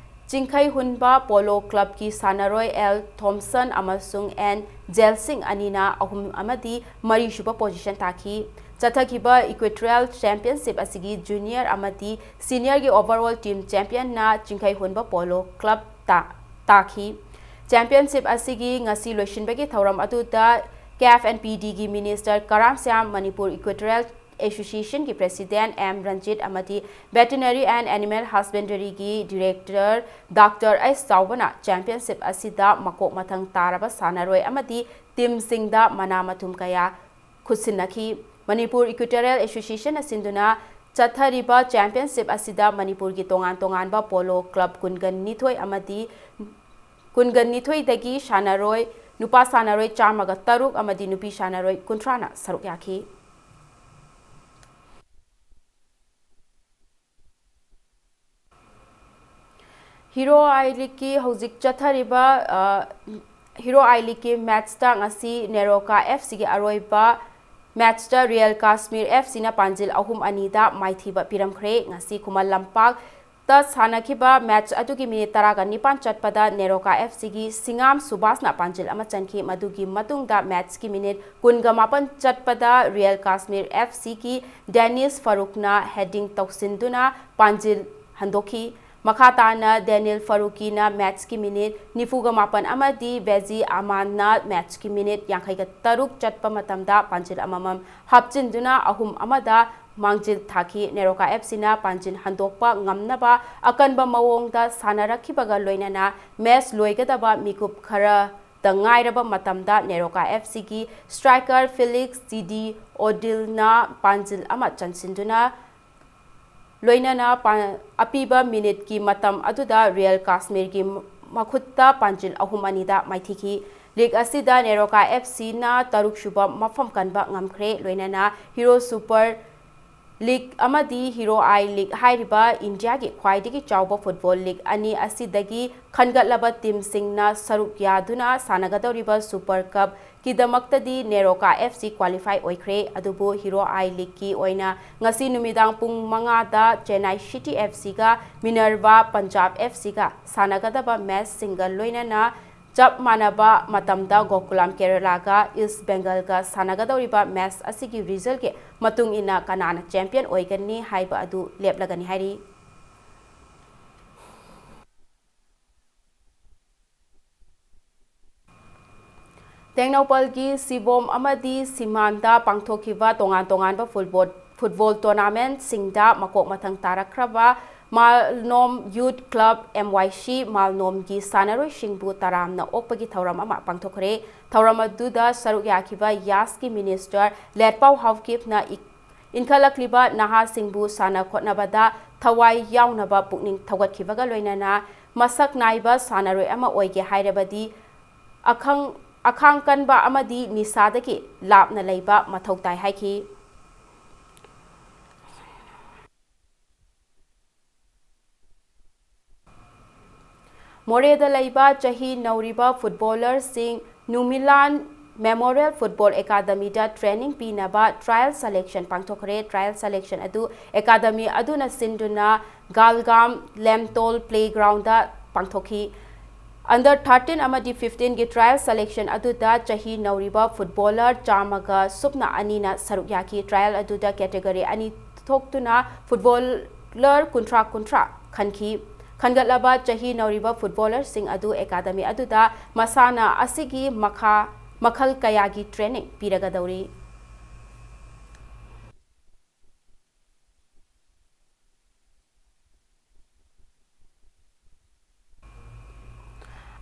ꯆꯤꯡꯈꯩ ꯍꯨꯟꯕ Polo Club ꯀꯤ ꯁꯥꯟꯅꯔꯣꯏ L Thomson ꯑꯃꯁꯨꯡ N ꯖꯦꯜꯁꯤꯡ ꯑꯅꯤꯅ ꯑꯍꯨꯝ ꯑꯃꯗꯤ ꯃꯔꯤꯁꯨꯕ position ꯇꯥꯈꯤ꯫ ꯆꯠꯊꯈꯤꯕ Equatorial Championship ꯑꯁꯤꯒꯤ junior ꯑꯃꯗꯤ senior ꯒꯤ overall team champion ꯅ ꯆꯤꯡꯈꯩ ꯍꯨꯟꯕ Polo Club ꯇ ꯇꯥꯈꯤ꯫ Championship ꯑꯁꯤꯒꯤ ꯉꯁꯤ ꯂꯣꯏꯁꯤꯟꯕꯒꯤ ꯊꯧꯔꯝ ꯑꯗꯨꯗ CAF and P D ꯒꯤ minister ꯀꯔꯥꯝ ꯁ꯭ꯌꯥꯝ, ꯃꯅꯤꯄꯨꯔ Equatorial Association ꯒꯤ president M ꯔꯟꯖꯤꯠ ꯑꯃꯗꯤ Veterinary and Animal Husbandary ꯒꯤ director Doctor S ꯆꯥꯎꯕꯅ championship ꯑꯁꯤꯗ ꯃꯀꯣꯛ ꯃꯊꯪ ꯇꯥꯔꯕ ꯁꯥꯟꯅꯔꯣꯏ ꯑꯃꯗꯤ team ꯁꯤꯡꯗ ꯃꯅꯥ ꯃꯊꯨꯝ ꯀꯌꯥ ꯈꯨꯠꯁꯤꯟꯅꯈꯤ꯫ ꯃꯅꯤꯄꯨꯔ Equatorial Association ꯅ ꯁꯤꯟꯗꯨꯅ ꯆꯠꯊꯔꯤꯕ championship ꯑꯁꯤꯗ ꯃꯅꯤꯄꯨꯔꯒꯤ ꯇꯣꯉꯥꯟ ꯇꯣꯉꯥꯟꯕ Polo Club ꯀꯨꯟꯒ ꯅꯤꯊꯣꯏ ꯑꯃꯗꯤ ꯀꯨꯟꯒ ꯅꯤꯊꯣꯏꯗꯒꯤ ꯁꯥꯟꯅꯔꯣꯏ ꯅꯨꯄꯥ ꯁꯥꯟꯅꯔꯣꯏ ꯆꯥꯝꯃꯒ ꯇꯔꯨꯛ ꯑꯃꯗꯤ ꯅꯨꯄꯤ ꯁꯥꯟꯅꯔꯣꯏ ꯀꯨꯟꯊ꯭ꯔꯥꯅ ꯁꯔꯨꯛ ꯌꯥꯈꯤ꯫ ꯍꯤꯔꯣ ꯑꯥꯏ ꯂꯤꯒꯀꯤ ꯍꯧꯖꯤꯛ ꯆꯠꯊꯔꯤꯕ, ꯑ, ꯍꯤꯔꯣ ꯑꯥꯏ ꯂꯤꯒꯀꯤ ꯃꯦꯠꯁꯇ ꯉꯁꯤ ꯅꯦꯔꯣꯀꯥ ꯑꯦꯐ ꯁꯤꯒꯤ ꯑꯔꯣꯏꯕ ꯃꯦꯠꯁꯇ ꯔꯤꯌꯦꯜ ꯀꯥꯁꯃꯤꯔ ꯑꯦꯐ ꯁꯤꯅ ꯄꯥꯟꯖꯤꯜ ꯑꯍꯨꯝ ꯑꯅꯤꯗ ꯃꯥꯏꯊꯤꯕ ꯄꯤꯔꯝꯈ꯭ꯔꯦ꯫ ꯉꯁꯤ ꯈꯨꯃꯟ ꯂꯝꯄꯥꯛꯇ ꯁꯥꯟꯅꯈꯤꯕ ꯃꯦꯠꯁ ꯑꯗꯨꯒꯤ ꯃꯤꯅꯤꯠ ꯇꯔꯥꯒ ꯅꯤꯄꯥꯟ ꯆꯠꯄꯗ ꯅꯦꯔꯣꯀꯥ ꯑꯦꯐ ꯁꯤꯒꯤ ꯁꯤꯉꯥꯝ ꯁꯨꯕꯥꯁꯅ ꯄꯥꯟꯖꯤꯜ ꯑꯃ ꯆꯟꯈꯤ꯫ ꯃꯗꯨꯒꯤ ꯃꯇꯨꯡꯗ ꯃꯦꯠꯁꯀꯤ ꯃꯤꯅꯤꯠ ꯀꯨꯟꯒ ꯃꯥꯄꯟ ꯆꯠꯄꯗ ꯔꯤꯌꯦꯜ ꯀꯥꯁꯃꯤꯔ ꯑꯦꯐ ꯁꯤꯒꯤ ꯗꯦꯅꯤꯁ ꯐꯥꯔꯨꯛꯅ ꯍꯦꯗꯤꯡ ꯇꯧꯁꯤꯟꯗꯨꯅ ꯄꯥꯟꯖꯤꯜ ꯍꯟꯗꯣꯛꯈꯤ꯫ ꯃꯈꯥ ꯇꯥꯅ ꯗꯦꯅꯤꯜ ꯐꯥꯔꯨꯀꯤꯅ ꯃꯦꯠꯁꯀꯤ ꯃꯤꯅꯤꯠ ꯅꯤꯐꯨꯒ ꯃꯥꯄꯟ ꯑꯃꯗꯤ ꯕꯦꯖꯤ ꯑꯃꯥꯟꯅ ꯃꯦꯠꯁꯀꯤ ꯃꯤꯅꯤꯠ ꯌꯥꯡꯈꯩꯒ ꯇꯔꯨꯛ ꯆꯠꯄ ꯃꯇꯝꯗ ꯄꯥꯟꯖꯤꯜ ꯑꯃꯃꯝ ꯍꯥꯞꯆꯤꯟꯗꯨꯅ ꯑꯍꯨꯝ ꯑꯃꯗ ꯃꯥꯡꯖꯤꯜ ꯊꯥꯈꯤ꯫ ꯅꯦꯔꯣꯀꯥ ꯑꯦꯐ ꯁꯤꯅ ꯄꯥꯟꯖꯤꯜ ꯍꯟꯗꯣꯛꯄ ꯉꯝꯅꯕ ꯑꯀꯟꯕ ꯃꯑꯣꯡꯗ ꯁꯥꯟꯅꯔꯛꯈꯤꯕꯒ ꯂꯣꯏꯅꯅ ꯃꯦꯠꯁ ꯂꯣꯏꯒꯗꯕ ꯃꯤꯀꯨꯞ ꯈꯔꯗ ꯉꯥꯏꯔꯕ ꯃꯇꯝꯗ ꯅꯦꯔꯣꯀꯥ ꯑꯦꯐ ꯁꯤꯒꯤ ꯁ꯭ꯇ꯭ꯔꯥꯏꯀꯔ ꯐꯤꯂꯤꯛꯁ ꯖꯤ ꯗꯤ ꯑꯣꯗꯤꯜꯅ ꯄꯥꯟꯖꯤꯜ ꯑꯃ ꯆꯟꯁꯤꯟꯗꯨꯅ ꯂꯣꯏꯅꯅ ꯄꯥ-, ꯑꯄꯤꯕ ꯃꯤꯅꯤꯠꯀꯤ ꯃꯇꯝ ꯑꯗꯨꯗ ꯔꯤꯌꯦꯜ ꯀꯥꯁꯃꯤꯔꯒꯤ ꯃꯈꯨꯠꯇ ꯄꯥꯟꯖꯤꯜ ꯑꯍꯨꯝ ꯑꯅꯤꯗ ꯃꯥꯏꯊꯤꯈꯤ꯫ ꯂꯤꯒ ꯑꯁꯤꯗ ꯅꯦꯔꯣꯀꯥ ꯑꯦꯐ ꯁꯤꯅ ꯇꯔꯨꯛꯁꯨꯕ ꯃꯐꯝ ꯀꯟꯕ ꯉꯝꯈ꯭ꯔꯦ꯫ ꯂꯣꯏꯅꯅ ꯍꯤꯔꯣ ꯁꯨꯄꯔ ꯂꯤꯒ ꯑꯃꯗꯤ ꯍꯤꯔꯣ ꯑꯥꯏ ꯂꯤꯒ ꯍꯥꯏꯔꯤꯕ ꯏꯟꯗꯤꯌꯥꯒꯤ ꯈ꯭ꯋꯥꯏꯗꯒꯤ ꯆꯥꯎꯕ ꯐꯨꯠꯕꯣꯜ ꯂꯤꯒ ꯑꯅꯤ ꯑꯁꯤꯗꯒꯤ ꯈꯟꯒꯠꯂꯕ ꯇꯤꯝꯁꯤꯡꯅ ꯁꯔꯨꯛ ꯌꯥꯗꯨꯅ ꯁꯥꯟꯅꯒꯗꯧꯔꯤꯕ ꯁꯨꯄꯔ ꯀꯞ ꯀꯤꯗꯃꯛꯇꯗꯤ ꯅꯦꯔꯣꯀꯥ ꯑꯦꯐ ꯁꯤ ꯀ꯭ꯋꯥꯂꯤꯐꯥꯏ ꯑꯣꯏꯈ꯭ꯔꯦ꯫ ꯑꯗꯨꯕꯨ ꯍꯤꯔꯣ ꯑꯥꯏ ꯂꯤꯒꯀꯤ ꯑꯣꯏꯅ ꯉꯁꯤ ꯅꯨꯃꯤꯗꯥꯡ ꯄꯨꯡ ꯃꯉꯥꯗ ꯆꯦꯟꯅꯥꯏ ꯁꯤꯇꯤ ꯑꯦꯐ ꯁꯤꯒ ꯃꯤꯅꯔꯚꯥ ꯄꯟꯖꯥꯕ ꯑꯦꯐ ꯁꯤꯒ ꯁꯥꯟꯅꯒꯗꯕ ꯃꯦꯠꯁꯁꯤꯡꯒ ꯂꯣꯏꯅꯅ ꯆꯞ ꯃꯥꯟꯅꯕ ꯃꯇꯝꯗ ꯒꯣꯀꯨꯂꯝ ꯀꯦꯔꯂꯥꯒ ꯏꯁ ꯕꯦꯡꯒꯜꯒ ꯁꯥꯟꯅꯒꯗꯧꯔꯤꯕ ꯃꯦꯠꯁ ꯑꯁꯤꯒꯤ ꯔꯤꯖꯜꯒꯤ ꯃꯇꯨꯡ ꯏꯟꯅ ꯀꯅꯥꯅ ꯆꯦꯝꯄꯤꯌꯟ ꯑꯣꯏꯒꯅꯤ ꯍꯥꯏꯕ ꯑꯗꯨ ꯂꯦꯞꯂꯒꯅꯤ ꯍꯥꯏꯔꯤ꯫ ꯇꯦꯡꯅꯧꯄꯜꯒꯤ ꯁꯤꯕꯣꯝ ꯑꯃꯗꯤ ꯁꯤꯃꯥꯟꯗ ꯄꯥꯡꯊꯣꯛꯈꯤꯕ ꯇꯣꯉꯥꯟ ꯇꯣꯉꯥꯟꯕ ꯐꯨꯠꯕꯣꯜ, ꯐꯨꯠꯕꯣꯜ ꯇꯣꯔꯅꯥꯃꯦꯟꯠꯁꯤꯡꯗ ꯃꯀꯣꯛ ꯃꯊꯪ ꯇꯥꯔꯛꯈ꯭ꯔꯕ ꯃꯥꯜꯅꯣꯝ ꯌꯨꯠ ꯀ꯭ꯂꯕ, ꯑꯦꯝ ꯋꯥꯏ ꯁꯤ, ꯃꯥꯜꯅꯣꯝꯒꯤ ꯁꯥꯟꯅꯔꯣꯏꯁꯤꯡꯕꯨ ꯇꯔꯥꯝꯅ ꯑꯣꯛꯄꯒꯤ ꯊꯧꯔꯝ ꯑꯃ ꯄꯥꯡꯊꯣꯛꯈ꯭ꯔꯦ꯫ ꯊꯧꯔꯝ ꯑꯗꯨꯗ ꯁꯔꯨꯛ ꯌꯥꯈꯤꯕ ꯌꯥꯁꯀꯤ ꯃꯤꯅꯤꯁꯇꯔ ꯂꯦꯠꯄꯥꯎ ꯍꯥꯎꯀꯤꯞꯅ ꯏ-, ꯏꯟꯈꯠꯂꯛꯂꯤꯕ ꯅꯍꯥꯁꯤꯡꯕꯨ ꯁꯥꯟꯅ ꯈꯣꯠꯅꯕꯗ ꯊꯋꯥꯏ ꯌꯥꯎꯅꯕ ꯄꯨꯛꯅꯤꯡ ꯊꯧꯒꯠꯈꯤꯕꯒ ꯂꯣꯏꯅꯅ ꯃꯁꯛ ꯅꯥꯏꯕ ꯁꯥꯟꯅꯔꯣꯏ ꯑꯃ ꯑꯣꯏꯒꯦ ꯍꯥꯏꯔꯕꯗꯤ ꯑꯈꯪ-, ꯑꯈꯥꯡ ꯀꯟꯕ ꯑꯃꯗꯤ ꯅꯤꯁꯥꯗꯒꯤ ꯂꯥꯞꯅ ꯂꯩꯕ ꯃꯊꯧ ꯇꯥꯏ ꯍꯥꯏꯈꯤ꯫ ꯃꯣꯔꯦꯗ ꯂꯩꯕ ꯆꯍꯤ ꯅꯧꯔꯤꯕ ꯐꯨꯠꯕꯣꯂꯔꯁꯤꯡ ꯅꯨꯃꯤꯂꯥꯟ ꯃꯦꯃꯣꯔꯤꯌꯦꯜ ꯐꯨꯠꯕꯣꯜ ꯑꯦꯀꯥꯗꯃꯤꯗ ꯇ꯭ꯔꯦꯅꯤꯡ ꯄꯤꯅꯕ trial selection ꯄꯥꯡꯊꯣꯛꯈ꯭ꯔꯦ꯫ Trial selection ꯑꯗꯨ ꯑꯦꯀꯥꯗꯃꯤ ꯑꯗꯨꯅ ꯁꯤꯟꯗꯨꯅ ꯒꯥꯜꯒꯥꯝ ꯂꯦꯝꯇꯣꯜ playground ꯗ ꯄꯥꯡꯊꯣꯛꯈꯤ꯫ Under thirteen ꯑꯃꯗꯤ fifteen ꯒꯤ trial selection ꯑꯗꯨꯗ ꯆꯍꯤ ꯅꯧꯔꯤꯕ ꯐꯨꯠꯕꯣꯂꯔ ꯆꯥꯝꯃꯒ ꯁꯨꯞꯅ ꯑꯅꯤꯅ ꯁꯔꯨꯛ ꯌꯥꯈꯤ꯫ Trial ꯑꯗꯨꯗ category ꯑꯅꯤ ꯊꯣꯛꯇꯨꯅ ꯐꯨꯠꯕꯣꯂꯔ ꯀꯨꯟꯊ꯭ꯔꯥ ꯀꯨꯟꯊ꯭ꯔꯥ ꯈꯟꯈꯤ꯫ ꯈꯟꯒꯠꯂꯕ ꯆꯍꯤ ꯅꯧꯔꯤꯕ ꯐꯨꯠꯕꯣꯂꯔꯁꯤꯡ ꯑꯗꯨ ꯑꯦꯀꯥꯗꯃꯤ ꯑꯗꯨꯗ ꯃꯁꯥꯟꯅ ꯑꯁꯤꯒꯤ ꯃꯈꯥ ꯃꯈꯜ ꯀꯌꯥꯒꯤ ꯇ꯭ꯔꯦꯅꯤꯡ ꯄꯤꯔꯒꯗꯧꯔꯤ꯫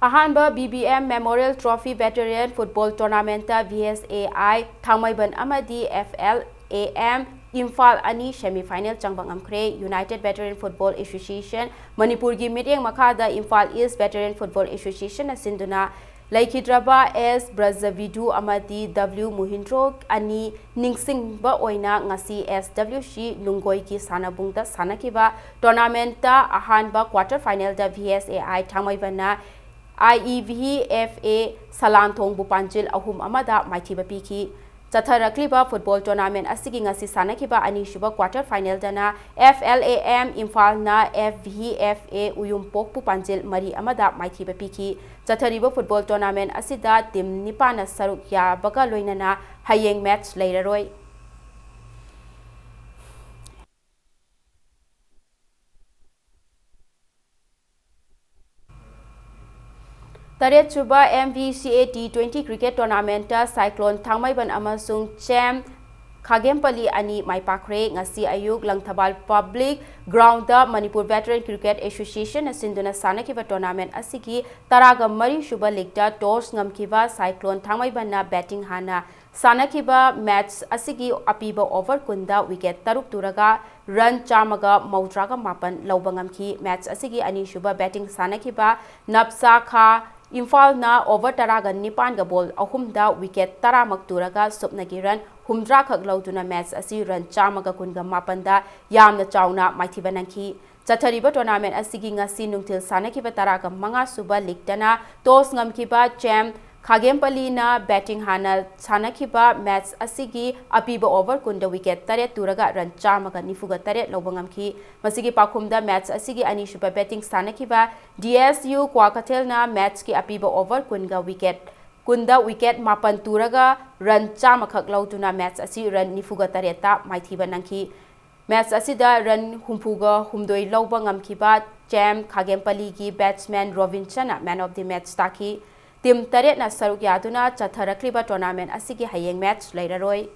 ꯑꯍꯥꯟꯕ B B M Memorial Trophy Veteran Football Tournament ꯇ V S A I ꯊꯥꯡꯃꯩꯕꯟ ꯑꯃꯗꯤ F L A M Imphal ꯑꯅꯤ semi final ꯆꯪꯕ ꯉꯝꯈ꯭ꯔꯦ꯫ United Veteran Football Association ꯃꯅꯤꯄꯨꯔꯒꯤ ꯃꯤꯠꯌꯦꯡ ꯃꯈꯥꯗ Imphal East Veteran Football Association ꯅ ꯁꯤꯟꯗꯨꯅ ꯂꯩꯈꯤꯗ꯭ꯔꯕ S ꯕ꯭ꯔꯖꯕꯤꯗꯨ ꯑꯃꯗꯤ W ꯃꯨꯍꯤꯟꯗ꯭ꯔꯣ ꯑꯅꯤ ꯅꯤꯡꯁꯤꯡꯕ ꯑꯣꯏꯅ ꯉꯁꯤ S W C ꯅꯨꯡꯒꯣꯏꯒꯤ ꯁꯥꯟꯅꯕꯨꯡꯗ ꯁꯥꯟꯅꯈꯤꯕ tournament ꯇ ꯑꯍꯥꯟꯕ quarter final the V S A I ꯊꯥꯡꯃꯩꯕꯟꯅ I E V F A ꯁꯂꯥꯟꯊꯣꯡꯕꯨ ꯄꯥꯟꯖꯤꯜ ꯑꯍꯨꯝ ꯑꯃꯗ ꯃꯥꯏꯊꯤꯕ ꯄꯤꯈꯤ꯫ ꯆꯠꯊꯔꯛꯂꯤꯕ football tournament ꯑꯁꯤꯒꯤ ꯉꯁꯤ ꯁꯥꯟꯅꯈꯤꯕ ꯑꯅꯤꯁꯨꯕ quarter final ꯗꯅ F L A M ꯏꯝꯐꯥꯜꯅ F V F A ꯎꯌꯨꯝꯄꯣꯛꯄꯨ ꯄꯥꯟꯖꯤꯜ ꯃꯔꯤ ꯑꯃꯗ ꯃꯥꯏꯊꯤꯕ ꯄꯤꯈꯤ꯫ ꯆꯠꯊꯔꯤꯕ football tournament ꯑꯁꯤꯗ team ꯅꯤꯄꯥꯟꯅ ꯁꯔꯨꯛ ꯌꯥꯕꯒ ꯂꯣꯏꯅꯅ ꯍꯌꯦꯡ match ꯂꯩꯔꯔꯣꯏ꯫ ꯇꯔꯦꯠꯁꯨꯕ M V C A T twenty cricket tournament ꯇ Cyclone ꯊꯥꯡꯃꯩꯕꯟ ꯑꯃꯁꯨꯡ ꯆꯦꯝ ꯈꯥꯒꯦꯝꯄꯜꯂꯤ ꯑꯅꯤ ꯃꯥꯏ ꯄꯥꯛꯈ꯭ꯔꯦ꯫ ꯉꯁꯤ ꯑꯌꯨꯛ ꯂꯪꯊꯕꯥꯜ public ground ꯇ ꯃꯅꯤꯄꯨꯔ Veteran Cricket Association ꯅ ꯁꯤꯟꯗꯨꯅ ꯁꯥꯟꯅꯈꯤꯕ tournament ꯑꯁꯤꯒꯤ ꯇꯔꯥꯒ ꯃꯔꯤ ꯁꯨꯕ league ꯇ toss ꯉꯝꯈꯤꯕ Cyclone ꯊꯥꯡꯃꯩꯕꯟꯅ batting ꯍꯥꯟꯅ ꯁꯥꯟꯅꯈꯤꯕ match ꯑꯁꯤꯒꯤ ꯑꯄꯤꯕ over ꯀꯨꯟꯗ wicket ꯇꯔꯨꯛ ꯇꯨꯔꯒ run ꯆꯥꯝꯃꯒ ꯃꯧꯗ꯭ꯔꯥꯒ ꯃꯥꯄꯟ ꯂꯧꯕ ꯉꯝꯈꯤ꯫ Match ꯑꯁꯤꯒꯤ ꯑꯅꯤꯁꯨꯕ batting ꯁꯥꯟꯅꯈꯤꯕ ꯅꯞꯁꯥ ꯈꯥ ꯏꯝꯐꯥꯜꯅ over ꯇꯔꯥꯒ ꯅꯤꯄꯥꯟꯒ ball ꯑꯍꯨꯝꯗ wicket ꯇꯔꯥꯃꯛ ꯇꯨꯔꯒ ꯁꯨꯞꯅꯒꯤ run ꯍꯨꯝꯗ꯭ꯔꯥ ꯈꯛ ꯂꯧꯗꯨꯅ match ꯑꯁꯤ run ꯆꯥꯝꯃꯒ ꯀꯨꯟꯒ ꯃꯥꯄꯟꯗ ꯌꯥꯝꯅ ꯆꯥꯎꯅ ꯃꯥꯏꯊꯤꯕ ꯅꯪꯈꯤ꯫ ꯆꯠꯊꯔꯤꯕ tournament ꯑꯁꯤꯒꯤ ꯉꯁꯤ ꯅꯨꯡꯊꯤꯜ ꯁꯥꯟꯅꯈꯤꯕ ꯇꯔꯥꯒ ꯃꯉꯥ ꯁꯨꯕ league ꯇꯅ toss ꯉꯝꯈꯤꯕ ꯆꯦꯝ ꯈꯥꯒꯦꯝꯄꯂꯤꯅ batting ꯍꯥꯟꯅ ꯁꯥꯟꯅꯈꯤꯕ match ꯑꯁꯤꯒꯤ ꯑꯄꯤꯕ over ꯀꯨꯟꯗ wicket ꯇꯔꯦꯠ ꯇꯨꯔꯒ run ꯆꯥꯝꯃꯒ ꯅꯤꯐꯨꯒ ꯇꯔꯦꯠ ꯂꯧꯕ ꯉꯝꯈꯤ꯫ ꯃꯁꯤꯒꯤ ꯄꯥꯎꯈꯨꯝꯗ match ꯑꯁꯤꯒꯤ ꯑꯅꯤꯁꯨꯕ batting ꯁꯥꯟꯅꯈꯤꯕ D S U ꯀ꯭ꯋꯥꯀꯩꯊꯦꯜꯅ match ꯀꯤ ꯑꯄꯤꯕ over ꯀꯨꯟꯒ wicket, ꯀꯨꯟꯗ wicket ꯃꯥꯄꯟ ꯇꯨꯔꯒ run ꯆꯥꯝꯃꯈꯛ ꯂꯧꯗꯨꯅ match ꯑꯁꯤ run ꯅꯤꯐꯨꯒ ꯇꯔꯦꯠꯇ ꯃꯥꯏꯊꯤꯕ ꯅꯪꯈꯤ꯫ Match ꯑꯁꯤꯗ run ꯍꯨꯝꯐꯨꯒ ꯍꯨꯝꯗꯣꯏ ꯂꯧꯕ ꯉꯝꯈꯤꯕ ꯆꯦꯝ ꯈꯥꯒꯦꯝꯄꯂꯤꯒꯤ batsman ꯔꯣꯕꯤꯟꯁꯟꯅ man of the match ꯇꯥꯈꯤ꯫ Team ꯇꯔꯦꯠꯅ ꯁꯔꯨꯛ ꯌꯥꯗꯨꯅ ꯆꯠꯊꯔꯛꯂꯤꯕ tournament ꯑꯁꯤꯒꯤ ꯍꯌꯦꯡ match ꯂꯩꯔꯔꯣꯏ꯫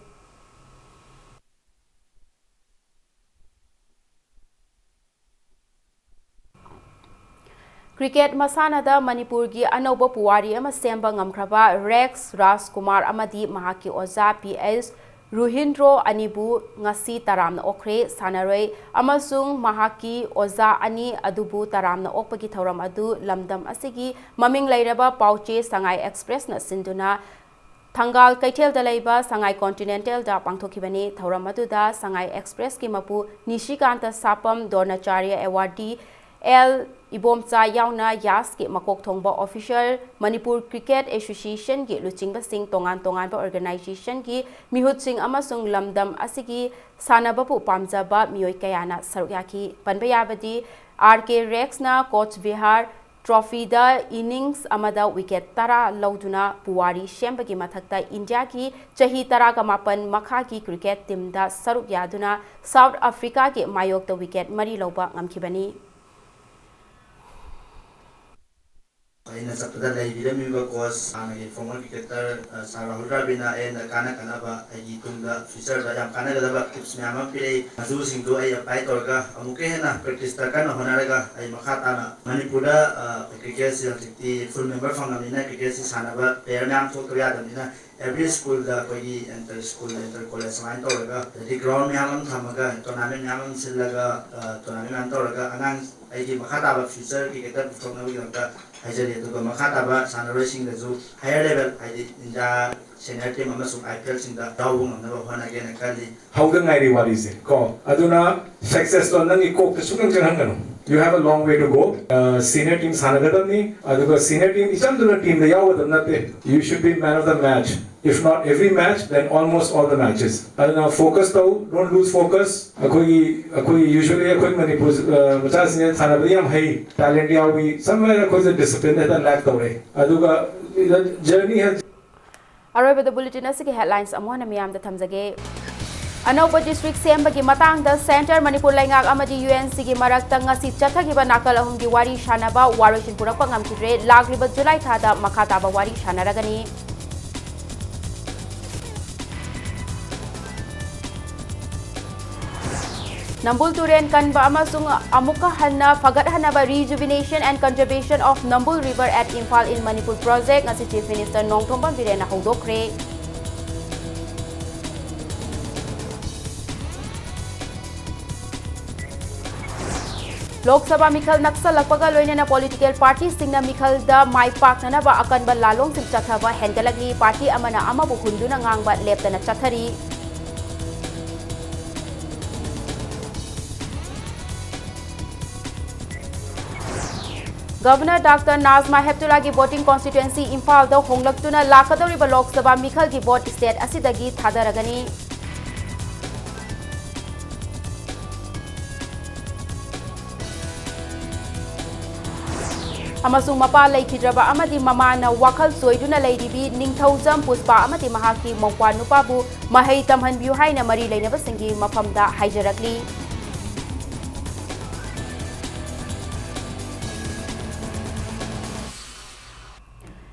Cricket ꯃꯁꯥꯟꯅꯗ ꯃꯅꯤꯄꯨꯔꯒꯤ ꯑꯅꯧꯕ ꯄꯨꯋꯥꯔꯤ ꯑꯃ ꯁꯦꯝꯕ ꯉꯝꯈ꯭ꯔꯕ ꯔꯦꯛꯁ ꯔꯥꯖꯀꯨꯃꯥꯔ ꯑꯃꯗꯤ ꯃꯍꯥꯛꯀꯤ ꯑꯣꯖꯥ P H ꯔꯨꯍꯤꯟꯗ꯭ꯔꯣ ꯑꯅꯤꯕꯨ ꯉꯁꯤ ꯇꯔꯥꯝꯅ ꯑꯣꯛꯈ꯭ꯔꯦ꯫ ꯁꯥꯟꯅꯔꯣꯏ ꯑꯃꯁꯨꯡ ꯃꯍꯥꯛꯀꯤ ꯑꯣꯖꯥ ꯑꯅꯤ ꯑꯗꯨꯕꯨ ꯇꯔꯥꯝꯅ ꯑꯣꯛꯄꯒꯤ ꯊꯧꯔꯝ ꯑꯗꯨ ꯂꯝꯗꯝ ꯑꯁꯤꯒꯤ ꯃꯃꯤꯡ ꯂꯩꯔꯕ ꯄꯥꯎꯆꯦ ꯁꯉꯥꯏ ꯑꯦꯛꯁꯄ꯭ꯔꯦꯁꯅ ꯁꯤꯟꯗꯨꯅ ꯊꯪꯒꯥꯜ ꯀꯩꯊꯦꯜꯗ ꯂꯩꯕ ꯁꯉꯥꯏ ꯀꯣꯟꯇꯤꯅꯦꯟꯇꯦꯜꯗ ꯄꯥꯡꯊꯣꯛꯈꯤꯕꯅꯤ꯫ ꯊꯧꯔꯝ ꯑꯗꯨꯗ ꯁꯉꯥꯏ ꯑꯦꯛꯁꯄ꯭ꯔꯦꯁꯀꯤ ꯃꯄꯨ ꯅꯤꯁꯤꯀꯥꯟꯇ ꯁꯥꯄꯝ, ꯗ꯭ꯔꯣꯅꯥꯆꯥꯔꯌ awardee ꯑꯦꯜ ꯏꯕꯣꯝꯆꯥ ꯌꯥꯎꯅ ꯌꯥꯁꯀꯤ ꯃꯀꯣꯛ ꯊꯣꯡꯕ officer, ꯃꯅꯤꯄꯨꯔ ꯀ꯭ꯔꯤꯀꯦꯠ ꯑꯦꯁꯣꯁꯤꯌꯦꯁꯟꯒꯤ ꯂꯨꯆꯤꯡꯕꯁꯤꯡ, ꯇꯣꯉꯥꯟ ꯇꯣꯉꯥꯟꯕ organizationꯒꯤ ꯃꯤꯍꯨꯠꯁꯤꯡ ꯑꯃꯁꯨꯡ ꯂꯝꯗꯝ ꯑꯁꯤꯒꯤ ꯁꯥꯟꯅꯕꯕꯨ ꯄꯥꯝꯖꯕ ꯃꯤꯑꯣꯏ ꯀꯌꯥꯅ ꯁꯔꯨꯛ ꯌꯥꯈꯤ꯫ ꯄꯟꯕ ꯌꯥꯕꯗꯤ, R K ꯔꯦꯛꯁꯅ ꯀꯣꯆ ꯕꯤꯍꯥꯔ trophyꯗ innings ꯑꯃꯗ wicket ꯇꯔꯥ ꯂꯧꯗꯨꯅ ꯄꯨꯋꯥꯔꯤ ꯁꯦꯝꯕꯒꯤ ꯃꯊꯛꯇ ꯏꯟꯗꯤꯌꯥꯒꯤ ꯆꯍꯤ ꯇꯔꯥꯒ ꯃꯥꯄꯟ ꯃꯈꯥꯒꯤ cricket teamꯗ ꯁꯔꯨꯛ ꯌꯥꯗꯨꯅ South Africaꯒꯤ ꯃꯥꯌꯣꯛꯇ wicket ꯃꯔꯤ ꯂꯧꯕ ꯉꯝꯈꯤꯕꯅꯤ꯫ ꯑꯩꯅ ꯆꯠꯄꯗ ꯂꯩꯕꯤꯔꯝꯃꯤꯕ coach, ꯍꯥꯟꯅꯒꯤ former cricketer, ꯑ, sir ꯔꯥꯍꯨꯜ ꯗ꯭ꯔꯥꯕꯤꯗꯅ ꯑꯩꯉꯣꯟꯗ ꯀꯥꯟꯅ ꯀꯥꯟꯅꯕ, ꯑꯩꯒꯤ ꯇꯨꯡꯗ futureꯗ ꯌꯥꯝ ꯀꯥꯟꯅꯒꯗꯕ tips ꯃꯌꯥꯝ ꯑꯃ ꯄꯤꯔꯛꯏ꯫ ꯃꯗꯨꯁꯤꯡꯗꯨ ꯑꯩ apply ꯇꯧꯔꯒ ꯑꯃꯨꯛꯀ ꯍꯦꯟꯅ practiceꯇ ꯀꯟꯅ ꯍꯣꯠꯅꯔꯒ ꯑꯩ ꯃꯈꯥ ꯇꯥꯅ ꯃꯅꯤꯄꯨꯔꯗ, ꯑ, cricketꯁꯤ ꯍꯧꯖꯤꯛꯇꯤ full member ꯐꯪꯉꯕꯅꯤꯅ cricketꯁꯤ ꯁꯥꯟꯅꯕ player ꯃꯌꯥꯝ ꯊꯣꯛꯇꯕ ꯌꯥꯗꯕꯅꯤꯅ every schoolꯗ ꯑꯩꯈꯣꯏꯒꯤ inter school, inter college ꯁꯨꯃꯥꯏꯅ ꯇꯧꯔꯒ ꯑꯗꯒꯤ ground ꯃꯌꯥꯝ ꯑꯃ ꯊꯝꯃꯒ tournament ꯃꯌꯥꯝ ꯑꯃ ꯁꯤꯜꯂꯒ, ꯑ, tournament ꯃꯌꯥꯝ ꯇꯧꯔꯒ ꯑꯉꯥꯡ ꯑꯩꯒꯤ ꯃꯈꯥ ꯇꯥꯕ future cricketer ꯄꯨꯊꯣꯛꯅꯕꯒꯤꯗꯃꯛꯇ ꯍꯥꯏꯖꯔꯤ꯫ ꯑꯗꯨꯒ ꯃꯈꯥ ꯇꯥꯕ ꯁꯥꯟꯅꯔꯣꯏꯁꯤꯡꯗꯁꯨ higher level, ꯍꯥꯏꯗꯤ ꯏꯟꯗꯤꯌꯥ senior team ꯑꯃꯁꯨꯡ IPL ꯁꯤꯡꯗ ꯌꯥꯎꯕ ꯉꯝꯅꯕ ꯍꯣꯠꯅꯒꯦꯅ ꯈꯜꯂꯤ꯫ ꯍꯧꯗ ꯉꯥꯏꯔꯤ ꯋꯥꯔꯤꯁꯦ ꯀꯣ꯫ ꯑꯗꯨꯅ success ꯇꯣ ꯅꯪꯒꯤ ꯀꯣꯛꯇ ꯁꯨꯡꯆꯪ ꯆꯪꯍꯟꯒꯅꯨ꯫ You have a long way to go. Senior team ꯁꯥꯟꯅꯒꯗꯕꯅꯤ꯫ ꯑꯗꯨꯒ senior team ꯏꯆꯝꯗꯨꯅ team ꯗ ꯌꯥꯎꯒꯗꯕ ꯅꯠꯇꯦ꯫ You should be man of the match. If not every match, then almost all the matches. ꯑꯗꯨꯅ focus ꯇꯧ, don't lose focus. ꯑꯩꯈꯣꯏꯒꯤ ꯑꯩꯈꯣꯏ usually ꯑꯩꯈꯣꯏ ꯃꯅꯤꯄꯨꯔ ꯃꯆꯥꯁꯤꯡꯁꯦ ꯁꯥꯟꯅꯕꯗ ꯌꯥꯝ ꯍꯩ, talent ꯌꯥꯎꯏ꯫ Somewhere ꯑꯩꯈꯣꯏꯁꯦ discipline ꯍꯦꯛꯇ lack ꯇꯧꯔꯦ꯫ ꯑꯗꯨꯒ journey has ꯑꯔꯣꯏꯕꯗ bulletin ꯑꯁꯤꯒꯤ headlines ꯑꯃꯨꯛ ꯍꯟꯅ ꯃꯤꯌꯥꯝꯗ ꯊꯝꯖꯒꯦ꯫ ꯑꯅꯧꯕ district ꯁꯦꯝꯕꯒꯤ ꯃꯇꯥꯡꯗ Centre, ꯃꯅꯤꯄꯨꯔ ꯂꯩꯉꯥꯛ ꯑꯃꯗꯤ UNCꯒꯤ ꯃꯔꯛꯇ ꯉꯁꯤ ꯆꯠꯊꯈꯤꯕ ꯅꯥꯀꯜ ꯑꯍꯨꯝꯒꯤ ꯋꯥꯔꯤ ꯁꯥꯅꯕ ꯋꯥꯔꯣꯏꯁꯤꯟ ꯄꯨꯔꯛꯄ ꯉꯝꯈꯤꯗ꯭ꯔꯦ꯫ ꯂꯥꯛꯂꯤꯕ ꯖꯨꯂꯥꯏ ꯊꯥꯗ ꯃꯈꯥ ꯇꯥꯕ ꯋꯥꯔꯤ ꯁꯥꯅꯔꯒꯅꯤ꯫ ꯅꯝꯕꯨꯜ ꯇꯨꯔꯦꯟ ꯀꯟꯕ ꯑꯃꯁꯨꯡ ꯑꯃꯨꯛꯀ ꯍꯟꯅ ꯐꯒꯠꯍꯟꯅꯕ Rejuvenation and Conservation of Nambul River at Imphal in Manipur Project ꯉꯁꯤ Chief Minister ꯅꯣꯡꯊꯣꯝꯕꯝ ꯕꯤꯔꯦꯟꯅ ꯍꯧꯗꯣꯛꯈ꯭ꯔꯦ꯫ ꯂꯣꯛ ꯁꯚꯥ ꯃꯤꯈꯜ ꯅꯛꯁꯜꯂꯛꯄꯒ ꯂꯣꯏꯅꯅ political partyꯁꯤꯡꯅ ꯃꯤꯈꯜꯗ ꯃꯥꯏ ꯄꯥꯛꯅꯅꯕ ꯑꯀꯟꯕ ꯂꯥꯂꯣꯡꯁꯤꯡ ꯆꯠꯊꯕ ꯍꯦꯟꯒꯠꯂꯛꯂꯤ꯫ Party ꯑꯃꯅ ꯑꯃꯕꯨ ꯍꯨꯟꯗꯨꯅ ꯉꯥꯡꯕ ꯂꯦꯞꯇꯅ ꯆꯠꯊꯔꯤ꯫ Governor Doctor Najma Heptullaꯒꯤ voting constituency ꯏꯝꯐꯥꯜꯗ ꯍꯣꯡꯂꯛꯇꯨꯅ ꯂꯥꯛꯀꯗꯧꯔꯤꯕ ꯂꯣꯛ ꯁꯚꯥ ꯃꯤꯈꯜꯒꯤ vote state ꯑꯁꯤꯗꯒꯤ ꯊꯥꯗꯔꯒꯅꯤ꯫ ꯑꯃꯁꯨꯡ ꯃꯄꯥ ꯂꯩꯈꯤꯗ꯭ꯔꯕ ꯑꯃꯗꯤ ꯃꯃꯥꯅ ꯋꯥꯈꯜ ꯆꯣꯏꯗꯨꯅ ꯂꯩꯔꯤꯕꯤ ꯅꯤꯡꯊꯧꯖꯝ ꯄꯨꯁꯄꯥ ꯑꯃꯗꯤ ꯃꯍꯥꯛꯀꯤ ꯃꯧꯄ꯭ꯋꯥ ꯅꯨꯄꯥꯕꯨ ꯃꯍꯩ ꯇꯝꯍꯟꯕꯤꯌꯨ ꯍꯥꯏꯅ ꯃꯔꯤ ꯂꯩꯅꯕꯁꯤꯡꯒꯤ ꯃꯐꯝꯗ ꯍꯥꯏꯖꯔꯛꯂꯤ꯫